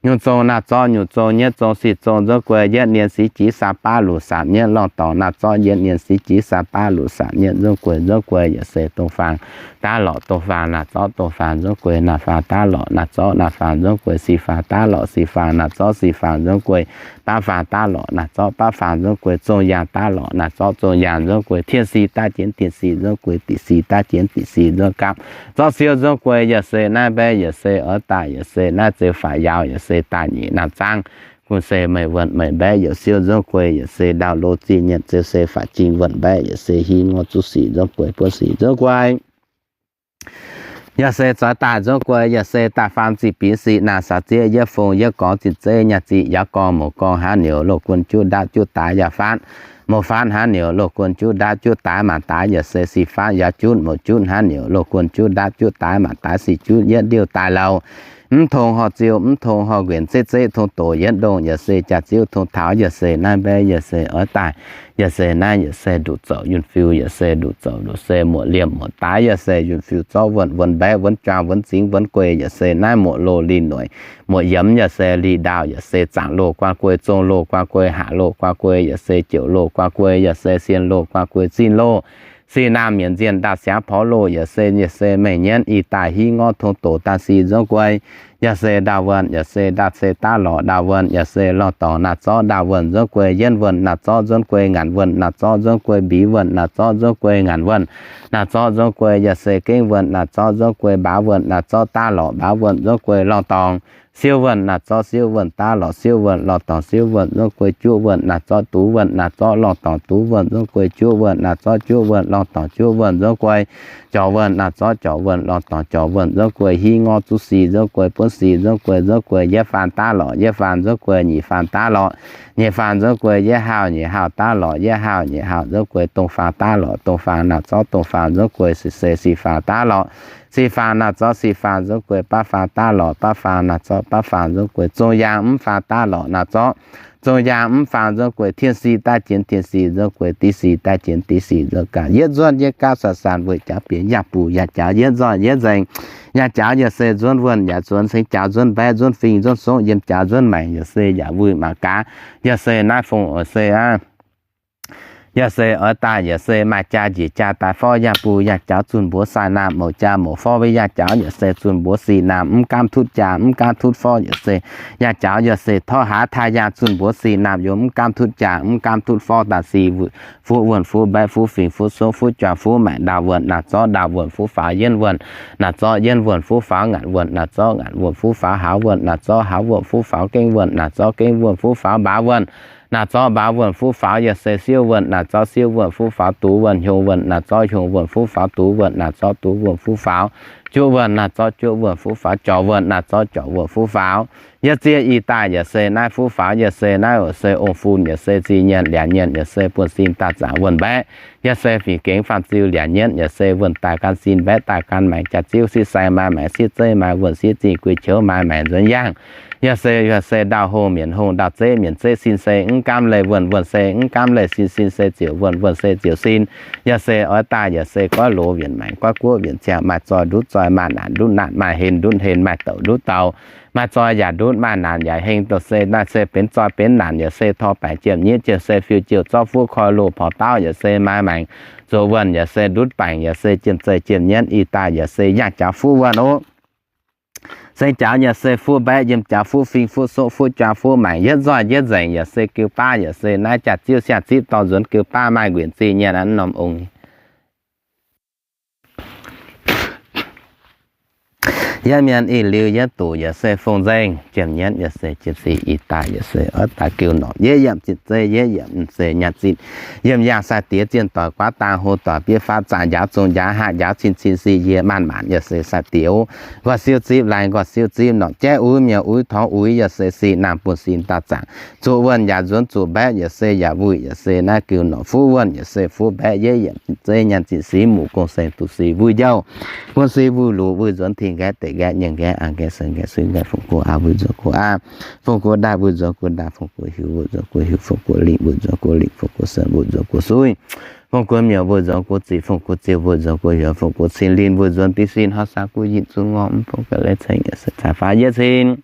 Nyungc zong naaiv zorqv nyungc zong nyetv zong sic zong nzuonv guei yietv nien sic jiv saam baav luqc saam nyetv lorh dorngc naaiv zorqv yietv nien sic jiv saam baav luqc saam nyetv nzuonv guei nzuonv guei yaac se dongh faang daav lorqc dongh faang naaiv zorqv dongh faang nzuonv guei naaiv faang daav lorqc naaiv zorqv naaiv faang nzuonv guei sic faang daav lorqc sic faang naaiv zorqv sic faang nzuonv guei baav faang daav lorqc naaiv zorqv baav faang nzuonv guei zong yaangh daav lorqc naaiv zorqv zong yaangh nzuonv guei tien sic daav jienv tien sic nzuonv guei diqc sic daav jienv diqc sic nzuonv gapv zorqv siouv nzuonv guei yaac se naaiv mbaeqv yaac se oix daaih yaac se naaiv zeu faatv yaauv yaac se daaih nyic naamh zaangv. Gunv se meih wuonh meih mbaeqv yaac siouv nzuonv guei yaac se ndaauh loz zieqv nyienc zeu se faatv jing wuonh mbaeqv yaac se hi ngor zuqv sic nzuonv guei buonv sic nzuonv guei. Yaac se zoix daaih nzuonv guei yaac se daaih faam ziqc bic sic naaiv saaux zieqv yietv fong yietv gorngv zinh zeiv nyaah ziqc yaav gorngv mouz gorngv hnangv niouz loz guon juqv ndaatv juqv daaix yaac faatv mouz faatv hnangv niouz loz guon juqv ndaatv juqv daaix maanc daaix yaac se sic faatv yaav juqv mouz juqv hnangv niouz loz guon juqv ndaatv juqv daaix maanc daaix sic juqv yietv ndiuh daaih louc mv tong horh ziou, mv tong horh nquenc, zeiv zeiv tong doqc yietv ndongh, yaac se jaax-ziouv tong taux, yaac se naaiv mbaeqv, yaac se oix daaih, yaac se naaiv, yaac se nduqc zouc yunh fiu, yaac se nduqc zouc, nduqc se muoc liemh muoc daaix, yaac se yunh fiu zorqv wuonh, wuonh mbaeqv, wuonh juang, wuonh zingx, wuonh guei, yaac se naaiv muoc loh lih noic, muoc yiemx, yaac se lih ndaauh, yaac se zaangc loh guaan guei, zong loh guaan guei, haac loh guaan guei, yaac se jouc loh guaan guei, yaac se sien loh guaan guei, zinh loh, sic naamh mienc nzienh ndaauh siangx porv loh, yaac se, yaac se mengh nyienv ih daaih hiuv ngorv tong doqc daaih sic nzunv guei, yaac se ndaauh wuonh, yaac se ndaauh se daav lorqc ndaauh wuonh, yaac se lorh dorngx naaiv zorqv ndaauh wuonh nzunv guei, yienv wuonh naaiv zorqv nzunv guei, ngaanc wuonh naaiv zorqv nzunv guei, mbiv wuonh naaiv zorqv nzunv guei, ngaanc wuonh naaiv zorqv nzunv guei, yaac se gengh wuonh naaiv zorqv nzunv guei, mbaav wuonh naaiv zorqv daav lorqc mbaav wuonh nzunv guei, lorh dorngx siouv wuonh naaiv zorqv siouv wuonh daav lorqc siouv wuonh, lorh dorngx siouv wuonh nzunv guei, juoqv wuonh naaiv zorqv duqv wuonh naaiv zorqv lorh dorngx duqv wuonh nzunv guei, juoqv wuonh naaiv zorqv juoqv wuonh lorh dorngx juoqv wuonh nzunv guei, jorc wuonh naaiv zorqv jorc wuonh lorh dorngx jorc wuonh nzunv guei, hiuv ngorv zuqv sic nzunv guei, buonv sic nzunv guei, nzunv guei yietv faam daav lorqc yietv faam nzunv guei, nyic faam daav lorqc nyic faam nzunv guei, yietv haauh nyic haauh daav lorqc yietv haauh nyic haauh nzunv guei, dongh faam daav lorqc dongh faam naaiv zorqv dongh faam nzunv guei, se sic faam daav lorqc sic faam naaiv zorqv sic faam nzunv guei, baav faam daav lorqc baav faam naaiv zorqv baav faam nzunv guei, zong yaang mv faam daav lorqc naaiv zorqv zong yaang mv faam nzunv guei, tien sic daaih jienv tien sic nzunv guei, div sic daaih jienv div sic nzunv gaax, yietv nzuonv yietv gaav, san-san weic jaax bieqc, yaac buc yaac jaux, yietv nzoih yietv nzengc. Yaac jaux yaac se nzuonv wuonh, yaac zuonx cingx jaux nzuonv mbaeqv, nzuonv fing, nzuonv songv, yiem jaux nzuonv maengc, yaac se yaac wuic mangc gaax. Yaac se naaiv fungc oix se aqv, yaac se oix daaih, yaac se maaih jaa njiec jaa daaih forv, yaac buc yaac jaux zunh mbuox sai naamh, mouc jaa mouc forv weic yaac jaux, yaac se zunh mbuox sic naamh mv gaamv tutv jaa, mv gaamv tutv forv, yaac se yaac jaux, yaac se torv haaix taaih yaangh zunh mbuox sic naamh yaac mv gaamv tutv jaa, mv gaamv tutv forv daaih sic wuic fuqv wuonh, fuqv mbaeqv, fuqv fingx, fuqv songv, fuqv juangc, fuqv maengc, ndaauh wuonh naaiv zorqv ndaauh wuonh, fuqv faaux yienv wuonh naaiv zorqv yienv wuonh, fuqv faaux ngaanc wuonh naaiv zorqv ngaanc wuonh, fuqv faaux haaux wuonh naaiv zorqv haaux wuonh, fuqv faaux gengh wuonh naaiv zorqv gengh wuonh, fuqv faaux mbaav wuonh naaiv zorqv mbaav wuonh, fuqv faaux yaac se siouv wuonh naaiv zorqv siouv wuonh, fuqv faaux duqv wuonh, hiuv wuonh naaiv zorqv hiuv wuonh, fuqv faaux duqv wuonh naaiv zorqv duqv wuonh, fuqv faaux juqv wuonh naaiv zorqv juqv wuonh, fuqv faaux jorc wuonh naaiv zorqv jorc wuonh, fuqv faaux yietv zieqv ih daaih yaac se naaiv fuqv faaux, yaac se naaiv oc se ong fun, yaac se zinh nyienc liac nyienc, yaac se buonv-sin daaih zaangc wuonh mbaeqv, yaac se fingx gengx faam ziu liac nyienv, yaac se wuonh daaih gan sin mbaeqv daaih gan maengc, jaax ziouv sieqv sai maaih maengc, sieqv zeiv maaih wuonh, sieqv zinh guei qiouv maaih maengc nzuonx yangh. Yaac se, yaac se ndaauh hongh mienc hongh, ndaauh zeiv mienc zeiv, sin se mv gaamv leih wuonh, wuonh se mv gaamv leih sin, sin se ziouc wuonh, wuonh se ziouc sin. Yaac se oix daaih, yaac se goiv loz wienc maengc, goiv guoqv wienc ziangh, maaih zoih ndutv zoih, maaih naanc ndutv naanc, maaih hen ndutv hen, maaih douc ndutv douc, maaih zoih yaac ndutv, maaih naanc yaac heng, douh se naaiv se benx zoih benx naanc, yaac se tor baengc jiem nyeiv, yaac se fiuv-jiouv zorqv fuqv koi loh porx daauv, yaac se maaih maengc zoqc wuonh, yaac se ndutv baengc, yaac se jiem zeih jiem nyienv ih daaih, yaac se yangh jaux fuqv wuonh oc. Seng jaux yaac se fuqv mbaeqv, yiem jaux fuqv fing, fuqv soqv, fuqv juang, fuqv maengc, yietv nzoih yietv nzengc, yaac se geu baav, yaac se naaiv jaax ziouv siang zipv dorh nzuonx geu baav maaih nquenc zinh nyienc aqv norm ong. Yietv mienh ih liuz yietv duqv yaac se fong nzengc, jiem nyienv yaac se jiem sic ih daaih yaac se oix daaih geu norqc, yietv yiemc zinh zeiv, yietv yiemc se nyaanh zinh, yiem yaangh sai-diex zienh doic guaav dang hlo doic bieqc faatv zaangc njaaux zong njaaux haav njaaux cin cin sic yie maanc maanc yaac se sai-diex oc. Nqoi siouv zipv laai, nqoi siouv zipv norqc, jaiv uix miuc uix torngx uix yaac se sic naamh buonv-sin daaih zaangc, zuqc wuonh yaac nzuonx zuqc mbaeqv yaac se yaac wuic yaac se naaiv geu norqc, fuqv wuonh yaac se fuqv mbaeqv, yietv yiemc zinh zeiv nyaanh zinh sic muc gong-seng duqv sic wuic njouh, buonv sic wuic luc, wuic nzuonx tingx nqaeqv deic nqaeqv nyiemc nqaeqv angh nqaeqv seix nqaeqv suiv nqaeqv fungx guv aqv, wuic nzuonx guv aqv. Fungx guv ndaaih, wuic nzuonx guv ndaaih, fungx guv hiuv, wuic nzuonx guv hiuv, fungx guv lingh, wuic nzuonx guv lingh, fungx guv sen, wuic nzuonx guv suiv, fungx guv miuc, wuic nzuonx guv zic, fungx guv ziouh, wuic nzuonx guv hiuv, fungx guv cin linh, wuic nzuonx div sin, hauv saa guv yinh, zungv ngorc mv fungx ga'leiv ceng yaac se caa faaux yietv cin.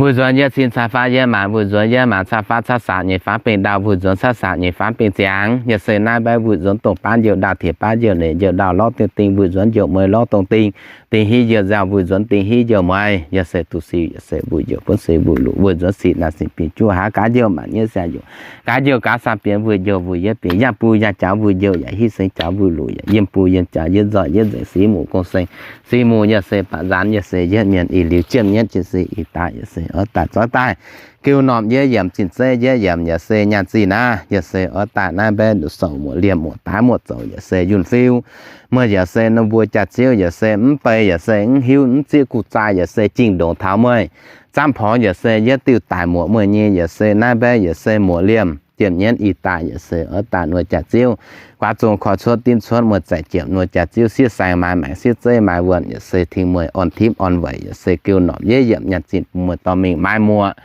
Wuic nzuonx yietv cin caa faaux yietv maanc, wuic nzuonx yietv maanc caa faaux caav saac nyeic faaux bengh ndau, wuic nzuonx caav saac nyeic faaux bengh ziangx, yaac se naaiv mbaeqv wuic nzuonx dongh baav njouh ndau, tiex baav njouh neic njouh ndau, lorv dingh dingh, wuic nzuonx njouh mueiz lorv dongh dingh, dingh hiuv njouh nzauh, wuic nzuonx dingh hiuv njouh mueiz, yaac se duqv sic, yaac se wuic njouh, buonv sic wuic luc, wuic nzuonx sic naaiv sic bingh juqv haav gaax njouh maanc nyei siang njouh, gaax njouh gaax saah bienx wuic njouh, wuic yietv bingh yangh buo yangh jaux wuic njouh, yaac hiv seng jaux wuic luc, yaac yiem buo yiem jaux yietv nzoih yietv nzengc, sic muc gong-seng, sic muc yaac se baac nzaanx, yaac se yietv mienh ih liuz jiem nyienv jien se ih daaih, yaac se oix daaih zoix daaih geu norm yietv yiemc zinh zeiv, yietv yiemc yaac se nyaanh zinh aqv, yaac se oix daaih naaiv mbaeqv nduqc souc muoc liemh muoc daaih muoc zouc yaac se yunh fiu. Meih yaac se ninh mbuo jaax ziouv yaac se mv bei yaac se mv hiuv mv zieqv guv zaai yaac se jingh ndongc taux meih. Zamv porx yaac se yietv diuh daic muoc meih nyei yaac se naaiv mbaeqv yaac se muoc liemh. ziepc nyienv ih daaih yaac se oix daaih nor jaax-ziouv guaav zong koi cuotv dimv cuotv mueiz zaeqc ziepc nor jaax-ziouv siev saeng maaiz maengc siev zeiv maaiz wuonh yaac se tingx mueiz orn tipv orn weic yaac se geu norqc yiev yiemc nyaanh zinh bun mueiz dorh mingh maaiz muoc.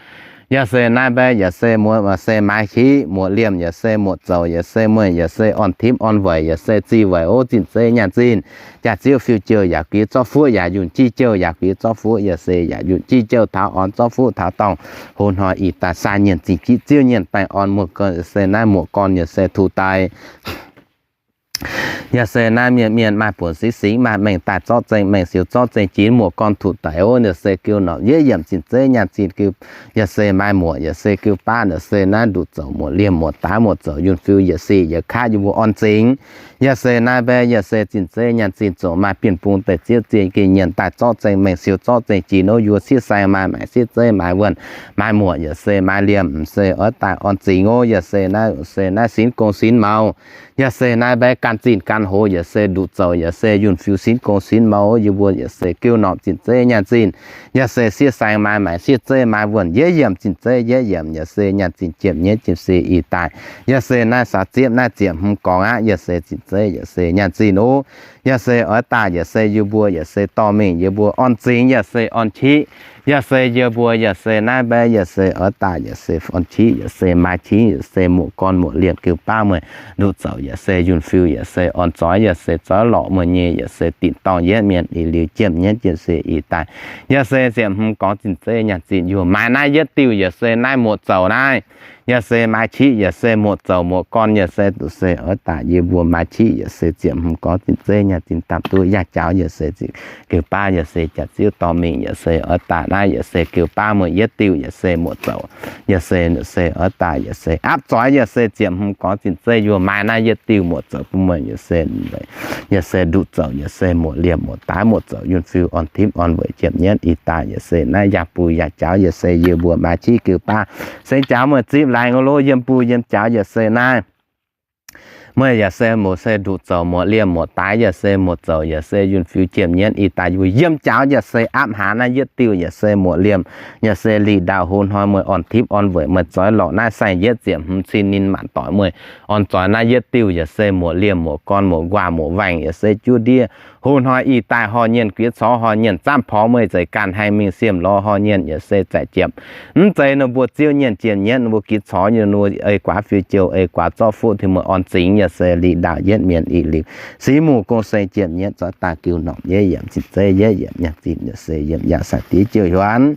Yaac se naaiv mbaeqv yaac se muoc, se maaiz hiv muoc liemh yaac se muoc zoux yaac se mueiz yaac se orn tipv orn weic yaac se zih weic ov zinh zeiv nyaanh zinh. Jaax-ziouv fiuv jouh yaac guix zorqv fuqv yaac yunh jiv jouh yaac guix zorqv fuqv yaac se yaac yunh jiv jouh taux orn zorqv fuqv taux dorngh. Hoz hnoi ih daaih saa nyienc zinh jiv ziouv nyienc baengh orn muoz gorn yaac se naaiv muoc gorn yaac se tuc daic. Yaac se naaiv mienh mienh maaih buonc singx singx maaih mengh daaih zorqv zengh mengh siou zorqv zengh jinx muoc gorn tuc daic ov yaac se geu norqc yiev yiemc zinh zeiv nyaanh zinh geu. Yaac se maaih muoc yaac se geu baav yaac se naaiv nduqc zoux muoc liemh muoc daaix muoc zoux yunh fiu yaac se yaac kaav yie mbuo orn zingx. Yaac se naaiv mbaeqv yaac se zinh zeiv nyaanh zinh zoux maaih bienh bung deix ziouv zinh geh nyienc daaih zorqv zengh mengh siou zorqv zengh jinx ov yie mbuo siev saeng maaih maengc siev zeiv maaiz wuonh maaiz muoc yaac se maaiz liemh se oix daaih orn zingx ov. Yaac se naaiv se naaiv sinx gong sinx maux. Yaac se naaiv mbaeqv gan zinh gan hoz yaac se nduqc zoux yaac se yunh fiu sinx gong sinx maux ov yie mbuo yaac se geu norqc zinh zeiv nyaanh zinh. Yaac se siev saeng maaiz maengc siev zeiv maaiz wuonh yiev yiemc zinh zeiv yiev yiemc yaac se nyaanh zinh ziepc nyienv ziepc se ih daaih. Yaac se naaiv saax ziepv naaiv ziepc hmz gorngx aqv yaac se zinh zeiv yaac se nyaanh zinh ov. Yaac se oix daaih yaac se yie mbuo yaac se dorh mingh yie mbuo orn zingx yaac se orn qiv. Yaac se yie mbuo yaac se naaiv mbaeqv yaac se oix daaih yaac se orn qiv yaac se maaih qiv yaac se muoc gorn muoc liemh geu baav mueiz nduqc zoux yaac se yunh fiu yaac se orn zoix yaac se zoix lorqc mueiz nyei yaac se dinc dorngh yietv mienh ih liuz jiemh nyienv jiemh se ih daaih. Yaac se ziepc hmz gorngx zinh zeiv nyaanh zinh yuoh maaih naaiv yietv diuh yaac se naaiv muoc zoux naaiv. Yaac se maaih qiv yaac se muoc zoux muoc gorn yaac se duqv se oix daaih yie mbuo maaih qiv yaac se ziepc hmz gorngx zinh zeiv nyaanh zinh dapv duqv yaac jaux yaac se geu baav yaac se jaax-ziouv dorh mingh yaac se oix daaih naaiv yaac se geu baav mueiz yietv diuh yaac se muoc zoux. Yaac se se oix daaih yaac se apv zoix yaac se ziepc hmz gorngv zinh zeiv yuoh maaih naaiv yietv diuh muoc zoux bun meih yaac se, yaac se nduqc zoux yaac se muoc liemh muoc daaix muoc zoux yunh fiu orn tipv orn weic ziepc nyienv ih daaih yaac se naaiv yaac buix yaac jaux yaac se yie mbuo maaih qiv geu baav se jaux meih zipv laengz ov lov yiem buix yiem jaux yaac se naaiv meih yaac se muoc se nduqc zoux muoc liemh muoc daaix yaac se muoc zoux yaac se yunh fiu ziepc nyienv ih daaih yaac yiem jaux yaac se apv haaix naaiv yietv diuh yaac se muoc liemh yaac se lih ndau-hlo hnoi meih orn tipv orn weic meih zoix lorqc naaiv saeng-yietv ziepc hmz cin ninh maanc doic meih orn zoix naaiv yietv diuh yaac se muoc liemh muoc gorn muoc nquaah muoc waengc yaac se juv ndiev. Hlo hnoi ih daaih horh nyienh giex corc horh nyienh zamv porx meih zeix ganh haih mingh siem lorz horh nyienh yaac se zaic jiepc. Mv zeiz ninh mbuo ziouv nyienh ziepc nyienv ninh mbuo giex corc nyei ninh mbuo ei guaax fiuv jouh ei guaax zorqv fuqv tengx meih orn zingx yaac se lih ndaauh yietv mienh ih liuz. Singx mungh gong-seng ziepc nyienv zoix daaih giu norm yietv yiemc zinh zeiv yietv yiemc nyaanh zinh yaac se yiem yaac sai-diex jouh hiuanv.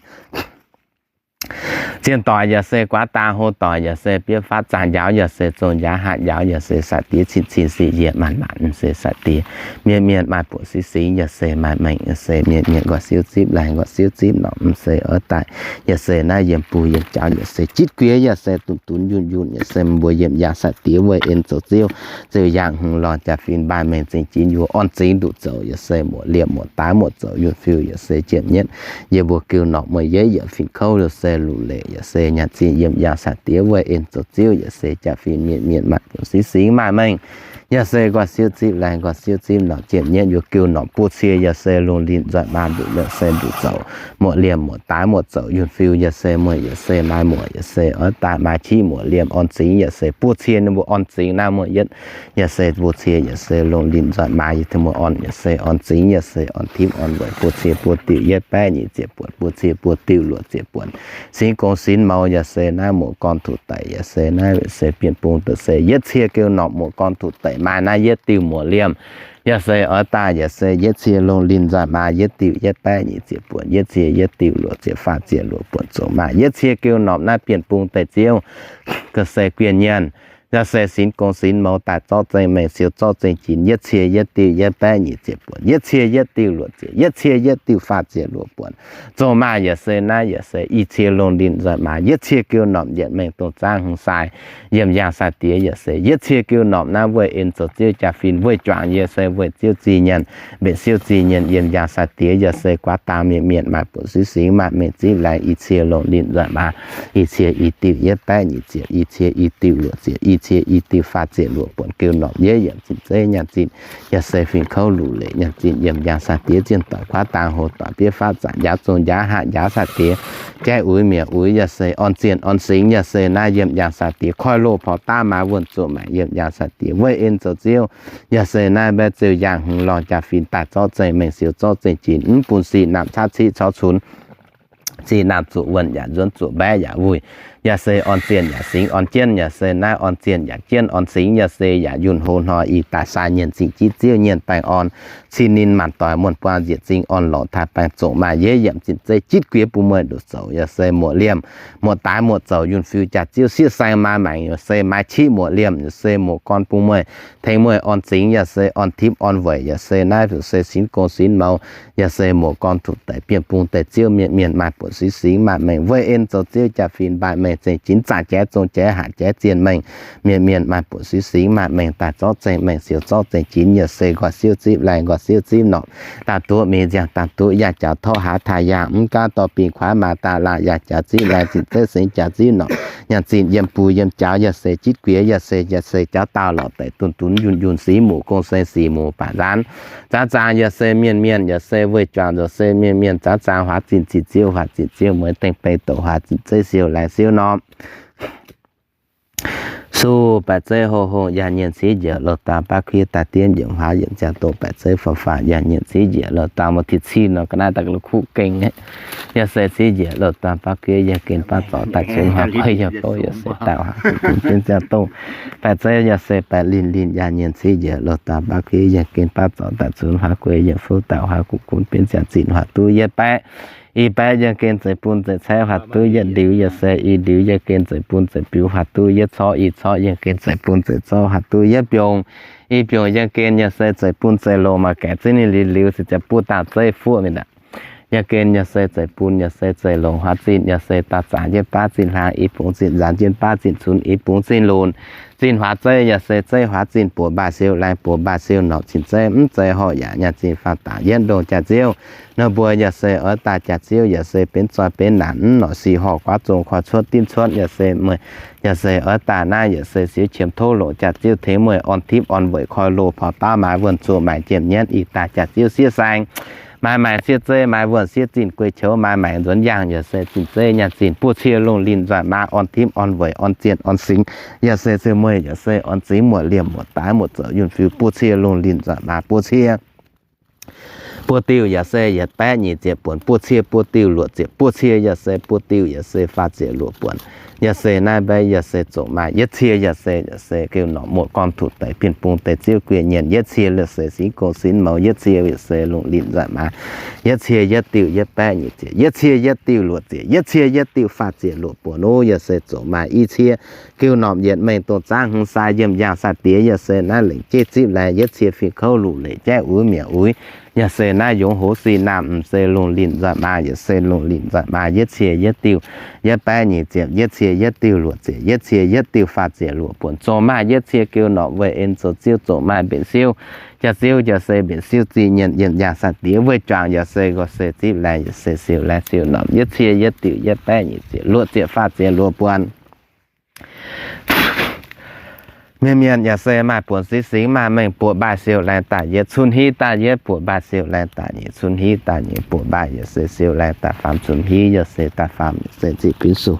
Zienh doic yaac se guaax dang hlo doic yaac se biopv fatv zaangc njaaux yaac se zong njaaux hatc njaaux yaac se sai-diex cin cin sic yiec maanc maanc se sai-diex. Mienh mienh maaih buoqc singx singx yaac se maaih mengh yaac se mienh mienh nqoi siouv zipv laengz nqoi siouv zipv norm se oix daaih yaac se naaiv yiem buix yiem jaux yaac se jitv guiex yaac se dunx dunx yunh yunh yaac se mbuo yiem yaac sai-diex weih en zoux ziouv, ziouc yangh hmz lorz jaax-fin mbaanh mengh zingh jinx yuoz orn zingx nduqc zoux yaac se muoc liemh muoc daaix muoc zoux yunh fiu yaac se ziepc nyietv. Yie mbuo giu norm meih yietv yiemc fin-kouv yaac se luc leic yaac se nyaanh zinh yiem yaac sai-diex weih en zoux ziouv yaac se jaax-fin mienh mienh maaih buonc singx singx maaih mengh. Yaac se nqoi siouv zipv laengz nqoi siouv zipv norm ziepc nyietv yuoz giu norm buo cie yaac se lungh linh nzoih maa nduqc yaac se nduqc zoux muoc liemh muoc daaix muoc zoux yunh fiu yaac se mueiz yaac se maaih muoc yaac se oix daaih maaih qiv muoc liemh orn zingx yaac se buo cie ninh mbuo orn zingx naaiv muoc yietv. Yaac se buo cie yaac se lungh linh nzoih maa yaac se muoc orn yaac se orn zingx yaac se orn tipv orn weic buo cie buo diuh yietv baeqv nyic ziepc buonc buo cie buo diuh luoqc ziepc buonc. Singx gong sinx mouz yaac se naaiv muoc gorn tuc daic yaac se naaiv se bienh bung deix se yietv cie giu norm muoc gorn tuc daic maaih naaiv yietv diuh muoc liemh. Yaac se oix daaih yaac se yietv cie lungh linh nzoih maa yietv diuh yietv baeqv nyic ziepc buonc yietv cie yietv diuh luoqc ziepc faah ziepc luoqc buonc zoux maaih yietv cie giu norm naaiv bienh bung deix ziouv ga'sie guienh nyaanh. Yaac se sinx gong sinx mouz daaih zorqv zeng mengh siou zorqv zeng jinx yietv cie yietv diuh yietv baeqv nyic ziepc buonc yietv cie yietv diuh luoqc ziepc yietv cie yietv diuh faah ziepc luoqc buonc zoux maaih yaac se naaiv yaac se i cie lungh linh nzoih maa yietv cie giu norm yietc mengh dongh zaangv hmz sai yiem yaangh sai-diex yaac se yietv cie giu norm naaiv weih en zoux ziouv jaax-fin weih juangc yaac se weih ziouv zih nyaanh mbenc siouv zih nyaanh yiem yaangh sai-diex yaac se guaax dang mienh mienh maaih buonc singx singx maaih mengh zipv laengz i cie lungh linh nzoih maa i cie i diuh yietv baeqv nyic ziepc i cie i diuh luoqc ziepc i cie i diuh faah ziepc luoqc buonc giu norm yietv yiemc zinh zeiv nyaanh zinh yaac se fin-kouv luc leic nyaanh zinh yiem yaangh sai-diex zienh doic guaax dang hlo doic biopv fatv zaangc njaaux zong njaaux hatc njaaux sai-diex jaiv uix mietc uix, yaac se orn zienh orn singx, yaac se naaiv yiem yangh sai-diex koiv loh porx daav maaiz wuonh zuoqc maengc yiem yangh sai-diex weih en zoux ziouv, yaac se naaiv mbaeqv ziouv yangh hmz lorh jaa-fin daaih zorqv zengc mengh siou zorqv zengc jinx mv bun sic naamh caqv ciqv corc cunx. Sic naamh zuqc wuonh yaac nzuonx zuqc mbaeqv yaac wuic, yaac se orn zienh yaac singx orn jienv, yaac se naaiv orn zienh yaac jienv orn singx, yaac se yaac yunh hlo hnoi ih daaih sai nyienh zingh jitv ziouv nyienh baengh orn, cin ninh maanc doic muonh buang njiec zingh orn lorqc taaih baengh zoqc maaih yietv yiemc zinh zeiv jitv guiex bun mueiz nduqc zoux, yaac se muoqc liemh muoqc daaix muoqc zoux yunh fiu jaax ziouv sieqv saeng maaih maengc, yaac se maaih qiex muoqc liemh, yaac se muoqc gorn bun mueiz tengx mueiz orn zingx, yaac se orn tipv orn weic, yaac se naaiv se sinx gong sinx mouz, yaac se muoqc gorn tuqv deix bienh bung deix ziouv mienh mienh maaih buonc singx singx maaih mengh weih en zoux ziouv jaa-fin mbaih mengh zengc jinx zaangc jaiv zong jaiv haac jaiv zienh mengh, mienh mienh maaih buonc singx singx maaih mengh daaih zorqv zengc mengh siou zorqv zengc jinx, yaac se nqoi siouv zipv laengz nqoi siouv zipv norqc, daaih duqv mingh nziangh daaih duqv yaac jaux torv haaix taaih yangh mv gaanv dorh bingx kuaaiv maaih daaih laanh yaac jaux zipv laengz zinh zeiv sengx jaux zipv norqc, nyaanh zinh yiem bun yiem jaux, yaac se jitv guiex, yaac se yaac se jaux daauh lorqc deix dunh dunh yunh yunh singx muqc gong seng singx muqc baac nzaanv zaanv zaang, yaac se mienh mienh, yaac se weih juangc, yaac se mienh mienh zaanv zaang huaax zinh zinh ziouv huaax zinh ziouv mueiz dengh beng douc huaax zinh zeiv siou laengz siouv norm. Suv baeqc zeiv hongh hongh yaac nyienh civ njiec louh dauh baav kuiv daaih dien yiemc huaax yiemc ziangh dongh baeqc zeiv faaux faaux yaac nyienh civ njiec louh dauh mouh ti cin nor ga'naaiv daaih la'kuqv gengh. Yaac se civ njiec louh dauh baav kuiv yienh gen baav zorc daaih cunx huaax gueix yienh bouv yaac se daaih huaax gueix jienv ziangh dongh baeqc zeiv yaac se baeqc linh linh yaac nyienh civ njiec louh dauh baav kuiv yienh gen baav zorc daaih cunx huaax gueix yienh fouv daaih huaax gueix gunv bienv ziangh zinh huaax duqv yietv baeqv. I baeqv yienh gen zeix bun zeix caeqv huaax duqv yietv ndiux, yaac se i ndiux yienh gen zeix bun zeix biux huaax duqv yietv corc, i corc yienh gen zeix bun zeix zorc huaax duqv yietv biongh. I biongh yienh gen yaac se zeix bun zeix longc maaih gaengh zinh ninh liuz liuz se ziouc buv dangh zeiv fuoqv mingh aqv. Yienh gen yaac se zeix bun yaac se zeix longc huaax zinh yaac se daaih zaangc jienv baav zinh hlang, i bungx zinh nzaanx jienv baav zinh cunx, i bungx zinh lunc. Zinh huaax zeiv yaac se zeiv huaax zinh buoqc mbaaih siou laengz buoqc mbaaih siou norqc cin zeiv mv zeiz horqc yaac nyaanh zinh faanh dangc yietv ndongh jaax ziouv. Ninh mbuo yaac se oix daaih jaax ziouv yaac se benx zoih benx naanc mv norqc sic horqc guaav zong korv cuotv dimv cuotv yaac se meih yaac se oix daaih naaiv yaac se siouv qiemx tov longc jaax ziouv tengx meih orn tipv orn weic koiv loh porx daav maaiz wuonh zuoqc maengc jiem nyienv ih daaih jaax ziouv sieqv saeng maaih maengc sieqv zeiv maaih wuonh sieqv zinh guei qoux maaih maengc nzuonx yangh yaac se zinh zeiv nyaanh zinh buov cie lungh linh nzoih maa orn tipv orn weic orn zienh orn singx yaac se ziouv mueiz yaac se orn zingx muoqc liemh muoqc daaix muoqc zoux yunh fiu buov cie lungh linh nzoih maa buov cie buov diuh yaac se yietc baeqv nyic ziepc buonc buov cie buov diuh luoqc ziepc buov cie yaac se buov diuh yaac se faah ziepc luoqc buonc. Yaac se naaiv mbaeqv yaac se zoqc maaih yietv cie yaac se yaac se geu norqc muoqc gorn tuqv deix bienh bung deix ziouv gueic nyienh yietv cie yaac se sinx gong sinx mouz yietv cie yaac se lungh linh nzoih maa yietv cie yietv diuh yietv baeqv nyic ziepc yietv cie yietv diuh luoqc ziepc yietv cie yietv diuh faah ziepc luoqc buonc nuv yaac se zoqc maaih i cie geu norqc yietc mengh dongh zaangv hmz sai yiem yangh sai-diex yaac se naaiv lengc jeiv zipv laengz yietv cie fih kouv luqc leic jaiv uix mietc uix. Yaac se naaiv yungz hoz sic naamh mv se lungh linh nzoih maa yaac se lungh linh nzoih maa yietv cie yietv diuh yietv baeqv nyic ziepc yietv cie yietv diuh luoqc ziepc yietv cie yietv diuh faah ziepc luoqc buonc zoqc maaih yietv cie geu norqc weih en zoux ziouv zoqc maaih mbenc siouv. Jaax ziouv yaac se mbenc siouv zih nyienh yiem yangh sai-diex weih juangc yaac se nqoi se zipv laengz yaac se siou laengz siou norqc yietv cie yietv diuh yietv baeqv nyic ziepc luoqc ziepc faah ziepc luoqc buonc. Mienh mienh yaac se maaih buonc singx singx maaih mengh buoqc mbaaih siou laengz daaih yietv cun-hiv daaih yietv buoqc mbaaih siou laengz daaih nyic cun-hiv daaih nyic buoqc mbaaih yaac se siou laengz daaih faam cun-hiv yaac se daaih faam se ziqc binv sux.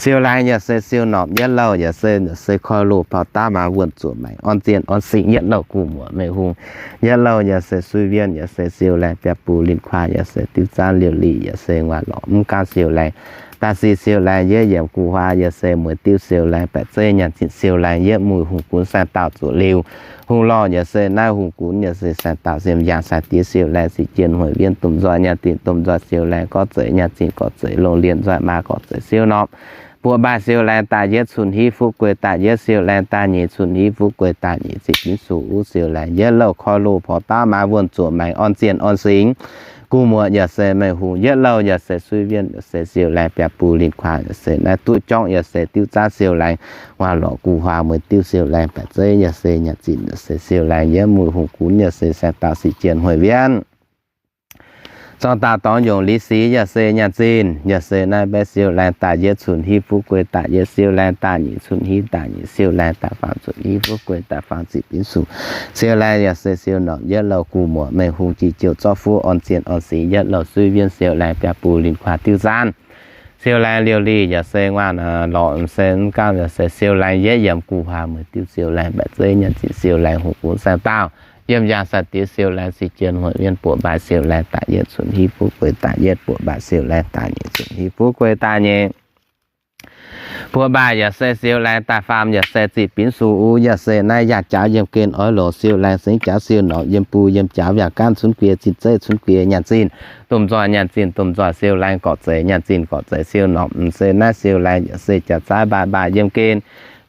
Siou laengz yaac se siou norqc yietv louh yaac se yaac se koiv loh porx daav maa wuonh zuoqc maengc orn zienh orn singx yietv louh gu'muoqc mengh hungh. Yietv louh yaac se sui wienh yaac se siou laengz biaa bung linh kuaah yaac se diuv zaanv liouh lic yaac se nguaaic lorqc mv gaanv siou laengz daaih sic siou laengz yietv yiemc gu'huaax yaac se mueiz diuv siou laengz baeqc zeiv nyaanh zinh siou laengz yietv muic hungh gunv saeng dauh zuqc liuz. Hungh lorh yaac se naaiv hungh gunv yaac se saeng dauh siem yangh sai-diex siou laengz sic jien hmueic wienh domh nzoih nyaanh zinh domh nzoih siou laengz gorqv zeiz nyaanh zinh gorqv zeiz longh lienh nzoih maa gorqv zeiz siou norm buoqc mbaaih siou laengz daaih yietv cun-hiv fuqv guei daaih yietv siou laengz daaih nyic cun-hiv fuqv guei daaih nyic ziqc binv sux uv siou laengz yietv louh koiv loh porx daav maa wuonh zuoqc maengc orn zienh orn singx. Gu'muoqc yaac se mengh hungh yietv louh yaac se sui wienh yaac se siou laengz biaa bung linh kuaah yaac se naaiv duqv jorngv yaac se diuv zaanv siou laengz nguaaic lorqc gu'huaax mueiz diuv siou laengz baeqc zeiv yaac se nyaanh zinh yaac se siou laengz yietv muic hungh gunv yaac se saeng dauh sic jien hmueic wienh. Zorng dauh dorngx yongc liz sic yaac se nyaanh zinh yaac se naaiv mbaeqv siou laengz daaih yietv cun-hiv fuqv guei daaih yietv siou laengz daaih nyic cun-hiv daaih nyic siou laengz daaih faam cun-hiv fuqv guei daaih faam ziqc binv sux. Siou laengz yaac se siou norm yietv louh gu'muoqc mengh hungh jiex jouh zorqv fuqv orn zienh orn singx yietv louh sui wienh siou laengz biaa bung linh kuaah diuv zaanv Siou laengz liouh lih yaac se nguaaic lorqc, se mv gaamv yaac se siou laengz yietv yiem guv huaax mueiz diuv, siou laengz baeqc zeiv nyanc zinh, siou laengz hungh guv saeng daauh, yiem yangh sai-diex siou laengz sic jien huonh mienh buoqc mbaaih, siou laengz daaih yietv cunx hiv fuqv guei daaih yietv buoqc mbaaih, siou laengz daaih nyeic cunx hiv fuqv guei daaih nyeic buoqc mbaaih yaac se siou laengz daaih faam yaac se zinh binv sux uv yaac se naaiv yaac jaauv yiem gen oix longc siou laengz singx jaauv siou norqc yiem buo yiem jaauv yaac gaanv cunx guie zinh zeiv cunx guie nyanc zinh domh nzoih nyanc zinh domh nzoih siou laengz gorqv zeiz nyanc zinh gorqv zeiz siou norqc m'se naaiv siou laengz yaac se jaax zaaiv mbaaih mbaaih yiem gen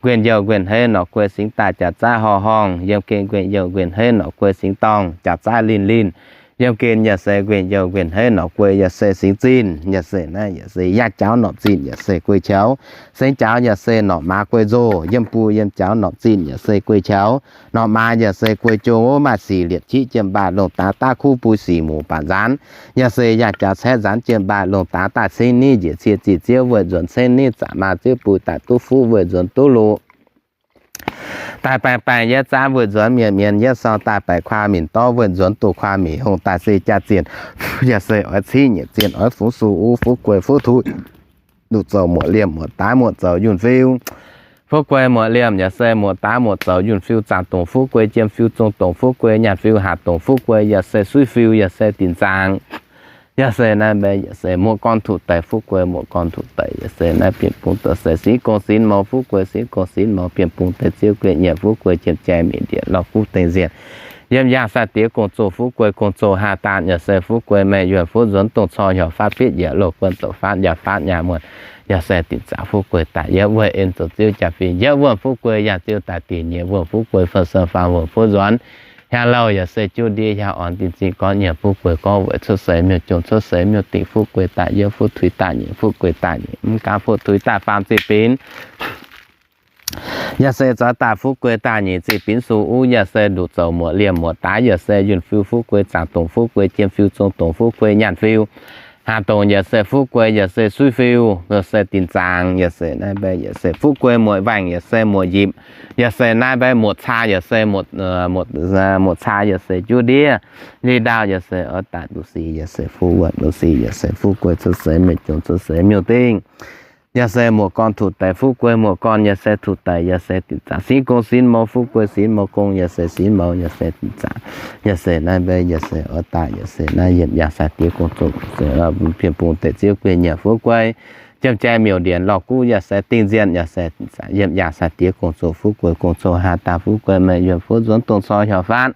nquenh youh nquenh heiv norqc guei singx daaih jaax zaaiv horh horngh yiem gen nquenh youh nquenh heiv norqc guei singx dorngh jaax zaaiv linh linh yiem gen yaac se nquenh youh nquenh heiv norqc guei yaac se singx zinh yaac se naaiv yaac se yaac jaauv norqc zinh yaac se guei qouv singx jaauv yaac se norqc maaz guei nzoh yiem buo yiem jaauv norqc zinh yaac se guei qouv norqc maaz yaac se guei jong wuov maaih sic liepc qiex jiem mbaaih longc daaix daav kuv bui sic muc baac nzaanx yaac se yaac jaauv caeqv nzaanx jiem mbaaih longc daaix daaih cingv niv njiec cie zinh ziouv weih nzuonx cingv niv zaqc maa ziouv bui daaih duqv fuqv weih nzuonx duqv loqc daaih baengh baengh yietv zaanv weih nzuonx mienh mienh yietv sorng daaih baengh kuaah minc dorv weih nzuonx doh kuaah minc hungh daaih se jaa zienh yaac se oix cingv nyiec zienh oix fungx sux uv fuqv guei fuqv tuix nduqc zoux muoqc liemh muoqc daav muoqc zoux yunh fiu fuqv guei muoqc liemh yaac se muoqc daav muoqc zoux yunh fiu zaangc dongc fuqv guei jiem fiu zong dongc fuqv guei nyaanh fiu haaz dongc fuqv guei yaac se suiv fiu yaac se dinc zaangc yaac se naaiv mbe yaac se muoqc gorn tuqv deix fuqv guei muoqc gorn tuqv deix yaac se naaiv bienh bung deix se sinv gong sinv mouz fuqv guei sinv gong sinv mouz bienh bung deix ziouv guei nyiec fuqv guei jiem jai mietc ndieqc lorh guv dengh nzienh yiem yaangh sai-diex gong-zoh fuqv guei gong-zoh haa daan yaac se fuqv guei meih yuonh fuqv nzuonx dongh cor hiuc faatv bitv yietc loh guon zoux faatv njaaux faatv nyaah muonh yaac se dinc zaangc fuqv guei daaih yietv wuonh en zoux ziouv jaa-fin yietv wuonh fuqv guei yangh ziouv daaih dinc nyeic wuonh fuqv guei fei se faam wuonh fuqv nzuonx hiaang louh yaac se juqv ndiev hiaang orn dinh zinh gorngv nyiemc fuqv guei gorngv weic cuotv seix miuc-jong cuotv seix miuc-dingh fuqv guei daaih yietv fuqv tuix daaih nyeic fuqv guei daaih nyeic mv gaamv fuqv tuix daaih faam zinh binc yaac se zoix daaih fuqv guei daaih nyeic zinh binc sux uv yaac se nduqc zoux muoqc liemh muoqc daav yaac se yunh fiu fuqv guei zaangc dongc fuqv guei jiem fiu zong dongc fuqv guei nyaanh fiu haaz dongc yaac se fuqv guei yaac se suiv fiu yaac se dinc zaangc yaac se naaiv mbe yaac se fuqv guei muoqc waengc yaac se muoqc yipc yaac se naaiv mbe muoqc caa yaac se muoqc caa yaac se juqv ndiev ndiev ndaauh yaac se oix daaih nduqc sic yaac se fuqv wuonh nduqc sic yaac se fuqv guei cuotv seix miuc-jong cuotv seix miuc-dingh yaac se muoqc gorn tuqv deix fuqv guei muoqc gorn yaac se tuqv deix yaac se dinc zaangc sinv gong sinv mouz fuqv guei sinv mouz gong yaac se sinv mouz yaac se dinc zaangc yaac se naaiv mbe yaac se oix daaih yaac se naaiv yiem yaangh sai-diex gong-zoh bienh bung deix ziouv guei nyiec fuqv guei jiem jai miuc ndienc lorh guv yaac se dingh nzienh yaac se dinc zaangc yiem yaangh sai-diex gong-zoh fuqv guei gong-zoh haa daan fuqv guei meih yuonh fuqv nzuonx dongh cor hiuc faatv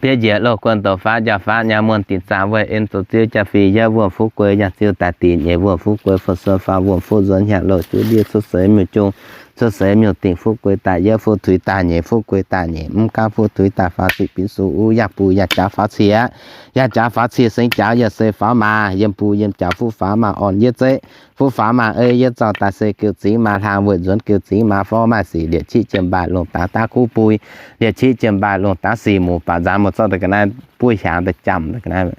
Bieiv njiec loh guon douz faatv njaaux faatv nyaah muonh dinc zaangc weih en zoux ziouv jaa-fin yietv wuonh fuqv guei yangh ziouv daaih dinc nyeic wuonh fuqv guei fo se faam wuonh fuqv nzuonx hiaang louh juqv ndiev cuotv seix miuc-jong cuotv seix miuc-dingh fuqv guei daaih yietv fuqv tuix daaih nyeic fuqv guei daaih nyeic mv gaamv fuqv tuix daaih faam zinh binc sux uv yaac bun yaac jaauv faaux cie aqv. Yaac jaauv faaux cie sengx jaauv yaac se faaux maa yiem bun yiem jaauv fuqv faaux maa orn yietv zeiv fuqv faaux maa ei yietv zorng daaih se geu zingx maa hlang weic nzuonx geu zingx maa forv maaih sic liepc qiex jiem mbaaih longc daav daav kuv bui liepc qiex jiem mbaaih longc daav sic muc baac nzaanx muoz zorqv da'ga'naaiv buov hiaangx da'jamv da'ga'naaiv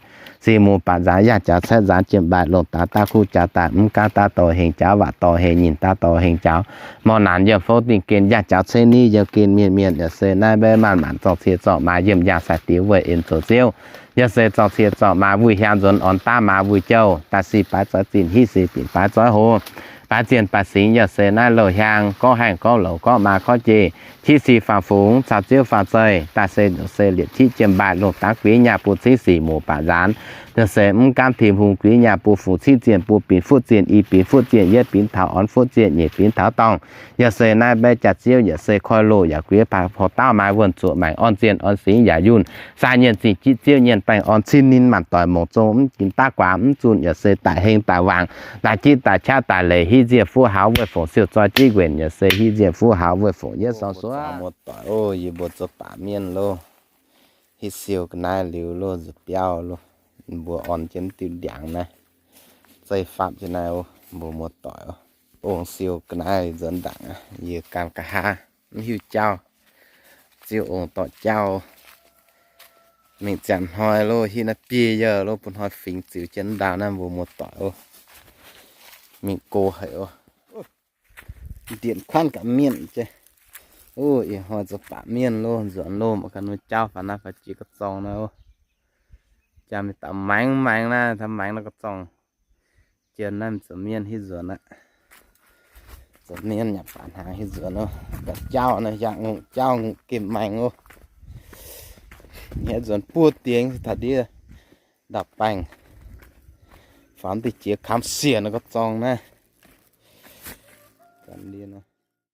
sic muc baac nzaanx yaac jaauv caeqv nzaanx jiem mbaaih longc daav daav kuv jaauv daaih mv gaamv daav dorh hengx jaauv waac dorh hengx nyinh daav dorh hengx jaauv mor naanc yiem fouv dingh gen yaac jaauv ceng niv yiem gen mienh mienh yaac se naaiv mbaeqv maanc maanc zorng cie zorng maa yiem yaangh sai-diex weih en zoux ziouv yaac se zorng cie zorng maa wuic hiaang nzuonx orn daav maa wuic jouh daaih sic baaix zoix zinh hiv sic binc baaix zoix hoz baaix zienh baaix singx yaac se naaiv louh hiaang gorngv haengh gorngv louz gorngv maa gorngv jeiv qiex sic faang fungx caux ziouv faang zeih daaih se se liepc qiex jiem mbaaih longc daav guiv nyaah bun cingv sic muc baac nzaanx yaac se mv gaamv Tin-Hungh guiv nyaah bun fungx cingv zienh bun binc fuqv zienh i binc fuqv zienh yietv binc taux orn fuqv zienh nyeic binc taux dorngh yaac se naaiv mbaeqv jaax ziouv yaac se koi loh yaac guiv paax porv dauh maaih wuonh zuoqc maengc orn zienh orn singx yaac yunh sai nyienh zingh jitv ziouv nyienh baengh orn cin ninh maanc doic mongc zong mv ginx daav guaax mv zunh yaac se daic heng daic waangc daaih jitv daaih qaqv daaih leiz hiv nziec fuqv hauz weih fongc siou zoi jiv nquenc yaac se hiv nziec fuqv hauz weih fongc yietv sorng suov. Muoz-doic oc, yie mbuo zoux baac mienh loh, hitv siou ga'naaiv liuz loh, nzuih biauv loh, mbuo orn jienv mv diuh ndiangx naaiv, zeiv faapv jienv naaiv oc, mbuo muoz-doic oc. Ong siou ga'naaiv nzuonx ndaangc aqv, yie gan nqa'haav mv hiuv jauv. Ziouv ong dorh jauv. Mingh ziangh hnoi loh, hitv naaiv biei yaac loh, bun hnoi fingx ziux jienv ndaangc naaiv mbuo muoz-doic oc. Mingh go haic oc. Ndienc kuanv gaax mienh jiex. Ih hnoi zoux baac mienh loh, nzuonx loh, mangc gaax jauv faaux naaiv faaux jiex ga'zorng naaiv oc. Jaa mingh daaih maengx maengx naaiv, taux maengx naaiv ga'zorng. Jien naaiv zoux mienh hitv nzuonx aqv. Zoux mienh yaac baac hnaangx hitv nzuonx oc. Ga'jauv naaiv yaac ngongh jauv ngongh gemh maengx oc. Hitv nzuonx buov diex taux ndiev ndau-baengh, faaux diqv jiex kamv siec nor gorngv zorng naaiv.